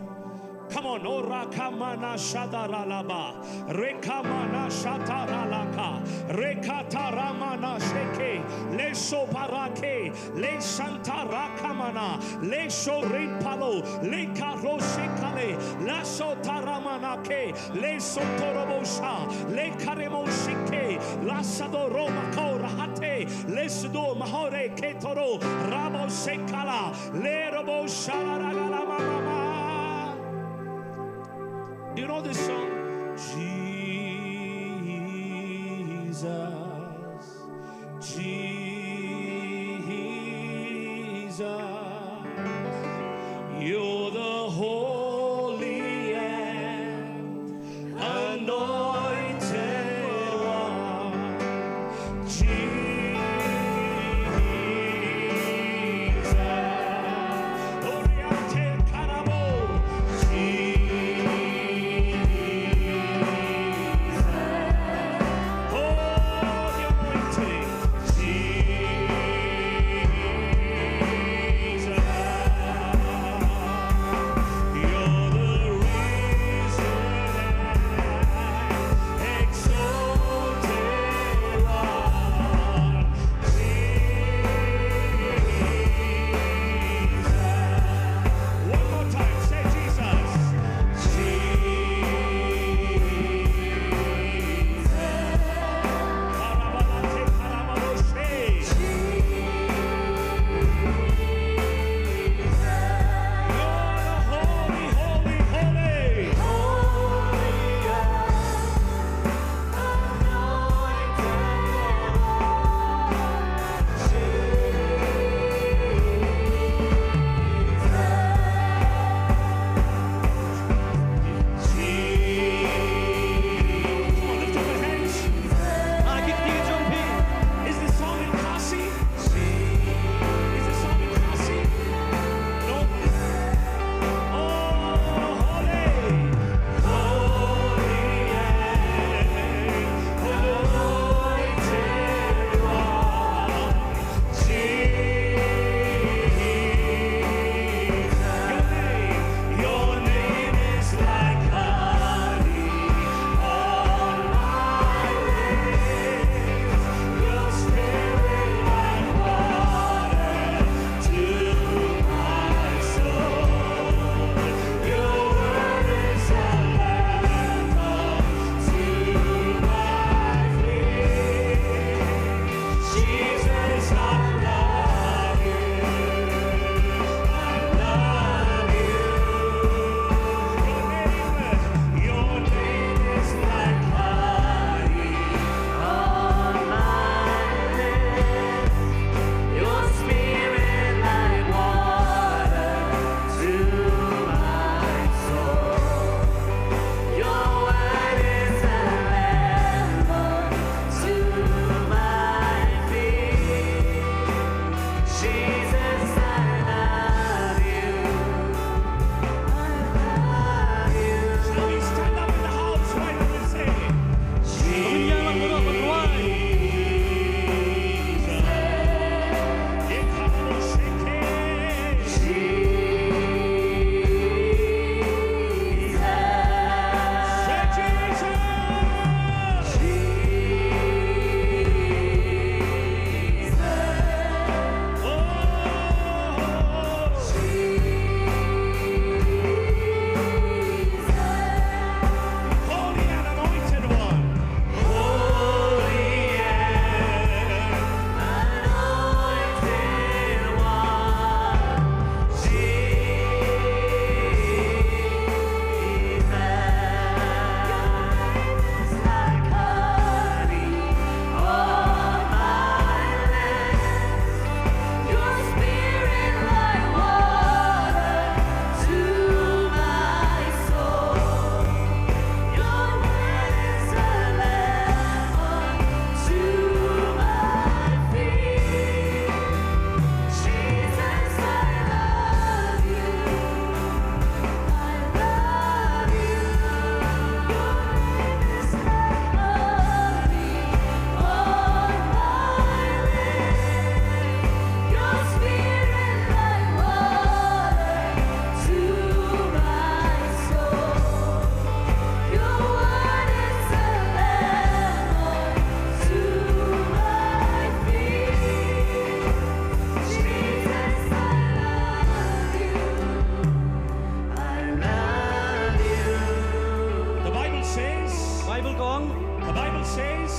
Come on, oh, rakamana shadaralaba, rekamana shataralaka, rekataramana sheke, leso barake, le santarakamana, leso rimpalo, le karo shekale, laso taramana ke, leso torobosha, le karemo shike, lasado romako rahate, lesdo mahore ketoro, rabo sekala, Lerobo shararagala mama. Do you know this song? Jesus, Jesus, you're the holy and anointed one. Jesus.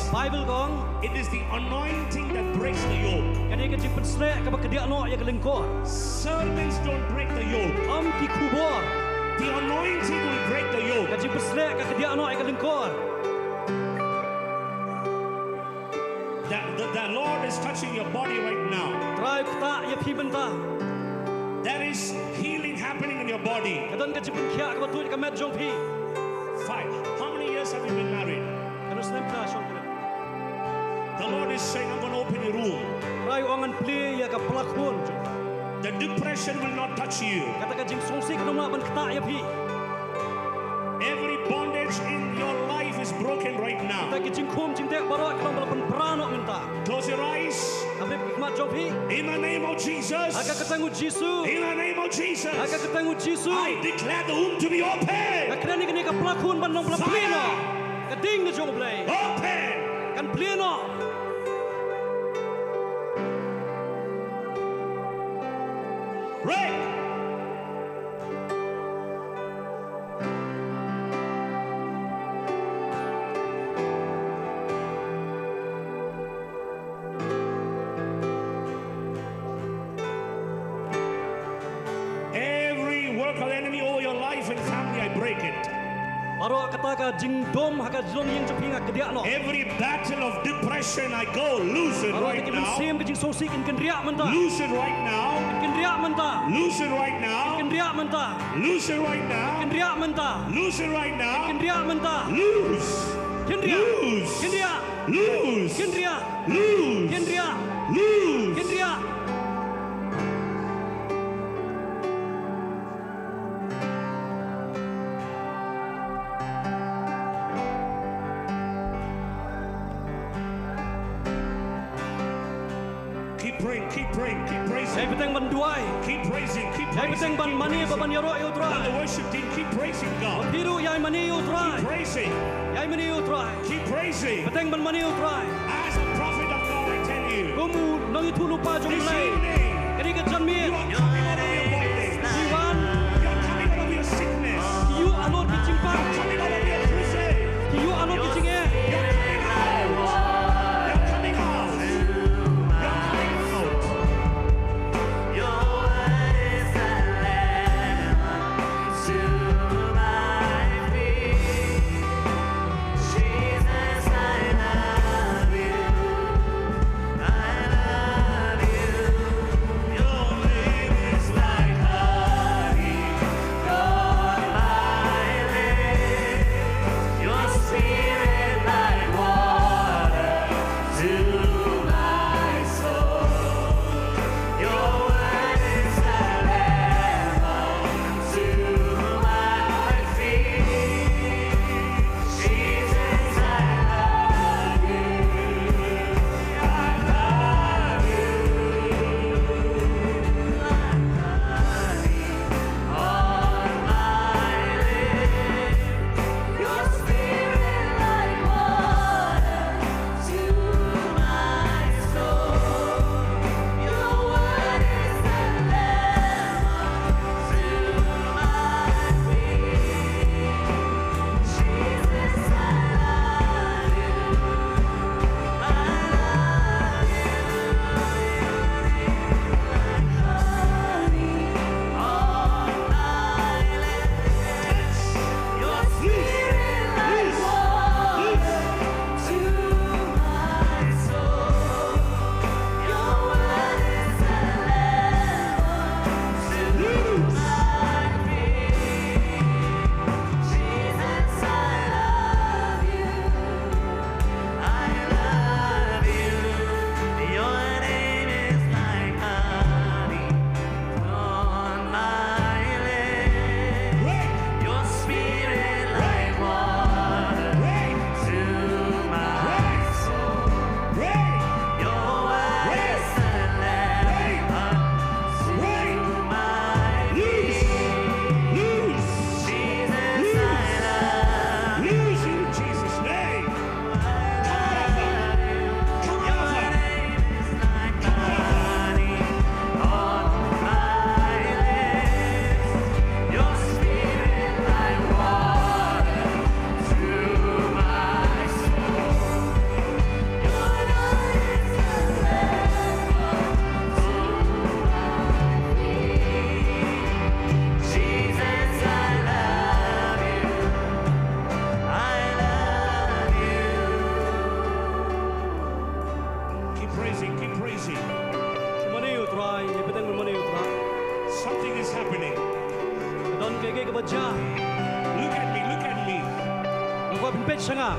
Bible ka ong, it is the anointing that breaks the yoke. Kane ka jingpynshlur kaba kdiah noh ïa ka lyngkor. Sermons don't break the yoke. Ym ki khubor. The anointing will break the yoke. Ka jingpynshlur ka kdiah noh ïa ka lyngkor. That the, the Lord is touching your body right now. Trai u ktah ïa phi mynta. There is healing happening in your body. Ka don ka jingpynkhiah kaba tuid ka met jong phi. Five. How many years have you been married? Katno snem phi la shong kynduh? The Lord is saying, "I'm gonna open your womb." Trai u ong ngan plie ïa ka pla khun. The depression will not touch you. Kata ka jingsngewsih kam lah ban ktah ïa phi. Every bondage in your life is broken right now. Kata ki jingkhum jingteh baroh ki long ba la pynpra noh mynta. Close your eyes. Khmih ki khmat jong phi. In the name of Jesus. Ha ka kyrteng u Jisu. In the name of Jesus. Ha ka kyrteng u Jisu. I declare the womb to be open. Nga kren ïa kane ka pla khun ban long pla plie noh. Fire. Ka ding ka jong U Blei. Open. Kan plie noh. Break. Every work of the enemy over your life and family, I break it. Baroh kata ka jingdum ha ka jinglong ïing jong phi nga kdiah noh. Every battle of depression, I go, loose it right now. Baroh kata ka mynsiem ka jingsngewsih kan kynriah mynta. Loose it right now. Kan kynriah mynta. Loose it right now. Kan kynriah mynta. Loose it right now. Kan kynriah mynta. Loose it right now. Kan kynriah mynta. Loose. Kynriah. Loose. Kynriah. Loose. Kynriah. Loose. Kynriah. Loose. Kynriah. Keep praying, keep praying, keep praising. Ïai bteng ban duwai. Keep praising, keep praising. Ïai bteng ban mane bad ban ïaroh ïa U Trai. Let the worship team keep praising God. Phi ruh ïai mane ïa U Trai. Keep praising. Ïai mane ïa U Trai. Keep praising. Bteng ban mane ïa U Trai. As a prophet of God, I tell you. Kum u nongïathuhlypa jong U Blei. This evening, kane ka janmiet. You are coming out of your bondage. Phi wan. You are coming out of your sickness. Phi ïuh halor ki jingpang. You are coming out of your prison. Phi ïuh halor ki jingeh. You are coming out. You are coming out. You are coming out. Your word is a lamp to my feet. Jesus, I love you. I love you. Something is happening. Don kaei kaei kaba jia. Look at me, look at me. Nang kwah phin peit sha nga.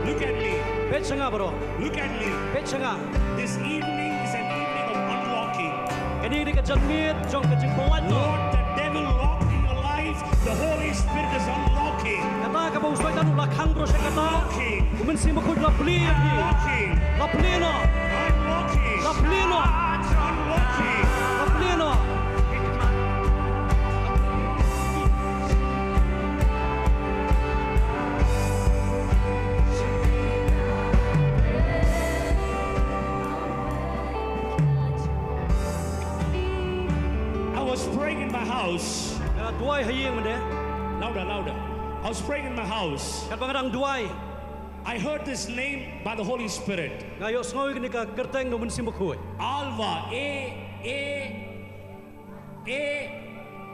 Look at me. Peit sha nga baroh. Look at me. Peit sha nga. This evening is an evening of unlocking. Kane ka dei ka janmiet jong ka jingpynlait noh. What the devil locked in your life, the Holy Spirit is unlocking. Kata kaba u Soitan u la khang baroh sha kata. Unlocking. U Mynsiem Bakhuid u la plie ïa phi. Unlocking. La plie noh. Unlocking. La plie noh. Unlocking. La plie noh. I was praying in my house. Nga la duwai ha ïing mynne. Louder, louder. I was praying in my house. Katba nga dang duwai, I heard this name by the Holy Spirit. Nga ïohsngew ïa kane ka kyrteng na u Mynsiem Bakhuid. Alva, A, A, A,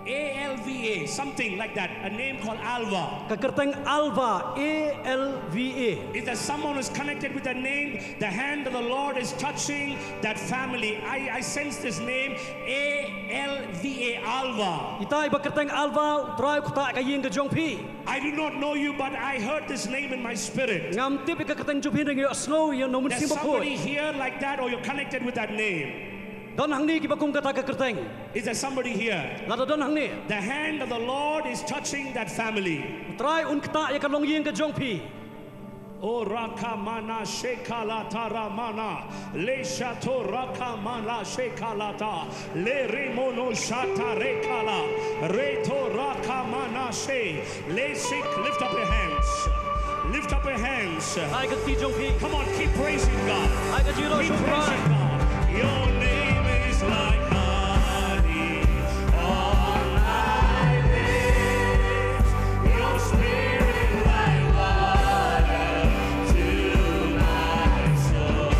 A L V A, something like that. A name called Alva. Ka kyrteng Alva, A L V A. If there's someone who's connected with that name, the hand of the Lord is touching that family. I, I sense this name, A L V A, Alva. Ita iba kyrteng Alva, u Trai u ktah ïa ka ïing ka jong phi. I do not know you, but I heard this name in my spirit. Ngam tip ïa ka kyrteng jong phi, nga ïohsngew ïa u na u Mynsiem Bakhuid. There's somebody here like that, or you're connected with that name. Don hangne kiba kum kata ka kyrteng. Is there somebody here? Lada don hangne. The hand of the Lord is touching that family. U Trai un ktah ïa ka longïing ka jong phi. O rakamana shekala taramana, le shato rakamana shekalata, le remono shata rekala, reto rakamana she, le sik. Lift up your hands. Lift up your hands. Hai ka kti jong phi. Come on, keep praising God. Hai ka jingïaroh sha u Trai. Keep praising God. Your name is like honey on my lips. Your spirit like water to my soul.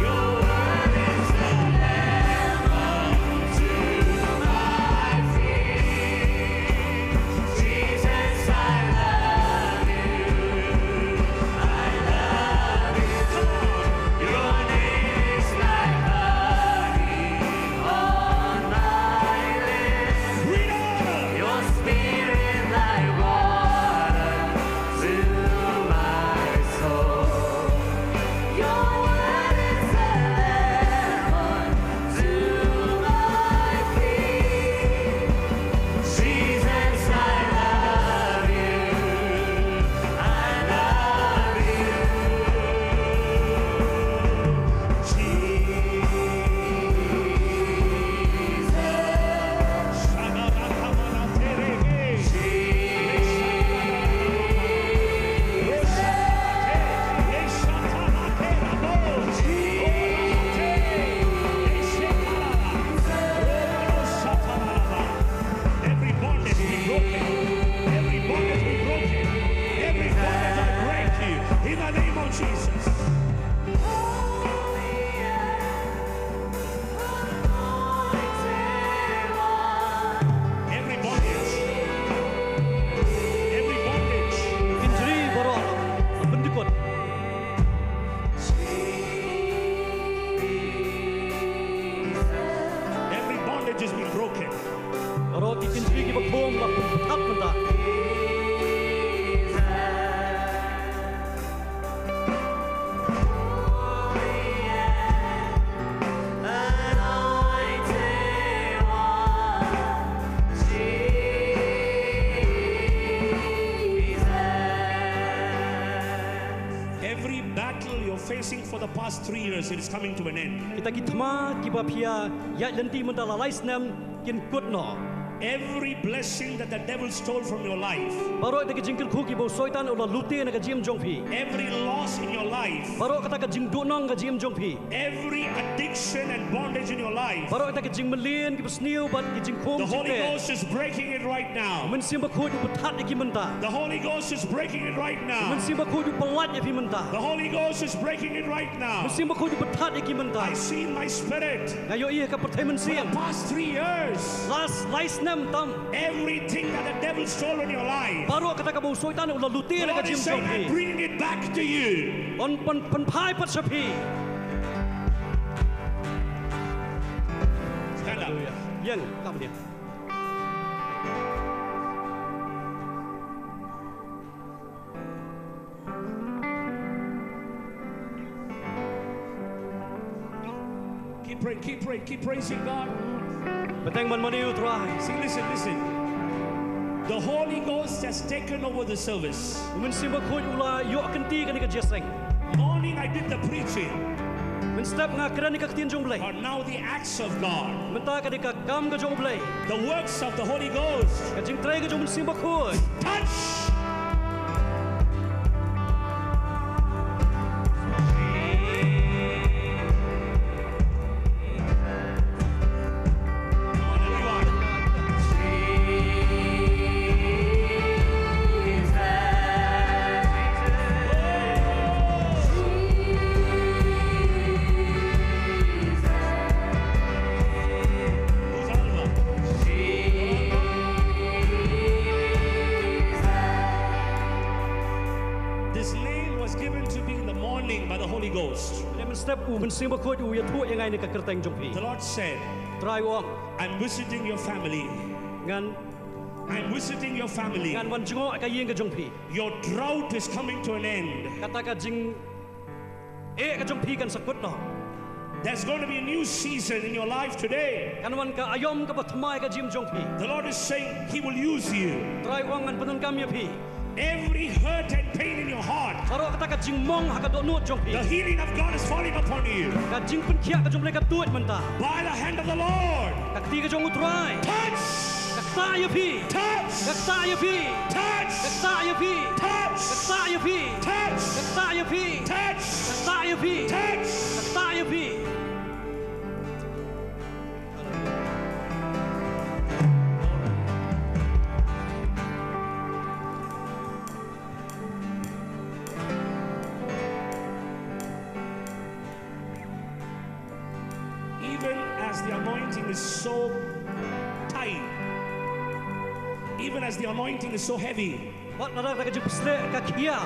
Your word is a lamp unto my feet. Jesus, I love you. I love you. Come on. Your name is like honey on my lips. Freedom. Your spirit like water to my soul. Your word is a lamp unto my feet. Jesus, I love you. I love you. Jesus. Every bondage be broken. Every bondage be broken. Every bondage, I break you in the name of Jesus. Every bondage. Every bondage. Ki jri baroh, pyndikut. Every bondage has been broken. Baroh ki jri kiba khum la pynpynthat mynta. Every battle you're facing for the past three years, it is coming to an end. Kita ki thma kiba phi ïaid lynti mynta la lai snem kin kut noh. Every blessing that the devil stole from your life, baroh kita ki jingkyrkhu kiba u Soitan u la lute na ka jingim jong phi. Every loss in your life, baroh kata ka jingduhnong ka jingim jong phi. Every addiction and bondage in your life, baroh kita ki jingmlien kiba sniew bad ki jingkhum jingteh. The Holy Ghost is breaking it right now. Mynsiem Bakhuid u pynthat ïa ki mynta. The Holy Ghost is breaking it right now. Mynsiem Bakhuid u pyllait ïa phi mynta. The Holy Ghost is breaking it right now. Mynsiem Bakhuid u pynthat ïa ki mynta. I see in my spirit. Nga ïohi ha ka pyrthei mynsiem. For the past three years, last, lai snem tam. Everything that the devil stole in your life, baroh kata kaba u Soitan u la lute na ka jingim jong phi. The Lord is saying, I'm bringing it back to you. Pyn, pyn, pynphai pat sha phi. Stand up. Hallelujah. Yang, kam dia. Keep praying, keep praying, keep praising God. Bteng ban mane ïa u Trai. See, listen, listen. The Holy Ghost has taken over the service. U Mynsiem Bakhuid u la ïoh kynti kane ka jingïaseng. Morning I did the preaching. Mynstep nga kren ïa ka ktien jong U Blei. But now the acts of God. Mynta ka dei ka kam ka jong U Blei. The works of the Holy Ghost. Ka jingtrei ka jong U Mynsiem Bakhuid. Touch. Come on, everyone. This name was given to me in the morning by the Holy Ghost. Mynstep u Mynsiem Bakhuid u ïathuh ïa nga ïa ka kyrteng jong phi. The Lord said, Trai u ong, I'm visiting your family. Ngan, I'm visiting your family. Ngan wan jngoh ïa ka ïing ka jong phi. Your drought is coming to an end. Kata ka jing eh ka jong phi kan sa kut noh. There's going to be a new season in your life today. Kan wan ka aïom kaba thymmai ha ka jingim jong phi. The Lord is saying He will use you. Trai u ong ngan pyndonkam ïa phi. Every hurt and pain in your heart, baroh kata ka jingmong ha ka dohnud jong phi. The healing of God is falling upon you. Ka jingpynkhiah ka jong U Blei ka tuid mynta. By the hand of the Lord. Ka kti ka jong U Trai. Touch. Ka ktah ïa phi. Touch. Ka ktah ïa phi. Touch. Ka ktah ïa phi. Touch. Ka ktah ïa phi. Touch. Ka ktah ïa phi. Touch. Ka ktah ïa phi. Touch. Ka ktah ïa phi. Even as the anointing is so tight, even as the anointing is so heavy, wat lada ka jingpynshlur ka khia.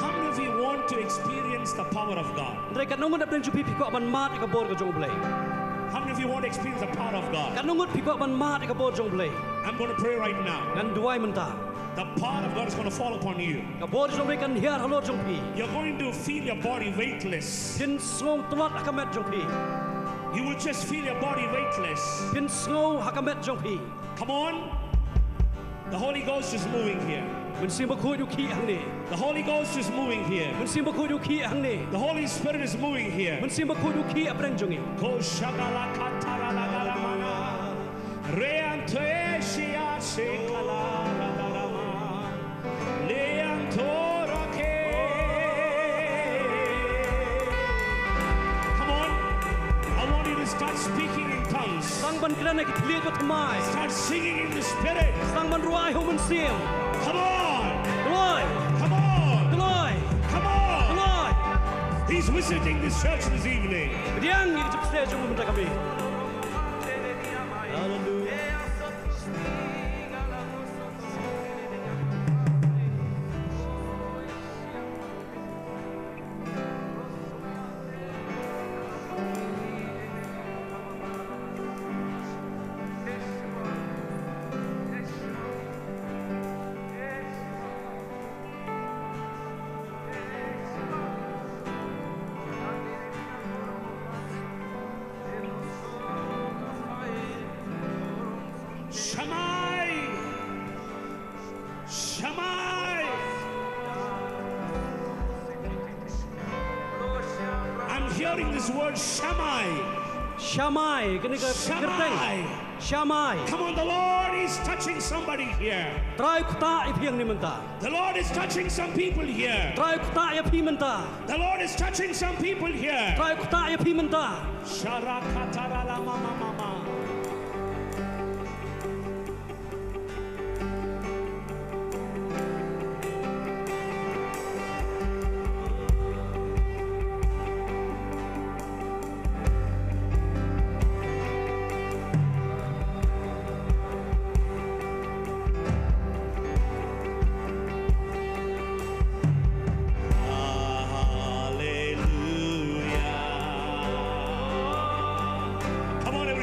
How many of you want to experience the power of God? Hynrei katno ngut na pdeng jong phi phi kwah ban mad ïa ka bor ka jong U Blei? How many of you want to experience the power of God? Katno ngut phi kwah ban mad ïa ka bor jong U Blei? I'm going to pray right now. Ngan duwai mynta. The power of God is going to fall upon you. Ka bor jong U Blei kan hiar halor jong phi. You're going to feel your body weightless. Phin sngew tlot ha ka met jong phi. You will just feel your body weightless. Phin sngew ha ka met jong phi. Come on. The Holy Ghost is moving here. Mynsiem Bakhuid u khih hangne. The Holy Ghost is moving here. Mynsiem Bakhuid u khih hangne. The Holy Spirit is moving here. Mynsiem Bakhuid u khih hapdeng jong ngi. Ko shakala katara la garamana. Reantesia shekala la garama. Leantorake. Come on. I want you to start speaking in tongues. Sdang ban kren ha ki thylliej bathymmai. Start singing in the spirit. Sdang ban rwai ha u mynsiem. Come on. Kloi. Come on. Kloi. Come on. Kloi. He's visiting this church this evening. Pdiang ïa ka jingpynshlur jong u mynta ka miet. Hallelujah. Shammai! Shammai! I'm hearing this word, Shammai. Shammai, kane ka kyrteng. Shammai. Shammai. Come on, the Lord is touching somebody here. Trai u ktah ïa phi hangne mynta. The Lord is touching some people here. Trai u ktah ïa phi mynta. The Lord is touching some people here. Trai u ktah ïa phi mynta. Sharakatara la mama mama. Hallelujah. Come on, everybody.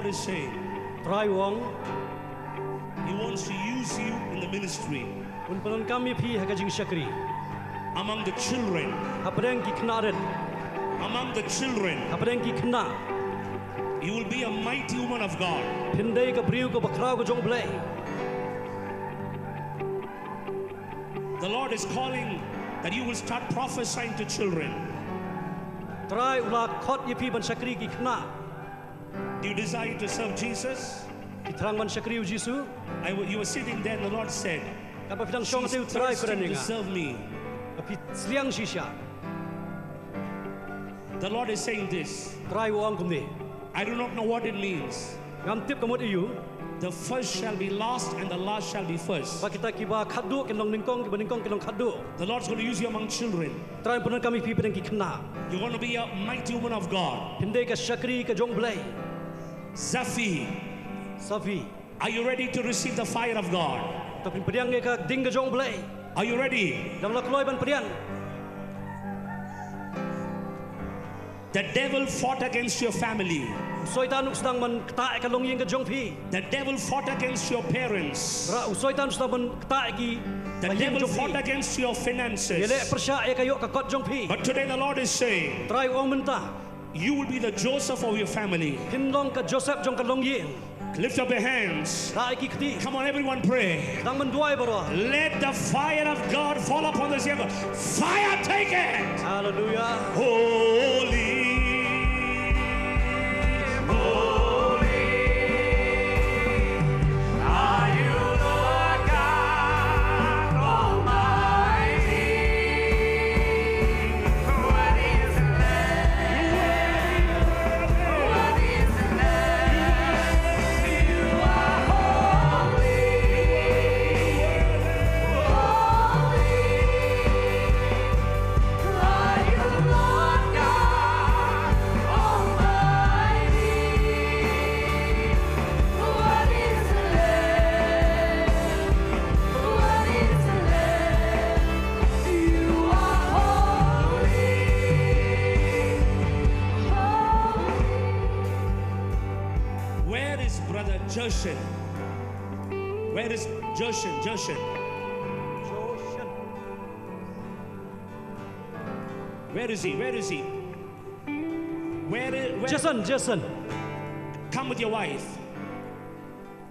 What is saying? Trai u ong. He wants to use you in the ministry. Un pyndonkam ïa phi ha ka jingshakri. Among the children. Hapdeng ki khynnah rit. Among the children. Hapdeng ki khynnah. You will be a mighty woman of God. Phin dei ka briew kaba khraw ka jong U Blei. The Lord is calling that you will start prophesying to children. Trai u la khot ïa phi ban shakri ki khynnah. Do you desire to serve Jesus? Phi thrang ban shakri ïa U Jisu? I wa- you were sitting there and the Lord said, Katba phi dang shong, te U Trai u kren ïa nga. Serve me. Ba phi sliang shisha. The Lord is saying this. Trai u ong kumne. I do not know what it means. Ngam tip ka mut aïu. The first shall be last and the last shall be first. Ba kita kiba khatduh kin long nyngkong, kiba nyngkong kin long khatduh. The Lord's going to use you among children. Trai un pyndonkam ïa phi hapdeng ki khynnah. You're going to be a mighty woman of God. Phin dei ka shakri ka jong U Blei. Safi. Safi. Are you ready to receive the fire of God? To phin pdiang ïa ka ding ka jong U Blei. Are you ready? Dang la kloi ban pdiang? The devil fought against your family. U Soitan u sdang ban ktah ïa ka longïing ka jong phi. The devil fought against your parents. Ra u Soitan u sdang ban ktah ïa ki. The devil fought against your finances. Ïaleh pyrshah ïa ka ïoh ka kot jong phi. But today the Lord is saying, Trai u ong mynta. You will be the Joseph of your family. Phin long ka Joseph jong ka longïing. Lift up your hands. Rah ïa ki kti. Come on, everyone, pray. Dang mynduwai baroh. Let the fire of God fall upon this young girl. Fire, take it. Hallelujah. Holy, holy are you, Lord God Almighty. Worthy is the Lamb. Worthy is the Lamb. You are holy. Holy are you, Lord God Almighty. Worthy is the Lamb. Worthy is the Lamb. You are holy. Holy. Where is Brother Joshan? Where is Joshan? Joshan. Where is he? Where is he? Where is, where Jason, Jason. Come with your wife.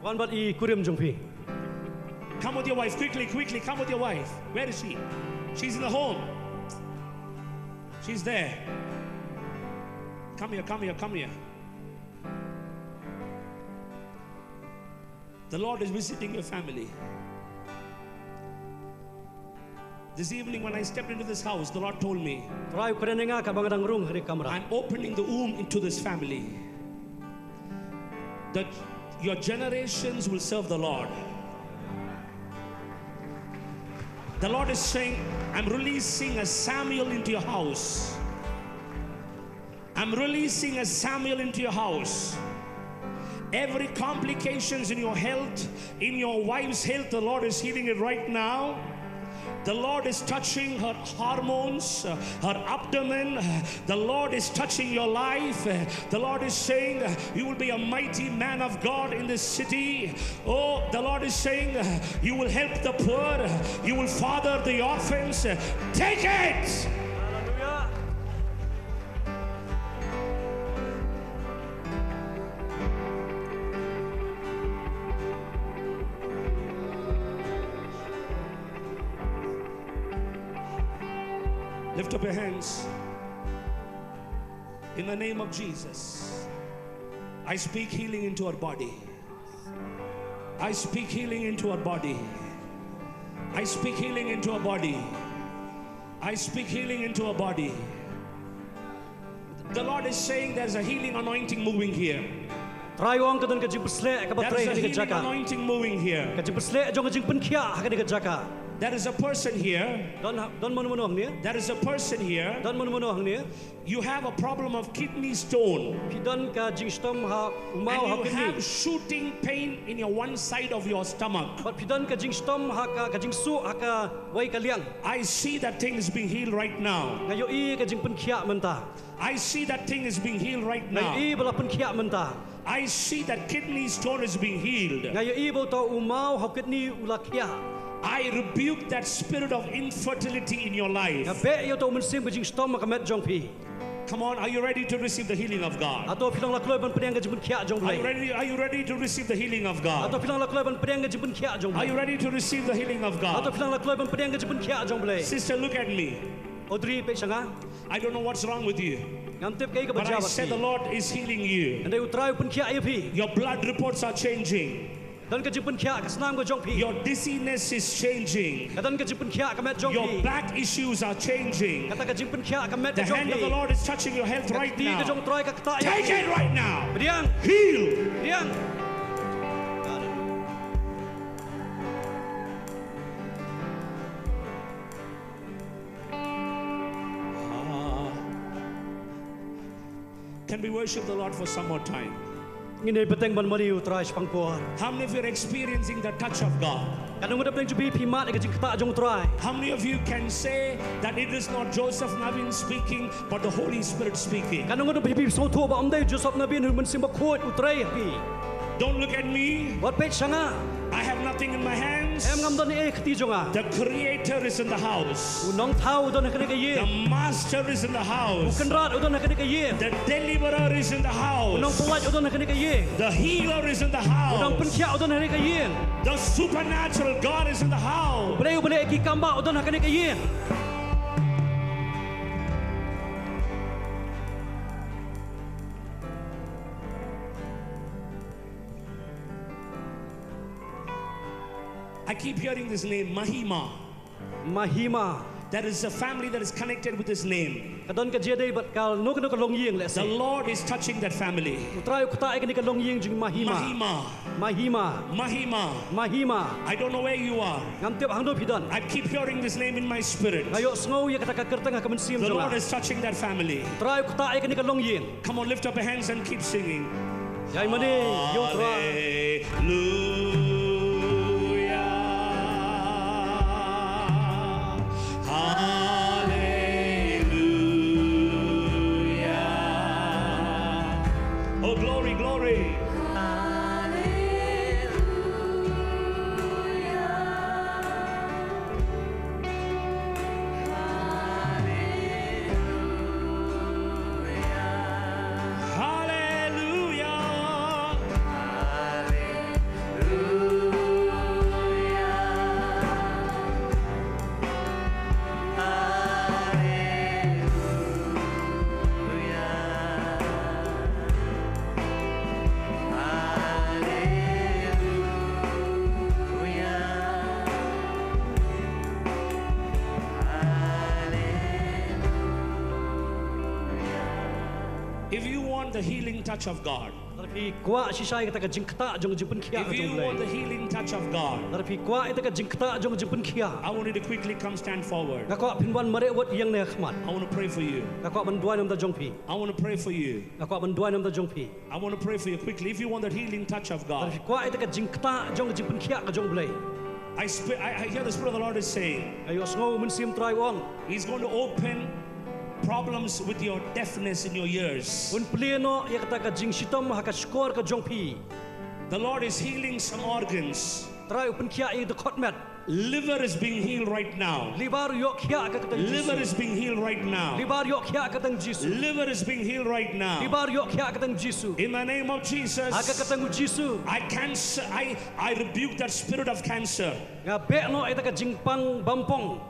Wan bad i kurim jong phi. Come with your wife, quickly, quickly, come with your wife. Where is she? She's in the home. She's there. Come here, come here, come here. The Lord is visiting your family. This evening, when I stepped into this house, the Lord told me, Trai u kren ïa nga katba nga dang rung ha kane ka kamra. I'm opening the womb into this family. That your generations will serve the Lord. The Lord is saying, I'm releasing a Samuel into your house. I'm releasing a Samuel into your house. Every complications in your health, in your wife's health, the Lord is healing it right now. The Lord is touching her hormones, uh, her abdomen. The Lord is touching your life. The Lord is saying, uh, you will be a mighty man of God in this city. Oh, the Lord is saying, uh, you will help the poor. You will father the orphans. Take it. Hallelujah. Lift up your hands. In the name of Jesus, I speak healing into her body. I speak healing into her body. I speak healing into her body. I speak healing into her body. The Lord is saying there's a healing anointing moving here. Trai u ong ka don ka jingpyrshah kaba trei ha kane ka jaka. Anointing moving here. Ka jingpyrshah jong ka jingpynkhiah ha kane ka jaka. There is a person here. Don ha-, don mano mano hangne. There is a person here. Don mano mano hangne. You have a problem of kidney stone. Phi don ka jingshitom ha u maw ha kidney. And you have shooting pain in your one side of your stomach. Bad phi don ka jingshitom ha ka, ka jingsuh ha kawei ka liang. I see that thing is being healed right now. Nga ïohi ka jingpynkhiah mynta. I see that thing is being healed right now. Nga ïohi ba la pynkhiah mynta. I see that kidney stone is being healed. Nga ïohi ba uta u maw ha kidney u la khiah. I rebuke that spirit of infertility in your life. Nga beh ïa uta u mynsiem ka jingshitom ha ka met jong phi. Come on, are you ready to receive the healing of God? Hato phi long la kloi ban pdiang ka jingpynkhiah jong U Blei? Are you ready? Are you ready to receive the healing of God? Hato phi long la kloi ban pdiang ka jingpynkhiah jong U Blei? Are you ready to receive the healing of God? Hato phi long la kloi ban pdiang ka jingpynkhiah jong U Blei? Sister, look at me. Audrey, peit sha nga. I don't know what's wrong with you. Ngam tip kaei kaba jia bad phi. But I said the Lord is healing you. Hynrei U Trai u pynkhiah ïa phi. Your blood reports are changing. Don ka jingpynkhiah ka snam ka jong phi. Your dizziness is changing. Ka don ka jingpynkhiah ka met jong phi. Your back issues are changing. Kata ka jingpynkhiah ka met ka jong phi. The hand of the Lord is touching your health right now. Ka kti ka jong U Trai ka ktah ïa phi. Take it right now. Pdiang. Heal. Pdiang. Ah. Can we worship the Lord for some more time? Ngin ïa bteng ban mane ïa U Trai shaphang por. How many of you are experiencing the touch of God? Katno ngut na pdeng jong phi phi mad ïa ka jingktah jong U Trai? How many of you can say that it is not Joseph Navin speaking, but the Holy Spirit speaking? Katno ngut na phi phi sngewthuh ba ym dei Joseph Navin hynrei U Mynsiem Bakhuid U trei ha phi? Don't look at me. Wat peit sha nga. I have nothing in my hands. Em, ngam don ei ha ka kti jong nga. The Creator is in the house. U Nongthaw u don ha kane ka ïing. The Master is in the house. U Kynrad u don ha kane ka ïing. The Deliverer is in the house. U Nongpynlait u don ha kane ka ïing. The Healer is in the house. U Nongpynkhiah u don ha kane ka ïing. The supernatural God is in the house. U Blei, U Blei ki kam bah u don ha kane ka ïing. I keep hearing this name, Mahima. Mahima. There is a family that is connected with this name. Ka don ka jingïadei bad kano kano ka longïing lehse. The Lord is touching that family. U Trai u ktah ïa kane ka longïing jong Mahima. Mahima. Mahima. Mahima. Mahima. I don't know where you are. Ngam tip hangno phi don. I keep hearing this name in my spirit. Nga ïohsngew ïa kata ka kyrteng ha ka mynsiem jong nga. The Lord is touching that family. U Trai u ktah ïa kane ka longïing. Come on, lift up your hands and keep singing. Ïai mane ïa U Trai. Hallelujah. Hallelujah. Oh, glory, glory. Hallelujah. Hallelujah. If you want the healing touch of God, Lada phi kwah shisha ïa kata ka jingktah jong ka jingpynkhiah ka jong U Blei, if you want the healing touch of God, lada phi kwah ïa kata ka jingktah jong ka jingpynkhiah, I want you to quickly come stand forward. Nga kwah phin wan mareh wad ïeng na ka khmat. I want to pray for you. Nga kwah ban duwai na ka bynta jong phi. I want to pray for you. Nga kwah ban duwai na ka bynta jong phi. I want to pray for you quickly. If you want that healing touch of God, lada phi kwah ïa kata ka jingktah jong ka jingpynkhiah ka jong U Blei. I, sp- I, I hear the Spirit of the Lord is saying, nga ïohsngew U Mynsiem Trai u ong, He's going to open problems with your deafness in your ears. Un plie noh ïa kata ka jingshitom ha ka shkor ka jong phi. The Lord is healing some organs. Trai u pynkhiah ïa ka dkhot met. Liver is being healed right now. Liver u ïoh khiah ha ka kyrteng Jisu. Liver is being healed right now. Liver u ïoh khiah ha ka kyrteng Jisu. Liver is being healed right now. Liver u ïoh khiah ha ka kyrteng Jisu. In the name of Jesus, ha ka kyrteng u Jisu, I cancel, I, I rebuke that spirit of cancer. Nga beh noh ïa kata ka jingpang bampong.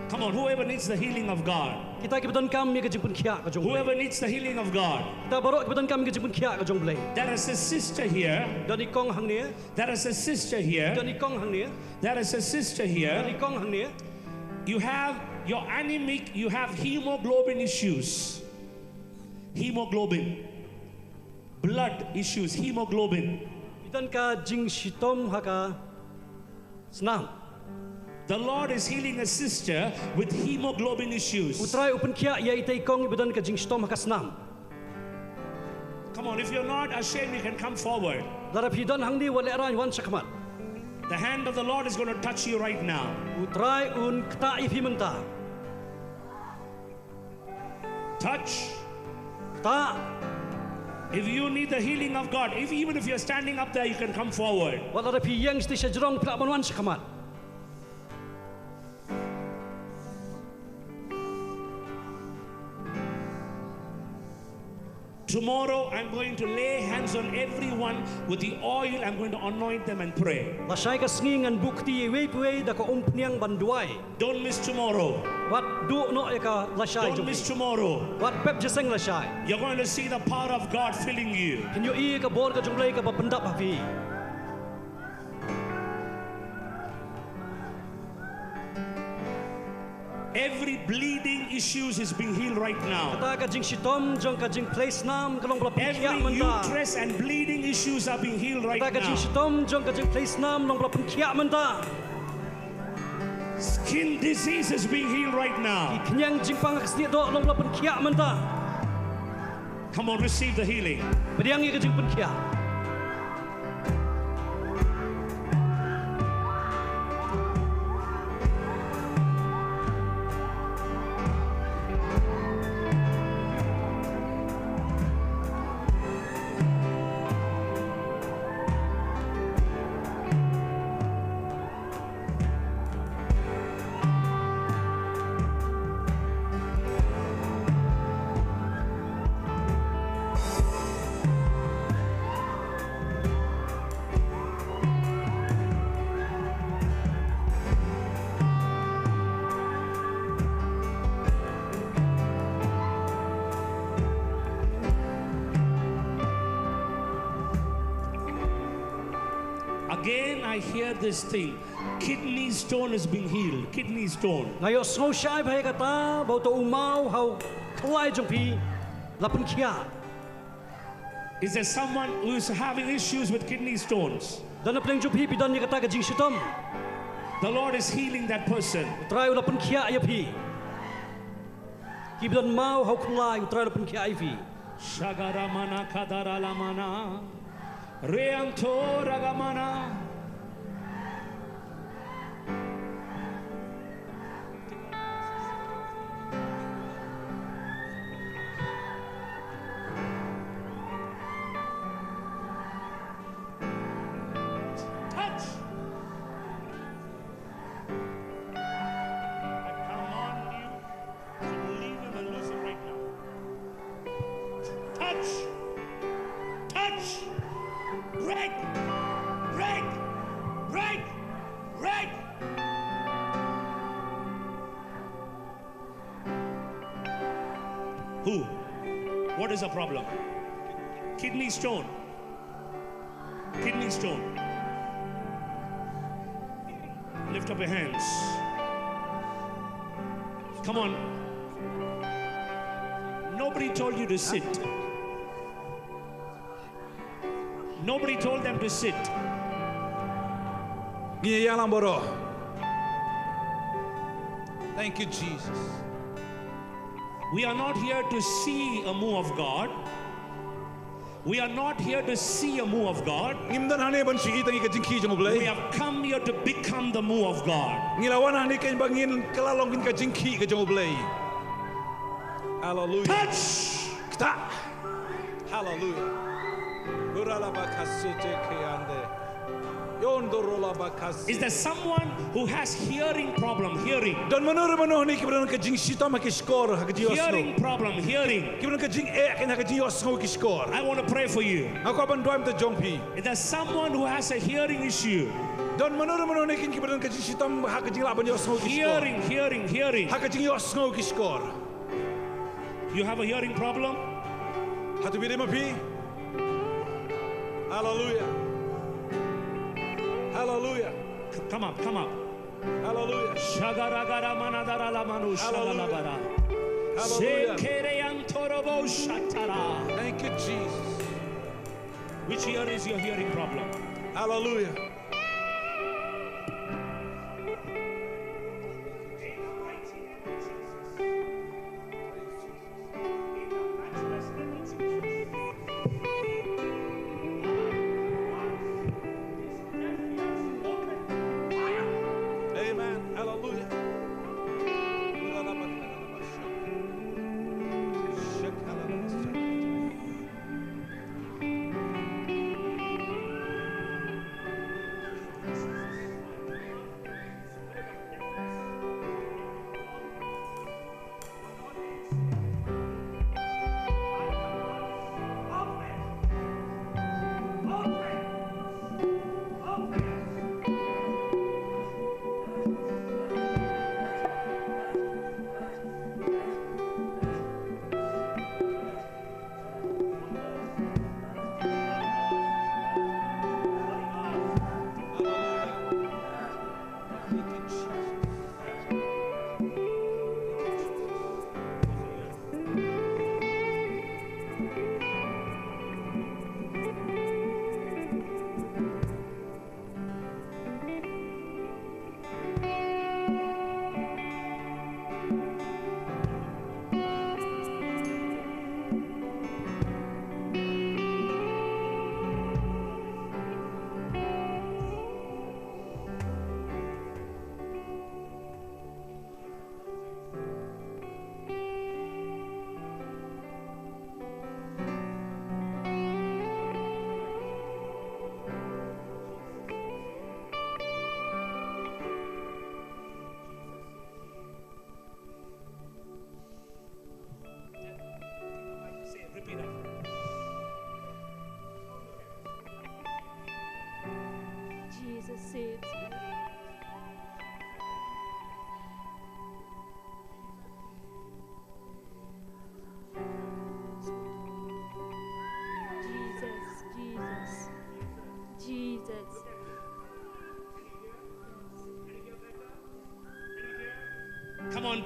Come on, whoever needs the healing of God. Kita kiba donkam ïa ka jingpynkhiah ka jong U Blei. Whoever needs the healing of God. Kita baroh kiba donkam ïa ka jingpynkhiah ka jong U Blei. There is a sister here. Don i kong hangne. There is a sister here. Don i kong hangne. There is a sister here. Don i kong hangne. You have, you're anemic, you have hemoglobin issues. Hemoglobin. Blood issues, hemoglobin. Phi don ka jingshitom ha ka snam. The Lord is healing a sister with hemoglobin issues. U Trai u pynkhiah ïa itei i kong iba don ka jingshitom ha ka snam. Come on, if you're not ashamed, you can come forward. Lada phi don hangne wat lehraiñ, wan sha khmat. The hand of the Lord is going to touch you right now. U Trai un ktah ïa phi mynta. Touch. Ktah. If you need the healing of God, if, even if you're standing up there, you can come forward. Wat lada phi ïeng shatei sha jrong, phi lah ban wan sha khmat. Tomorrow, I'm going to lay hands on everyone with the oil. I'm going to anoint them and pray. Lashai ka sngi ngan buh kti ïa iwei pa iwei da ka umphniang ban duwai. Don't miss tomorrow. Wat duh noh ïa ka lashai jong phi. Don't miss tomorrow. Wat pep jingïaseng lashai. You're going to see the power of God filling you. Phin ïohi ïa ka bor ka jong U Blei kaba pyndap ha phi. Every bleeding issues is being healed right now. Kata ka jingshitom jong ka jingphlei snam ka long ba la pynkhiah mynta. Every uterus and bleeding issues are being healed right now. Kata ka jingshitom jong ka jingphlei snam long ba la pynkhiah mynta. Skin disease is being healed right now. Ki khñiang jingpang ha ka snieh doh long ba la pynkhiah mynta. Come on, receive the healing. Pdiang ïa ka jingpynkhiah. Again, I hear this thing. Kidney stone is being healed. Kidney stone. Nga ïohsngew shai bha ïa kata, ba uto u maw ha u khlai jong phi la pynkhiah. Is there someone who is having issues with kidney stones? Don na pdeng jong phi ba don ïa kata ka jingshitom? The Lord is healing that person. U Trai u la pynkhiah ïa phi. Kiba don maw ha u khlai, U Trai u la pynkhiah ïa phi. Shagara mana kadara la mana. Reanto ragamana. Touch. I command you to leave him and loose him right now. Touch! Touch! Break! Break! Break! Break! Who? What is the problem? Kidney stone. Kidney stone. Lift up your hands. Come on. Nobody told you to sit. Nobody told them to sit. Ngi ïalam boro. Thank you, Jesus. We are not here to see a move of God. We are not here to see a move of God. Ngim don hangne ban shu i tang ïa ka jingkhih jong U Blei. We have come here to become the move of God. Ngi la wan hangne keiñ ba ngin kylla long kin ka jingkhih ka jong U Blei. Hallelujah. Touch. Ktah. Hallelujah. Urala bakasete keyande. Yondorola bakas. Is there someone who has hearing problem? Hearing. Don mano re mano hangne kiba don ka jingshitom ha ki shkor, ha ka jingïohsngew. Hearing problem, hearing. Kiba don ka jingeh keiñ ha ka jingïohsngew ki shkor. I want to pray for you. Nga kwah ban duwai mynta jong phi. Is there someone who has a hearing issue? Don mano re mano hangne keiñ kiba don ka jingshitom ha ka jinglah ban ïohsngew ki shkor. Hearing, hearing, hearing. Ha ka jingïohsngew ki shkor. You have a hearing problem? Hato phi dei ma phi? Hallelujah. Hallelujah. C-, come up, come up. Hallelujah. Shagaragara manadara la manu shagalabara. Hallelujah. Sekere antorobo shatara. Thank you, Jesus. Which ear is your hearing problem? Hallelujah.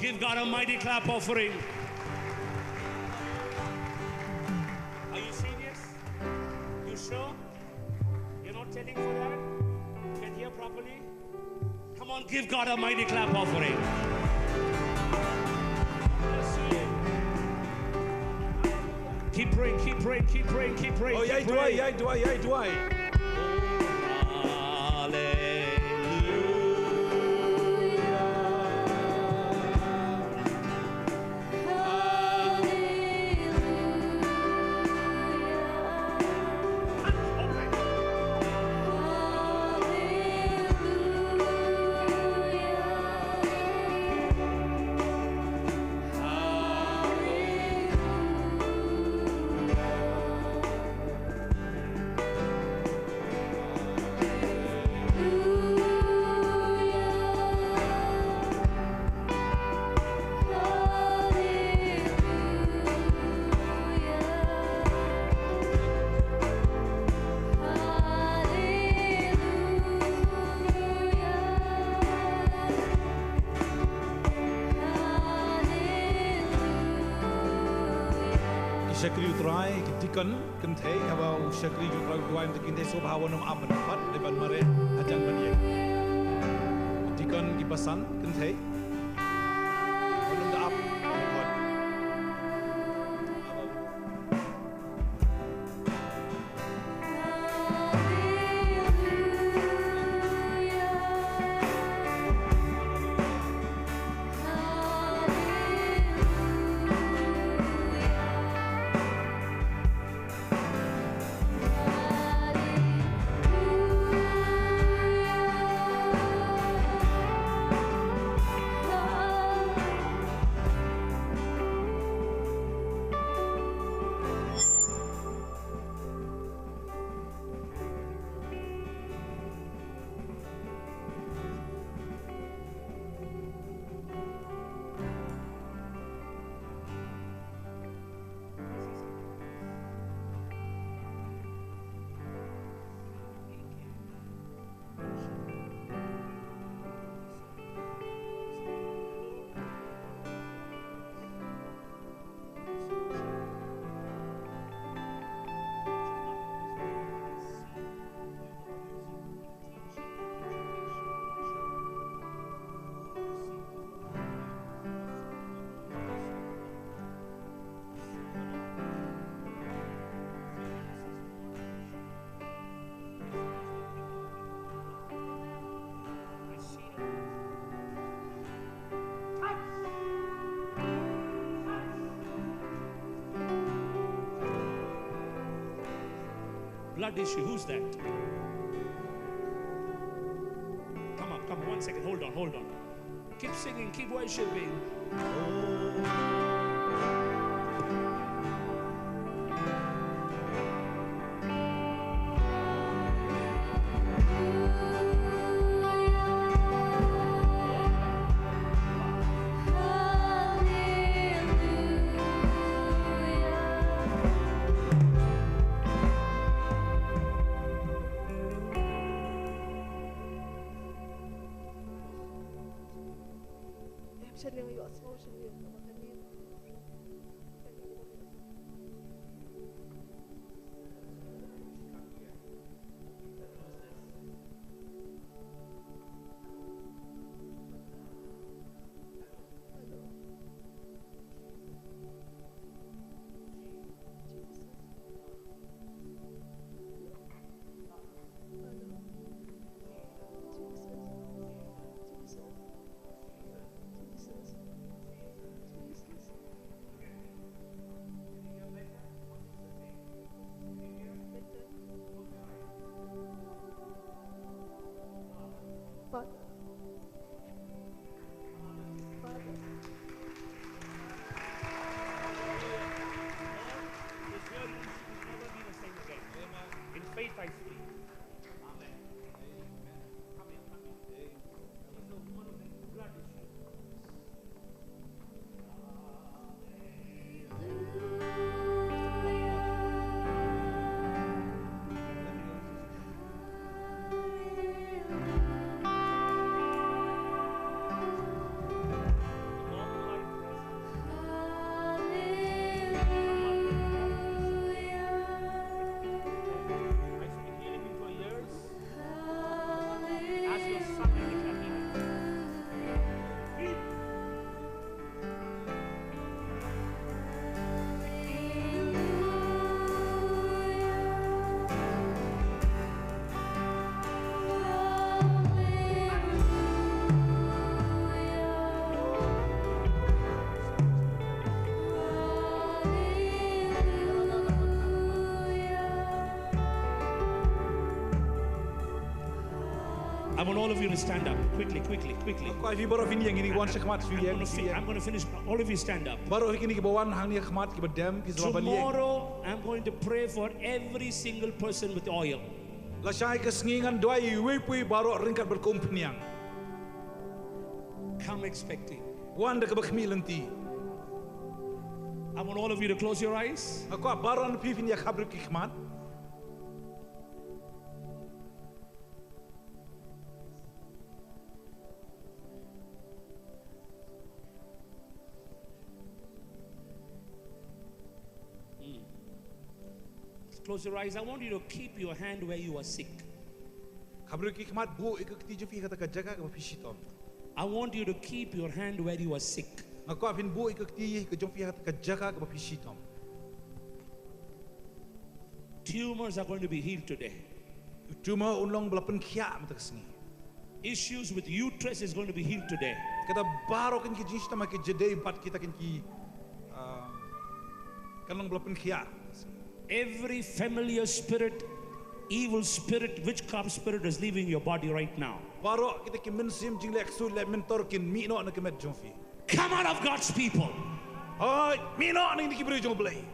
Give God a mighty clap offering. Are you serious? You sure? You're not telling for that? Can hear properly? Come on, give God a mighty clap offering. Keep praying, keep praying, keep praying, keep praying. Oh, keep ïai duwai, praying. Ïai duwai, ïai duwai. Ki shakri U Trai, ki deacon, kynthei, haba u shakri U Trai u duwai, mynta kynthei sngewbha wan ym ap ban pat, dei ban mareh hajan ban ïeng. Deacon, ki basan, kynthei. Wan ym da ap, wan. Blood issue, who's that? Come up, come on, one second, hold on, hold on. Keep singing, keep worshiping. I want all of you to stand up quickly, quickly, quickly. Kwah ïa phi baroh phin ïeng, ngin ïa wan shakhmat, phi ïeng, phi ïeng. I'm gonna finish. All of you stand up. Baroh kine kiba wan hangne ha khmat, kiba dem, ki sdang ban ïeng. Tomorrow, I'm going to pray for every single person with oil. Lashai ka sngi ngan duwai ïa uwei pa uwei baroh ryngkat bad ka umphniang. Come expecting. Wan da kaba khmih lynti. I want all of you to close your eyes. Nga kwah baroh na phi phin ïa khabriewkti ki khmat. Mm. Close your eyes. I want you to keep your hand where you are sick. Khabriewkti ki khmat, buh ïa ka kti jong phi ha kata ka jaka kaba phi shitom. I want you to keep your hand where you are sick. Nga kwah phin buh ïa ka kti ka jong phi ha kata ka jaka kaba phi shitom. Tumors are going to be healed today. Tumor un long ba la pynkhiah mynta ka sngi. Issues with uterus is going to be healed today. Kita baroh kine ki jingshitom ha ki jadei bad kita kine ki, ah, kan long ba la pynkhiah. Every familiar spirit, evil spirit, witchcraft spirit is leaving your body right now. Baroh kita ki mynsiem jingleh ksuid leh myntor kin mih noh na ka met jong phi. Come out of God's people. Hooid, mih noh na kine ki briew jong U Blei.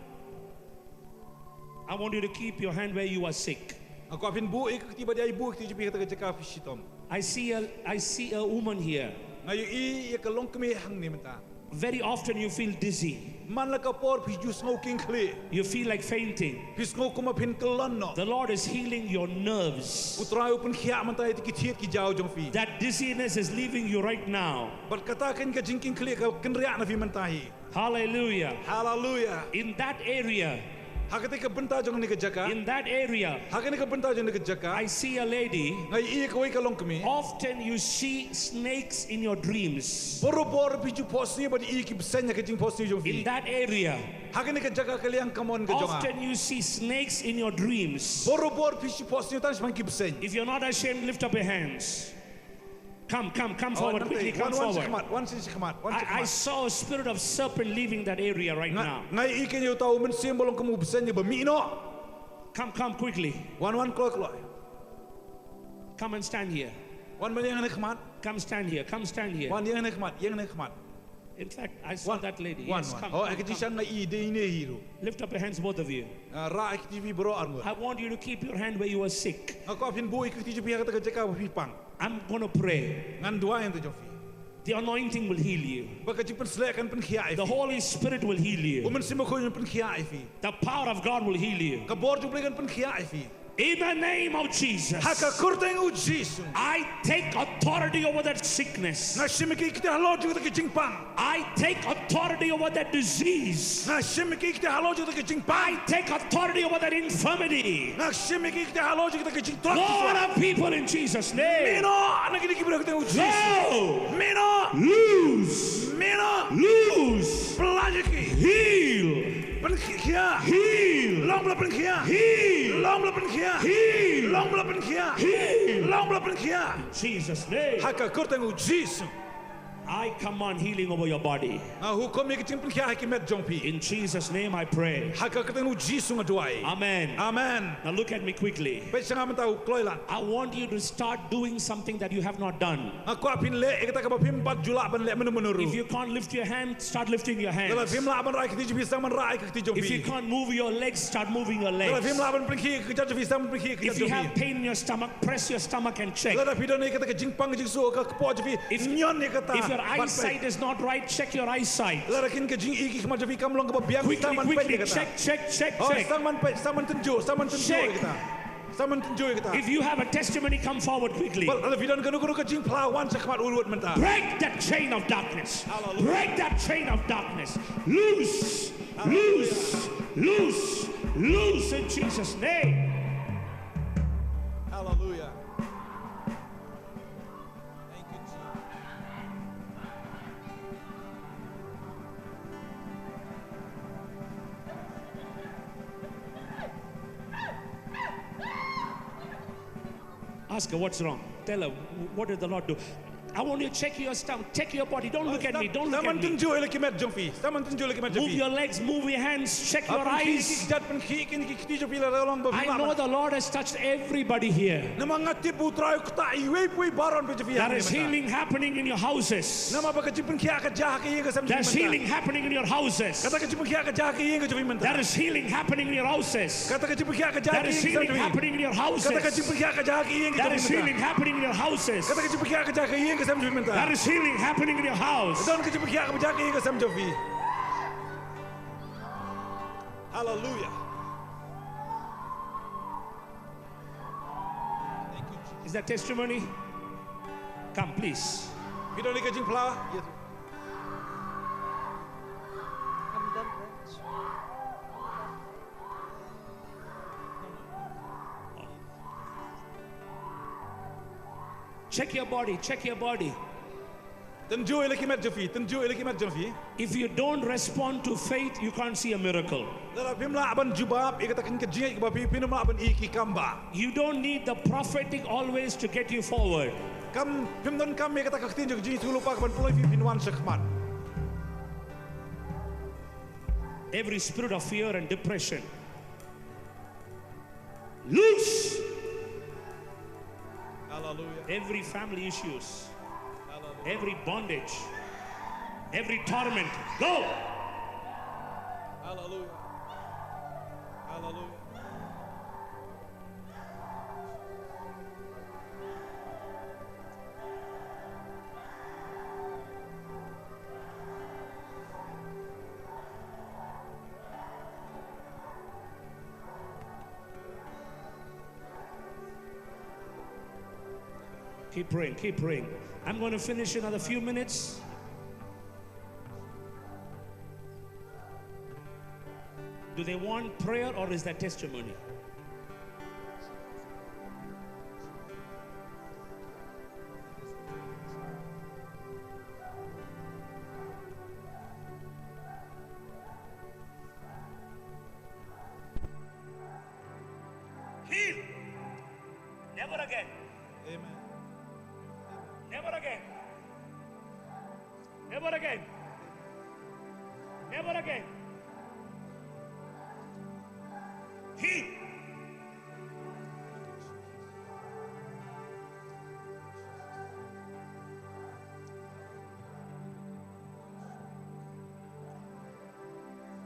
I want you to keep your hand where you are sick. Nga kwah phin buh ïa ka kti bad ïa buh ïa ka kti jong phi ha kata ka jaka phi shitom. I see a, I see a woman here. Nga ïohi ïa ka longkmie hangne mynta. Very often you feel dizzy. Man la ka por phi ju sngew kheiñ khlieh. You feel like fainting. Phi sngew kumba phin kyllon noh. The Lord is healing your nerves. U Trai u pynkhiah mynta ïa ki thied ki jaw jong phi. That dizziness is leaving you right now. Bad kata ka jingkheiñ khlieh ka kynriah na phi mynta hi. Hallelujah. Hallelujah. In that area, ha kata ka bynta jong kane ka jaka, in that area, ha kane ka bynta jong kane ka jaka, I see a lady. Nga ïohi ïa kawei ka longkmie. Often you see snakes in your dreams. Barobor phi ju phohsniew bad ïohi ki bseiñ ha ka jingphohsniew jong phi. In that area, ha kane ka jaka ka liang kamon ka jong nga. Often you see snakes in your dreams. Barobor phi ju phohsniew tang shaphang ki bseiñ. If you're not ashamed, lift up your hands. Come, come, come forward quickly, come forward. Wan, wan sha khmat, wan sha khmat, wan sha khmat. I, I saw a spirit of serpent leaving that area right now. Nga, nga ïohi kein ïa uta u mynsiem ba long kum u bseiñ ba mih noh. Come, come quickly. Wan, wan kloi kloi. Come and stand here. Wan ban ïeng hangne ha khmat. Come stand here, come stand here. Wan ïeng hangne ha khmat, ïeng hangne ha khmat. In fact, I saw that lady. Wan, wan. Yes, wan. Come, come, come. Oh, ka jingshisha nga ïohi dei ine hi ruh. Lift up your hands, both of you. Ah, rah ïa ki kti jong phi baroh arngut. I want you to keep your hand where you are sick. Nga kwah phin buh ïa ki kti jong phi ha kata ka jaka ba phi pang. I'm gonna pray. Ngan duwai hangta jong phi. The anointing will heal you. Ba ka jingpynshlur kan pynkhiah ïa phi. The Holy Spirit will heal you. U Mynsiem Bakhuid un pynkhiah ïa phi. The power of God will heal you. Ka bor jong U Blei kan pynkhiah ïa phi. In the name of Jesus, ha ka kyrteng U Jisu, I take authority over that sickness. Nga shim ïa ki kti halor jong kata ka jingpang. I take authority over that disease. Nga shim ïa ki kti halor jong kata ka jingpang. I take authority over that infirmity. Nga shim ïa ki kti halor jong kata ka jingtlot. Go out of people in Jesus' name. Mih noh na kine ki briew ha ka kyrteng U Jisu. Go. Mih noh. Loose. Mih noh. Loose. Pynlait ïa ki. Heal. Pynkhiah. Heal. Long ba la pynkhiah. Heal. Long ba la pynkhiah. Heal. Long ba la pynkhiah. Heal. Long ba la pynkhiah. In Jesus' name. Ha ka kyrteng U Jisu, I command healing over your body. Nga hukum ïa ka jingpynkhiah ha ki met jong phi. In Jesus' name I pray. Ha ka kyrteng U Jisu nga duwai. Amen. Amen. Now look at me quickly. Peit sha nga mynta, u kloi lad. I want you to start doing something that you have not done. Nga kwah phin leh ïa kata kaba phim pat ju lah ban leh mynno mynno ruh. If you can't lift your hand, start lifting your hands. Lada phim lah ban rah ïa ka kti jong phi, sdang ban rah ïa ka kti jong phi. If you can't move your legs, start moving your legs. Lada phim lah ban pynkhih ïa ka kjat jong phi, sdang ban pynkhih ïa ka kjat jong phi. If you have pain in your stomach, press your stomach and check. Lada phi don ïa kata ka jingpang jingsuh ha ka kpoh jong phi, ñion ïa kata. If your eyesight is not right, check your eyesight. Lada kane ka jingïohi khmat jong phi kam long kaba biang, sdang ban peit ïa kata. Quickly, quickly, check, check, check, check. Oh, sdang ban peit, sdang ban tynjuh, sdang ban tynjuh ïa kata. Sdang ban tynjuh ïa kata. If you have a testimony, come forward quickly. Bad lada phi don kano kano ka jingphla, wan sha khmat wut wut mynta. Break that chain of darkness. Hallelujah. Break that chain of darkness. Loose, loose, loose, loose in Jesus' name. Hallelujah. Thank you, Jesus. Ask her what's wrong. Tell her, "What did the Lord do?" I want you to check your stomach, check your body. Don't look at me, don't look at me. Tang ban tynjuh ïa la ki met jong phi. Tang ban tynjuh ïa la ki met jong phi. Move your legs, move your hands, check your eyes. Pynkhiah ki kjat, pynkhiah ki kti jong phi lada long ba phi. I know the Lord has touched everybody here. Namar nga tip ba U Trai u ktah iwei pa iwei baroh phi jong phi. There is healing happening in your houses. Namar ba ka jingpynkhiah ka jia ha ki ïing ki sem jong phi mynta. There's healing happening in your houses. Kata ka jingpynkhiah ka jia ha ki ïing ki sem jong phi mynta. There is healing happening in your houses. Kata ka jingpynkhiah ka jia ha ki ïing ki sem jong phi. There is healing happening in your houses. Kata ka jingpynkhiah ka jia ha ki ïing ki sem jong phi mynta. There is healing happening in your houses. Kata ka jingpynkhiah ka jia ha ki ïing ki sem jong phi mynta. There is healing happening in your house. Don ka jingpynkhiah ka jia ha ki ïing ki sem jong phi. Hallelujah. Thank you, Jesus. Is that testimony? Come, please. Phi don ïa ka jingphla? Yes. Check your body, check your body. Tynjuh ïa la ki met jong phi, tynjuh ïa la ki met jong phi. If you don't respond to faith, you can't see a miracle. Lada phim lah ban jubab ïa kata ka jingngeit kaba phi, phim lah ban i ki kam bah. You don't need the prophetic always to get you forward. Kam, phim donkam ïa kata ka ktien jong ka jingïathuhlypa kaban pynlong ïa phi phin wan shakhmat. Every spirit of fear and depression, loose. Hallelujah. Every family issues, hallelujah, every bondage, every torment, go. Hallelujah. Hallelujah. Keep praying, keep praying. I'm going to finish another few minutes. Do they want prayer or is that testimony? Heal. Never again. Amen. Never again. Never again. Never again. Heal.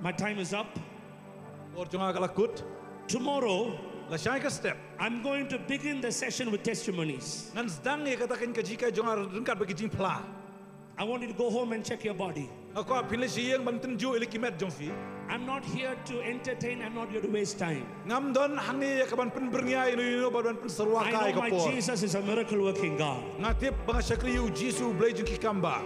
My time is up. Por jong nga ka la kut. Tomorrow, lashai ka step, I'm going to begin the session with testimonies. Ngan sdang ïa kata ka jinghikai jong nga ryngkat bad ki jingphla. I want you to go home and check your body. Nga kwah phin leit sha ïing ban tynjuh ïa la ki met jong phi. I'm not here to entertain, I'm not here to waste time. Ngam don hangne ïa ka ban pynbyrngia ïano ïano bad ban pynsyrwa kai ka por. I know my Jesus is a miracle working God. Nga tip ba nga shakri ïa u Jisu, u Blei jong ki kam bah.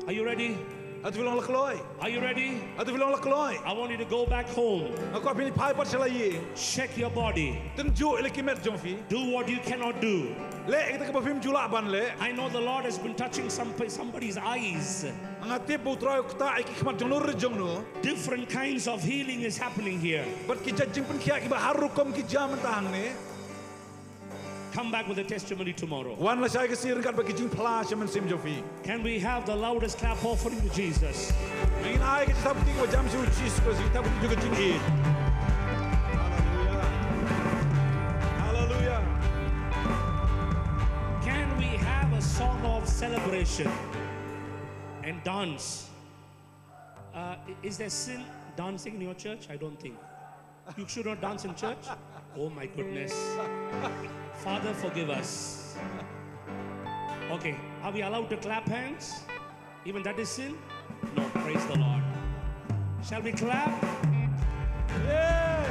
Are you ready? Hato phi long la kloi? Are you ready? Hato phi long la kloi? I want you to go back home. Nga kwah phin phai pat sha la ïing. Check your body. Tynjuh ïa la ki met jong phi. Do what you cannot do. Leh ïa kata kaba phim ju lah ban leh. I know the Lord has been touching some, somebody's eyes. Nga tip ba U Trai u ktah ïa ki khmat jong no re jong no. Different kinds of healing is happening here. Bad ki jait jingpynkhiah kiba har rukom ki jia mynta hangne. Come back with a testimony tomorrow. Wan lashai ka sngi ryngkat bad ki jingphla sha mynsiem jong phi. Can we have the loudest clap offering to Jesus? Ngin ai ka jingthap kti kaba jam sha u Jisu Khrist, jingthap kti jong ka jingïeit. Hallelujah. Hallelujah. Can we have a song of celebration and dance? Uh, i- is there sin dancing in your church? I don't think. You should not dance in church? Oh my goodness. Father, forgive us. Okay, are we allowed to clap hands? Even that is sin? No, praise the Lord. Shall we clap? Yeah!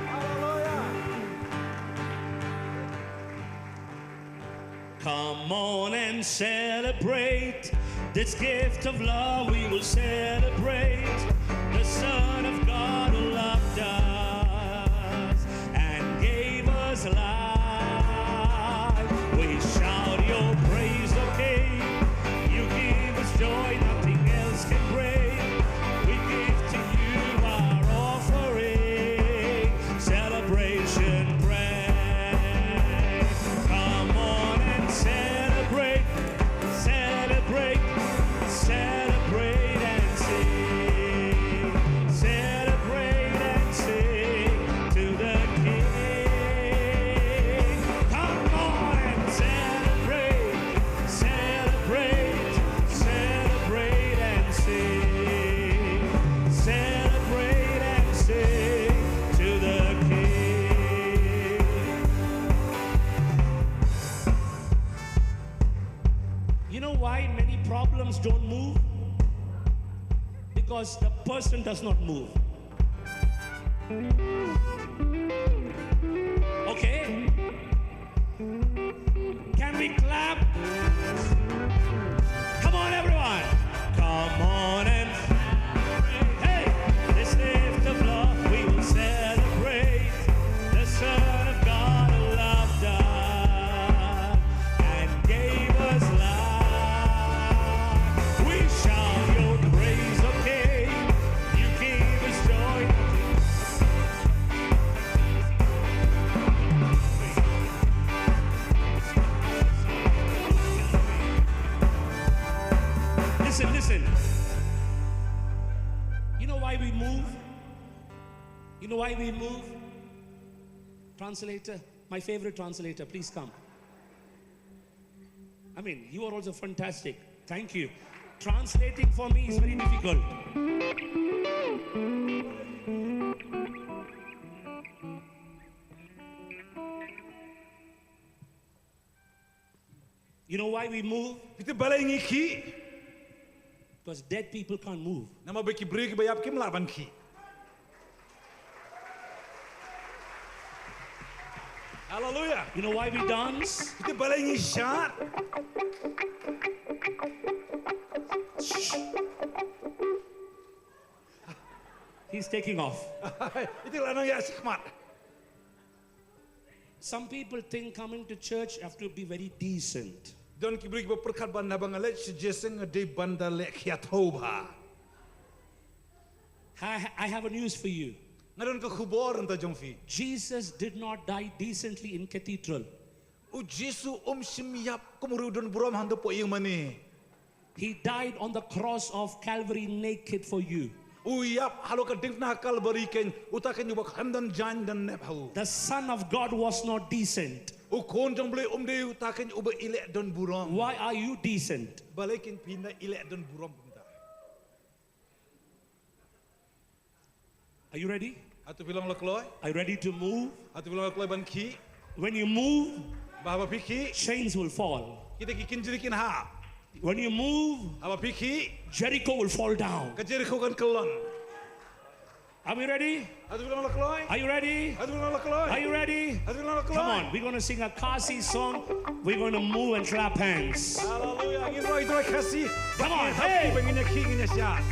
Hallelujah! Come on and celebrate this gift of love. We will celebrate the Son of God who loved us and gave us life. We shout your praise, O King. You give us joy nothing else can bring. We give to you our offering. Celebration break. Come on and celebrate. Celebrate and sing to the King. You know why many problems don't move? Because the person does not move. Okay? Can we clap? Come on, everyone. Come on and celebrate. Hey, let's lift the blood. We will celebrate the Son of God who loved us and gave us life. We shout your praise, okay? You give us joy. Listen, listen. You know why we move? You know why we move? Translator, my favorite translator, please come. I mean, you are also fantastic. Thank you. Translating for me is very difficult. You know why we move? Phi tip balei ngi khih? Because dead people can't move. Namar ba ki briew kiba ïap kim lah ban khih. Hallelujah. You know why we dance? Phi tip balei ngi shad? He's taking off. Ïa kito la nang ïa shikmat. Some people think coming to church have to be very decent. Don ki briew kiba pyrkhat ba haba nga leit sha jingïaseng nga dei ban da leh khia thawbha. I, I have a news for you. Nga don ka khubor na ka bynta jong phi. Jesus did not die decently in cathedral. U Jisu um shym ïap kum u riew don burom hangto hapoh ïingmane. He died on the cross of Calvary naked for you. U ïap halor ka diengphna Kalbari kein, uta kein uba khlem don jaiñ don nep ha u. The Son of God was not decent. U Khun jong U Blei um dei uta kein uba ïaleh don burom. Why are you decent? Balei kein phi ïaleh don burom kumta? Are you ready? Hato phi long la kloi? Are you ready to move? Hato phi long la kloi ban khih? When you move, ba haba phi khih, chains will fall. Kita ki kynjri kin hap. When you move, haba phi khih, Jericho will fall down. Ka Jericho kan kyllon. Are we ready? Hato phi long la kloi? Are you ready? Hato phi long la kloi? Are you ready? Hato phi long la kloi? Come on, we're gonna sing a Khasi song. We're gonna move and clap hands. Hallelujah. Ngin rwai, rwai Khasi. Come on, hey. Ngin ïa khih, ngin ïa shad.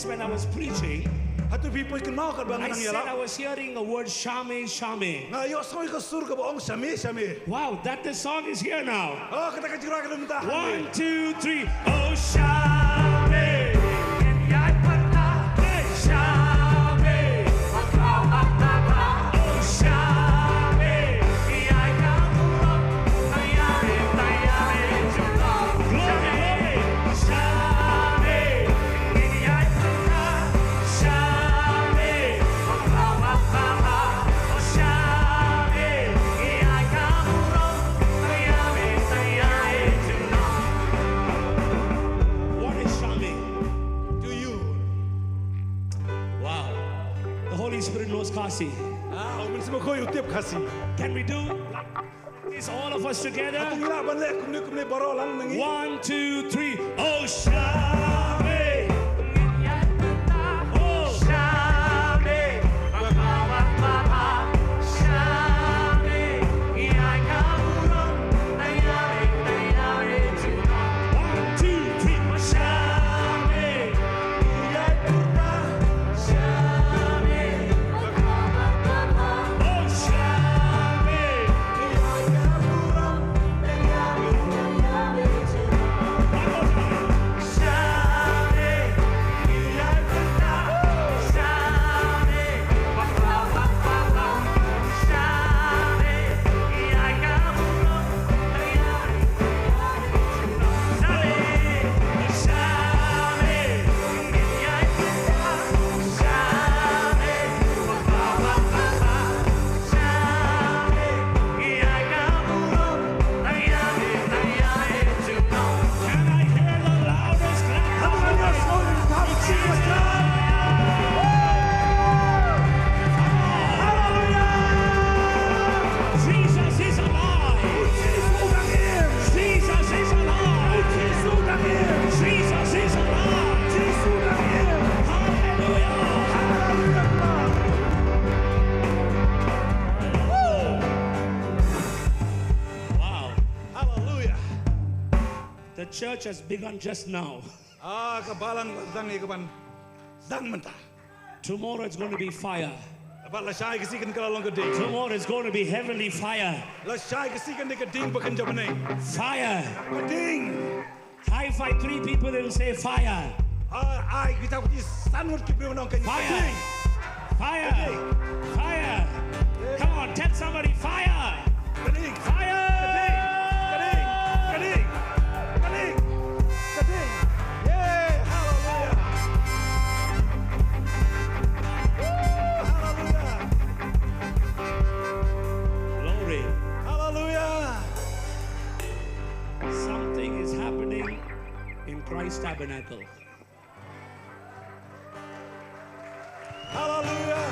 When I was preaching, hato phi poi kynmaw katba nga nang ïalap? I said I was hearing a word, Shame, Shame. Nga ïohsngew ïa ka sur kaba ong Shame, Shame. Wow, that the song is here now. Oh, kata ka jingrwai ka dang mynta. One, two, three. Oh, Shame. Hey, Shame. Oh, Shame. Glory, glory. What is Shame to you? Wow. The Holy Spirit knows Khasi. Ah, u Mynsiem Bakhuid u tip Khasi. Can we do like this, all of us together? Hato ngi lah ban leh kumne kumne baroh lang na ngi? One, two, three. Oh, Shame. Oh, Shame. One, two, three. Can I hear the loudest clap? Come on, you're so happy. Hallelujah! Jesus is alive. Jesus is alive. Jesus is alive. Hallelujah. Hallelujah. Wow. Hallelujah. The church has begun just now. Ah, ka balang la dang ïa ka ban dang mynta. Tomorrow it's going to be fire. Bad lashai ka sngi kan ka la long ka ding. Tomorrow it's going to be heavenly fire. Lashai ka sngi kan dei ka ding ba kan jop bneng. Fire. Ka ding. High five three people and say fire. Ah, ai kita putih sanwat ki pun nong kan. Fire. Fire. Fire. Come on, tell somebody fire. Ka ding. Fire. Ka ding. Ka ding. Ka ding. Ka ding. Yay. Hallelujah. Woo. Hallelujah. Glory. Hallelujah. Something is happening in Christ Tabernacle. Hallelujah.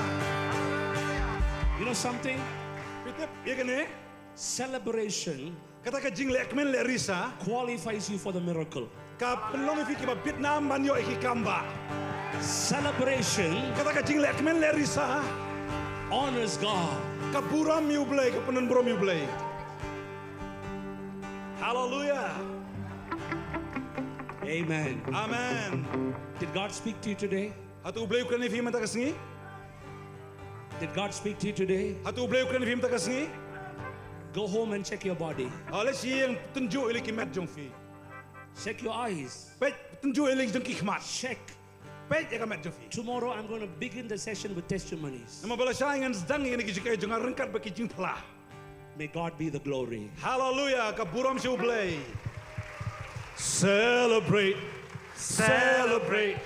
You know something? Phi tip ïa kane? Celebration, kata ka jingleh kmen leh risa, qualifies you for the miracle. Ka pynlong ïa phi kiba bit nam ban ïoh ïa ki kam bah. Celebration, kata ka jingleh kmen leh risa, honors God. Ka burom ïa U Blei, ka pyndon burom ïa U Blei. Hallelujah. Amen. Amen. Did God speak to you today? Hato U Blei u kren ïa phi mynta ka sngi? Did God speak to you today? Hato U Blei u kren ïa phi mynta ka sngi? Go home and check your body. Ah, leit sha ïing, tynjuh ïa la ki met jong phi. Check your eyes. Peit, tynjuh ïa la jong ki khmat. Check. Peit ïa ka met jong phi. Tomorrow I'm going to begin the session with testimonies. Namar ba lashai ngan sdang ïa kine ki jingkyrkhu jong nga ryngkat bad ki jingphla. May God be the glory. Hallelujah, ka burom sha U Blei. Celebrate, celebrate,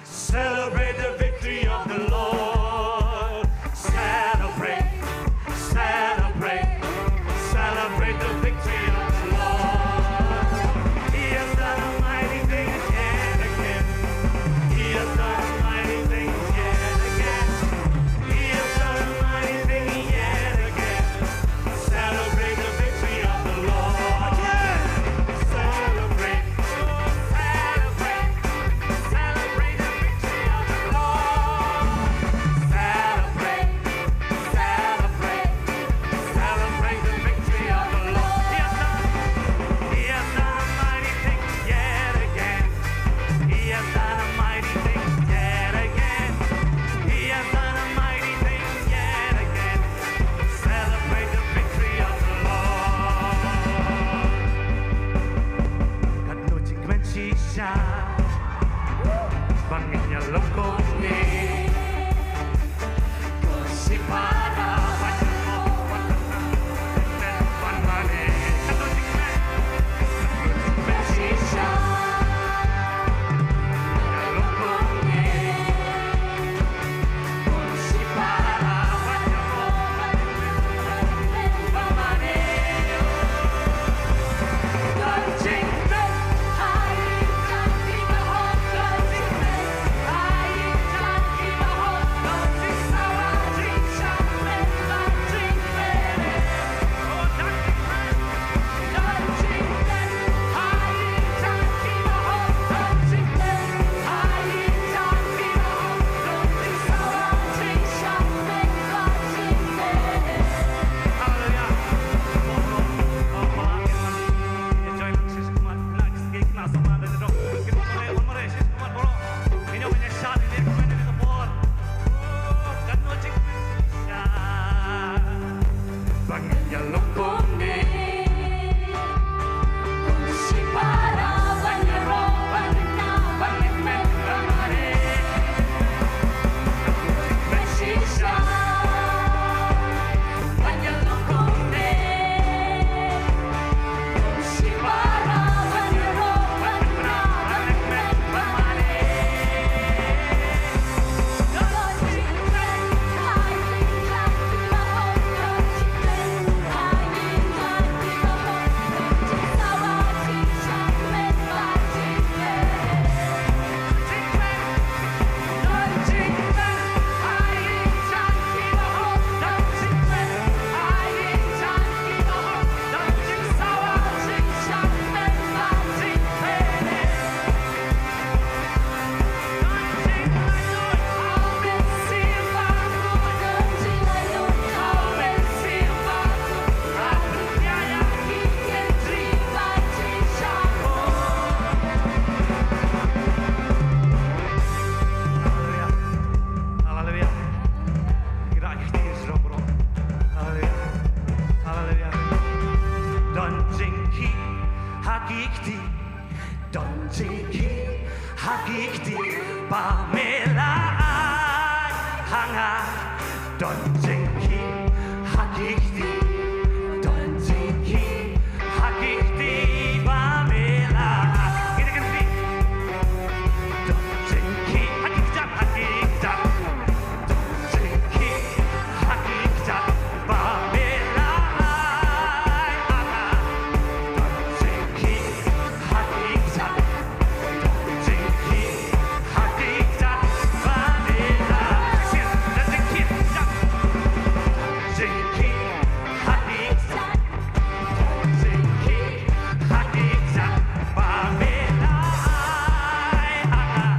celebrate the victory of the Lord. Celebrate, celebrate, celebrate the victory of the Lord. He has done a mighty thing yet again. He has done a mighty thing yet again. He has done a mighty thing yet again. Celebrate the victory of the Lord. Again. Celebrate, celebrate, celebrate the victory of the Lord. Ki kti ba me la ai ha nga, don jingkhih ha ki kti, don jingkhih ha ki kti ba me la ai. Ngin ïa kynti. Don jingkhih ha ki kjat, ha ki kjat. Don jingkhih ha ki kjat ba me la ai ha nga. Don jingkhih ha ki kjat. Don jingthap ha ki kti ba me la ai ha nga.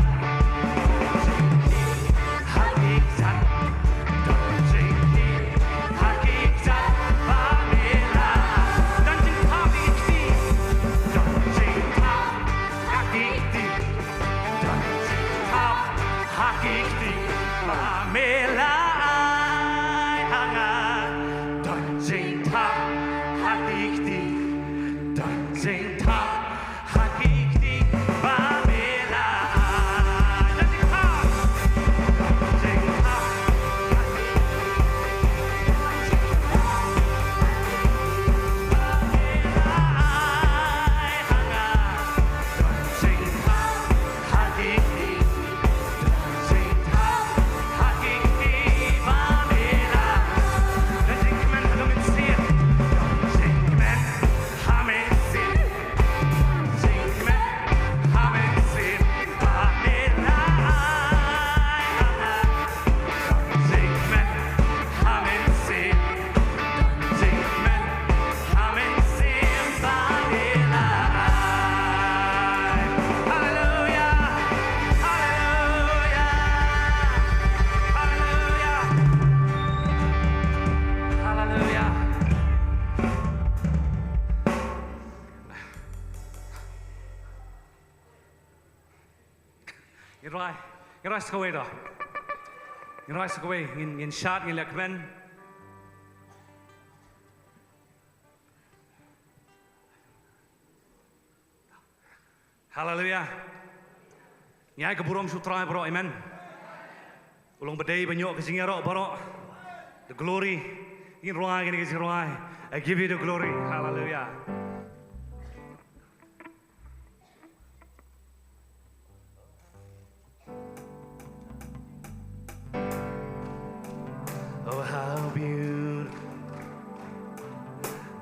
Don jingthap ha ki kti. Don jingthap ha ki kti ba me la ai. Don jingthap. Don jingthap ha ki kti. Don jingthap ha ki kti ba me la ai ha nga. Don jingthap ha ki kti. Don jingthap ha ki kti ba me la. Don jingkmen ha ka mynsiem. Don jingkmen ha mynsiem. Don jingkmen ha mynsiem ba me la. Don jingkmen ha mynsiem. Don jingkmen ha mynsiem ba me la ai. Hallelujah. Hallelujah. Hallelujah. Hallelujah. Ngin rwai, ngin rwai sa kawei to. Ngin rwai sa kawei, ngin, ngin shad, ngin leh kmen. Haleluya. Ngi ai ka burom sha U Trai baroh, amen. U long ba dei ban ïoh ka jingïaroh baroh. The glory. Ngin rwai kane ka jingrwai. I give you the glory. Haleluya. Oh, how beautiful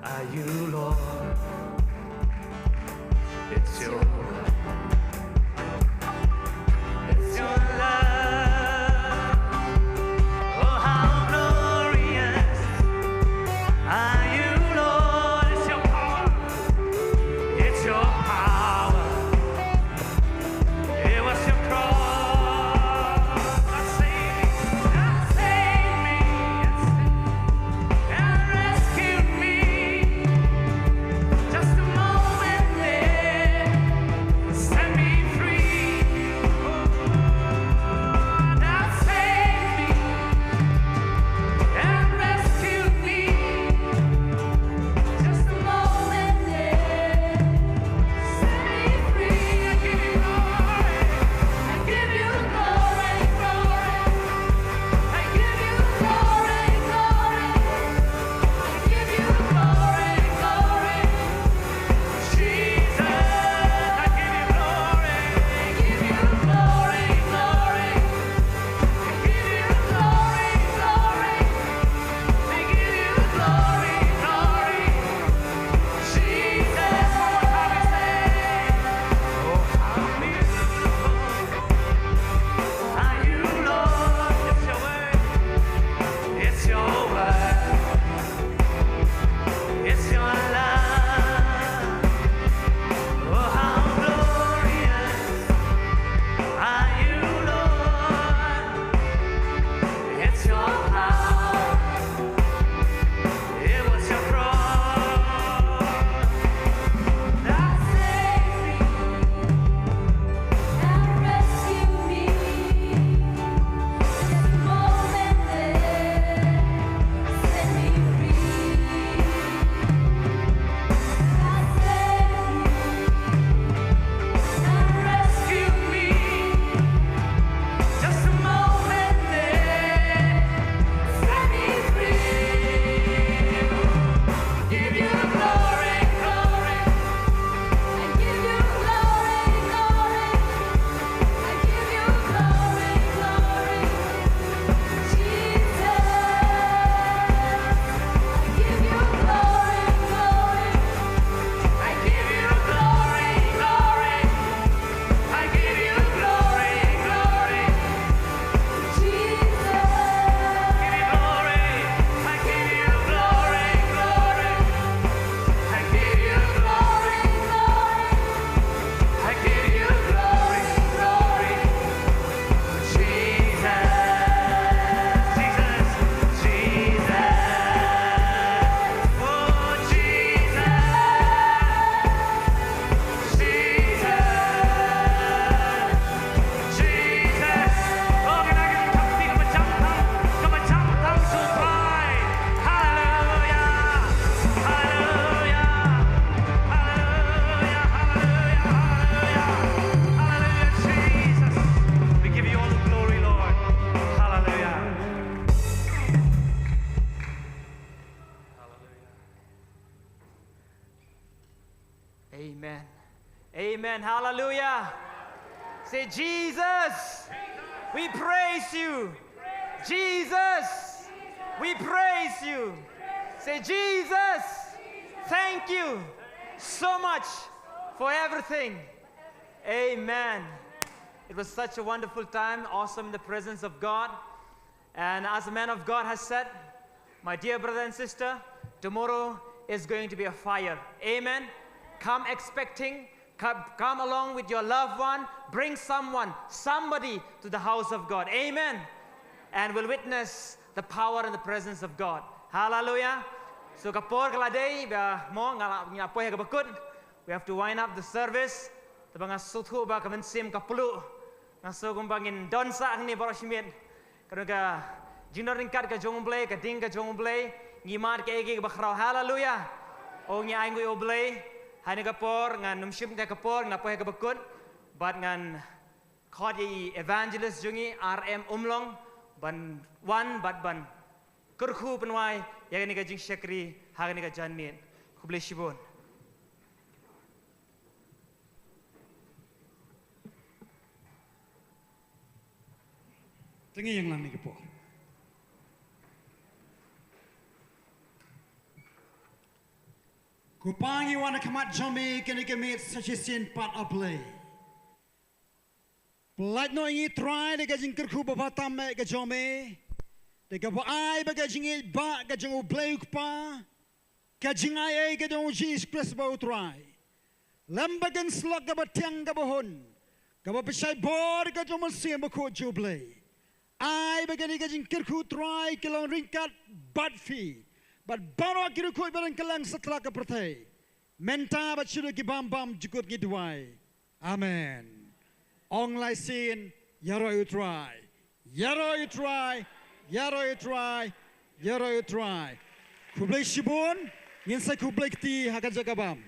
are you, Lord. It's your, it's your love. Oh, how glorious are you, Lord. It's your power. It's your power. It was your cross that saved me, that saved me, and rescued me. Amen. Hallelujah. Say, "Jesus, we praise you. Jesus, we praise you." Say, "Jesus, thank you so much for everything." Amen. It was such a wonderful time, awesome in the presence of God. And as the man of God has said, my dear brother and sister, tomorrow is going to be a fire. Amen. Come expecting, come, come along with your loved one, bring someone, somebody to the house of God. Amen. And we'll witness the power and the presence of God. Hallelujah. So ka por ka la dei, ba mo nga la, nga poi ha kaba kut. We have to wind up the service. Te ba nga sngewthuh ba ka mynsiem ka pluh. Nga sngew kumba ngin don sah hangne baroh shi miet. Ka don ka jingdon ryngkat ka jong U Blei, ka ding ka jong U Blei, ngi mad kaei kaei kaba khraw. Haleluya. O ngi ainguh ïa U Blei. Ha kane ka por ngan ym shim te ka por, ngan poi ha kaba kut. Bad ngan khot ïa i evangelist jong ngi, R M Umlong, ban wan bad ban kyrkhu pynwai ïa kane ka jingshakri ha kane ka janmiet. Khublei shibun. Te ngin ïeng lang ha kane ka por. Ko Pa, ngi wan ha khmat jong me kane ka miet sa shisien pat, A Blei. Pynlait noh ïa ngi Trai da ka jingkyrkhu ba bha tam eh ka jong me. Da kaba ai ba ka jingïeit ba ka jong U Blei U Kpa, ka jingaiei ka jong U Jisu Khrist ba U Trai, lem bad ka syllok kaba thiang kaba hun, kaba pynshai bor ka jong U Mynsiem Bakhuid jong U Blei. Ai ba kane ka jingkyrkhu Trai ka long ryngkat bad phi bad baroh ki riewkhuid ba dang kylleng satlak ka pyrthei, mynta bad shaduh ki bam bymjukut, ngi duwai. Amen. Ong lai sien, ïaroh ïa U Trai. Ïaroh ïa U Trai. Ïaroh ïa U Trai. Ïaroh ïa U Trai. Khublei shibun. Ngin sa khublei kti ha ka jaka bam.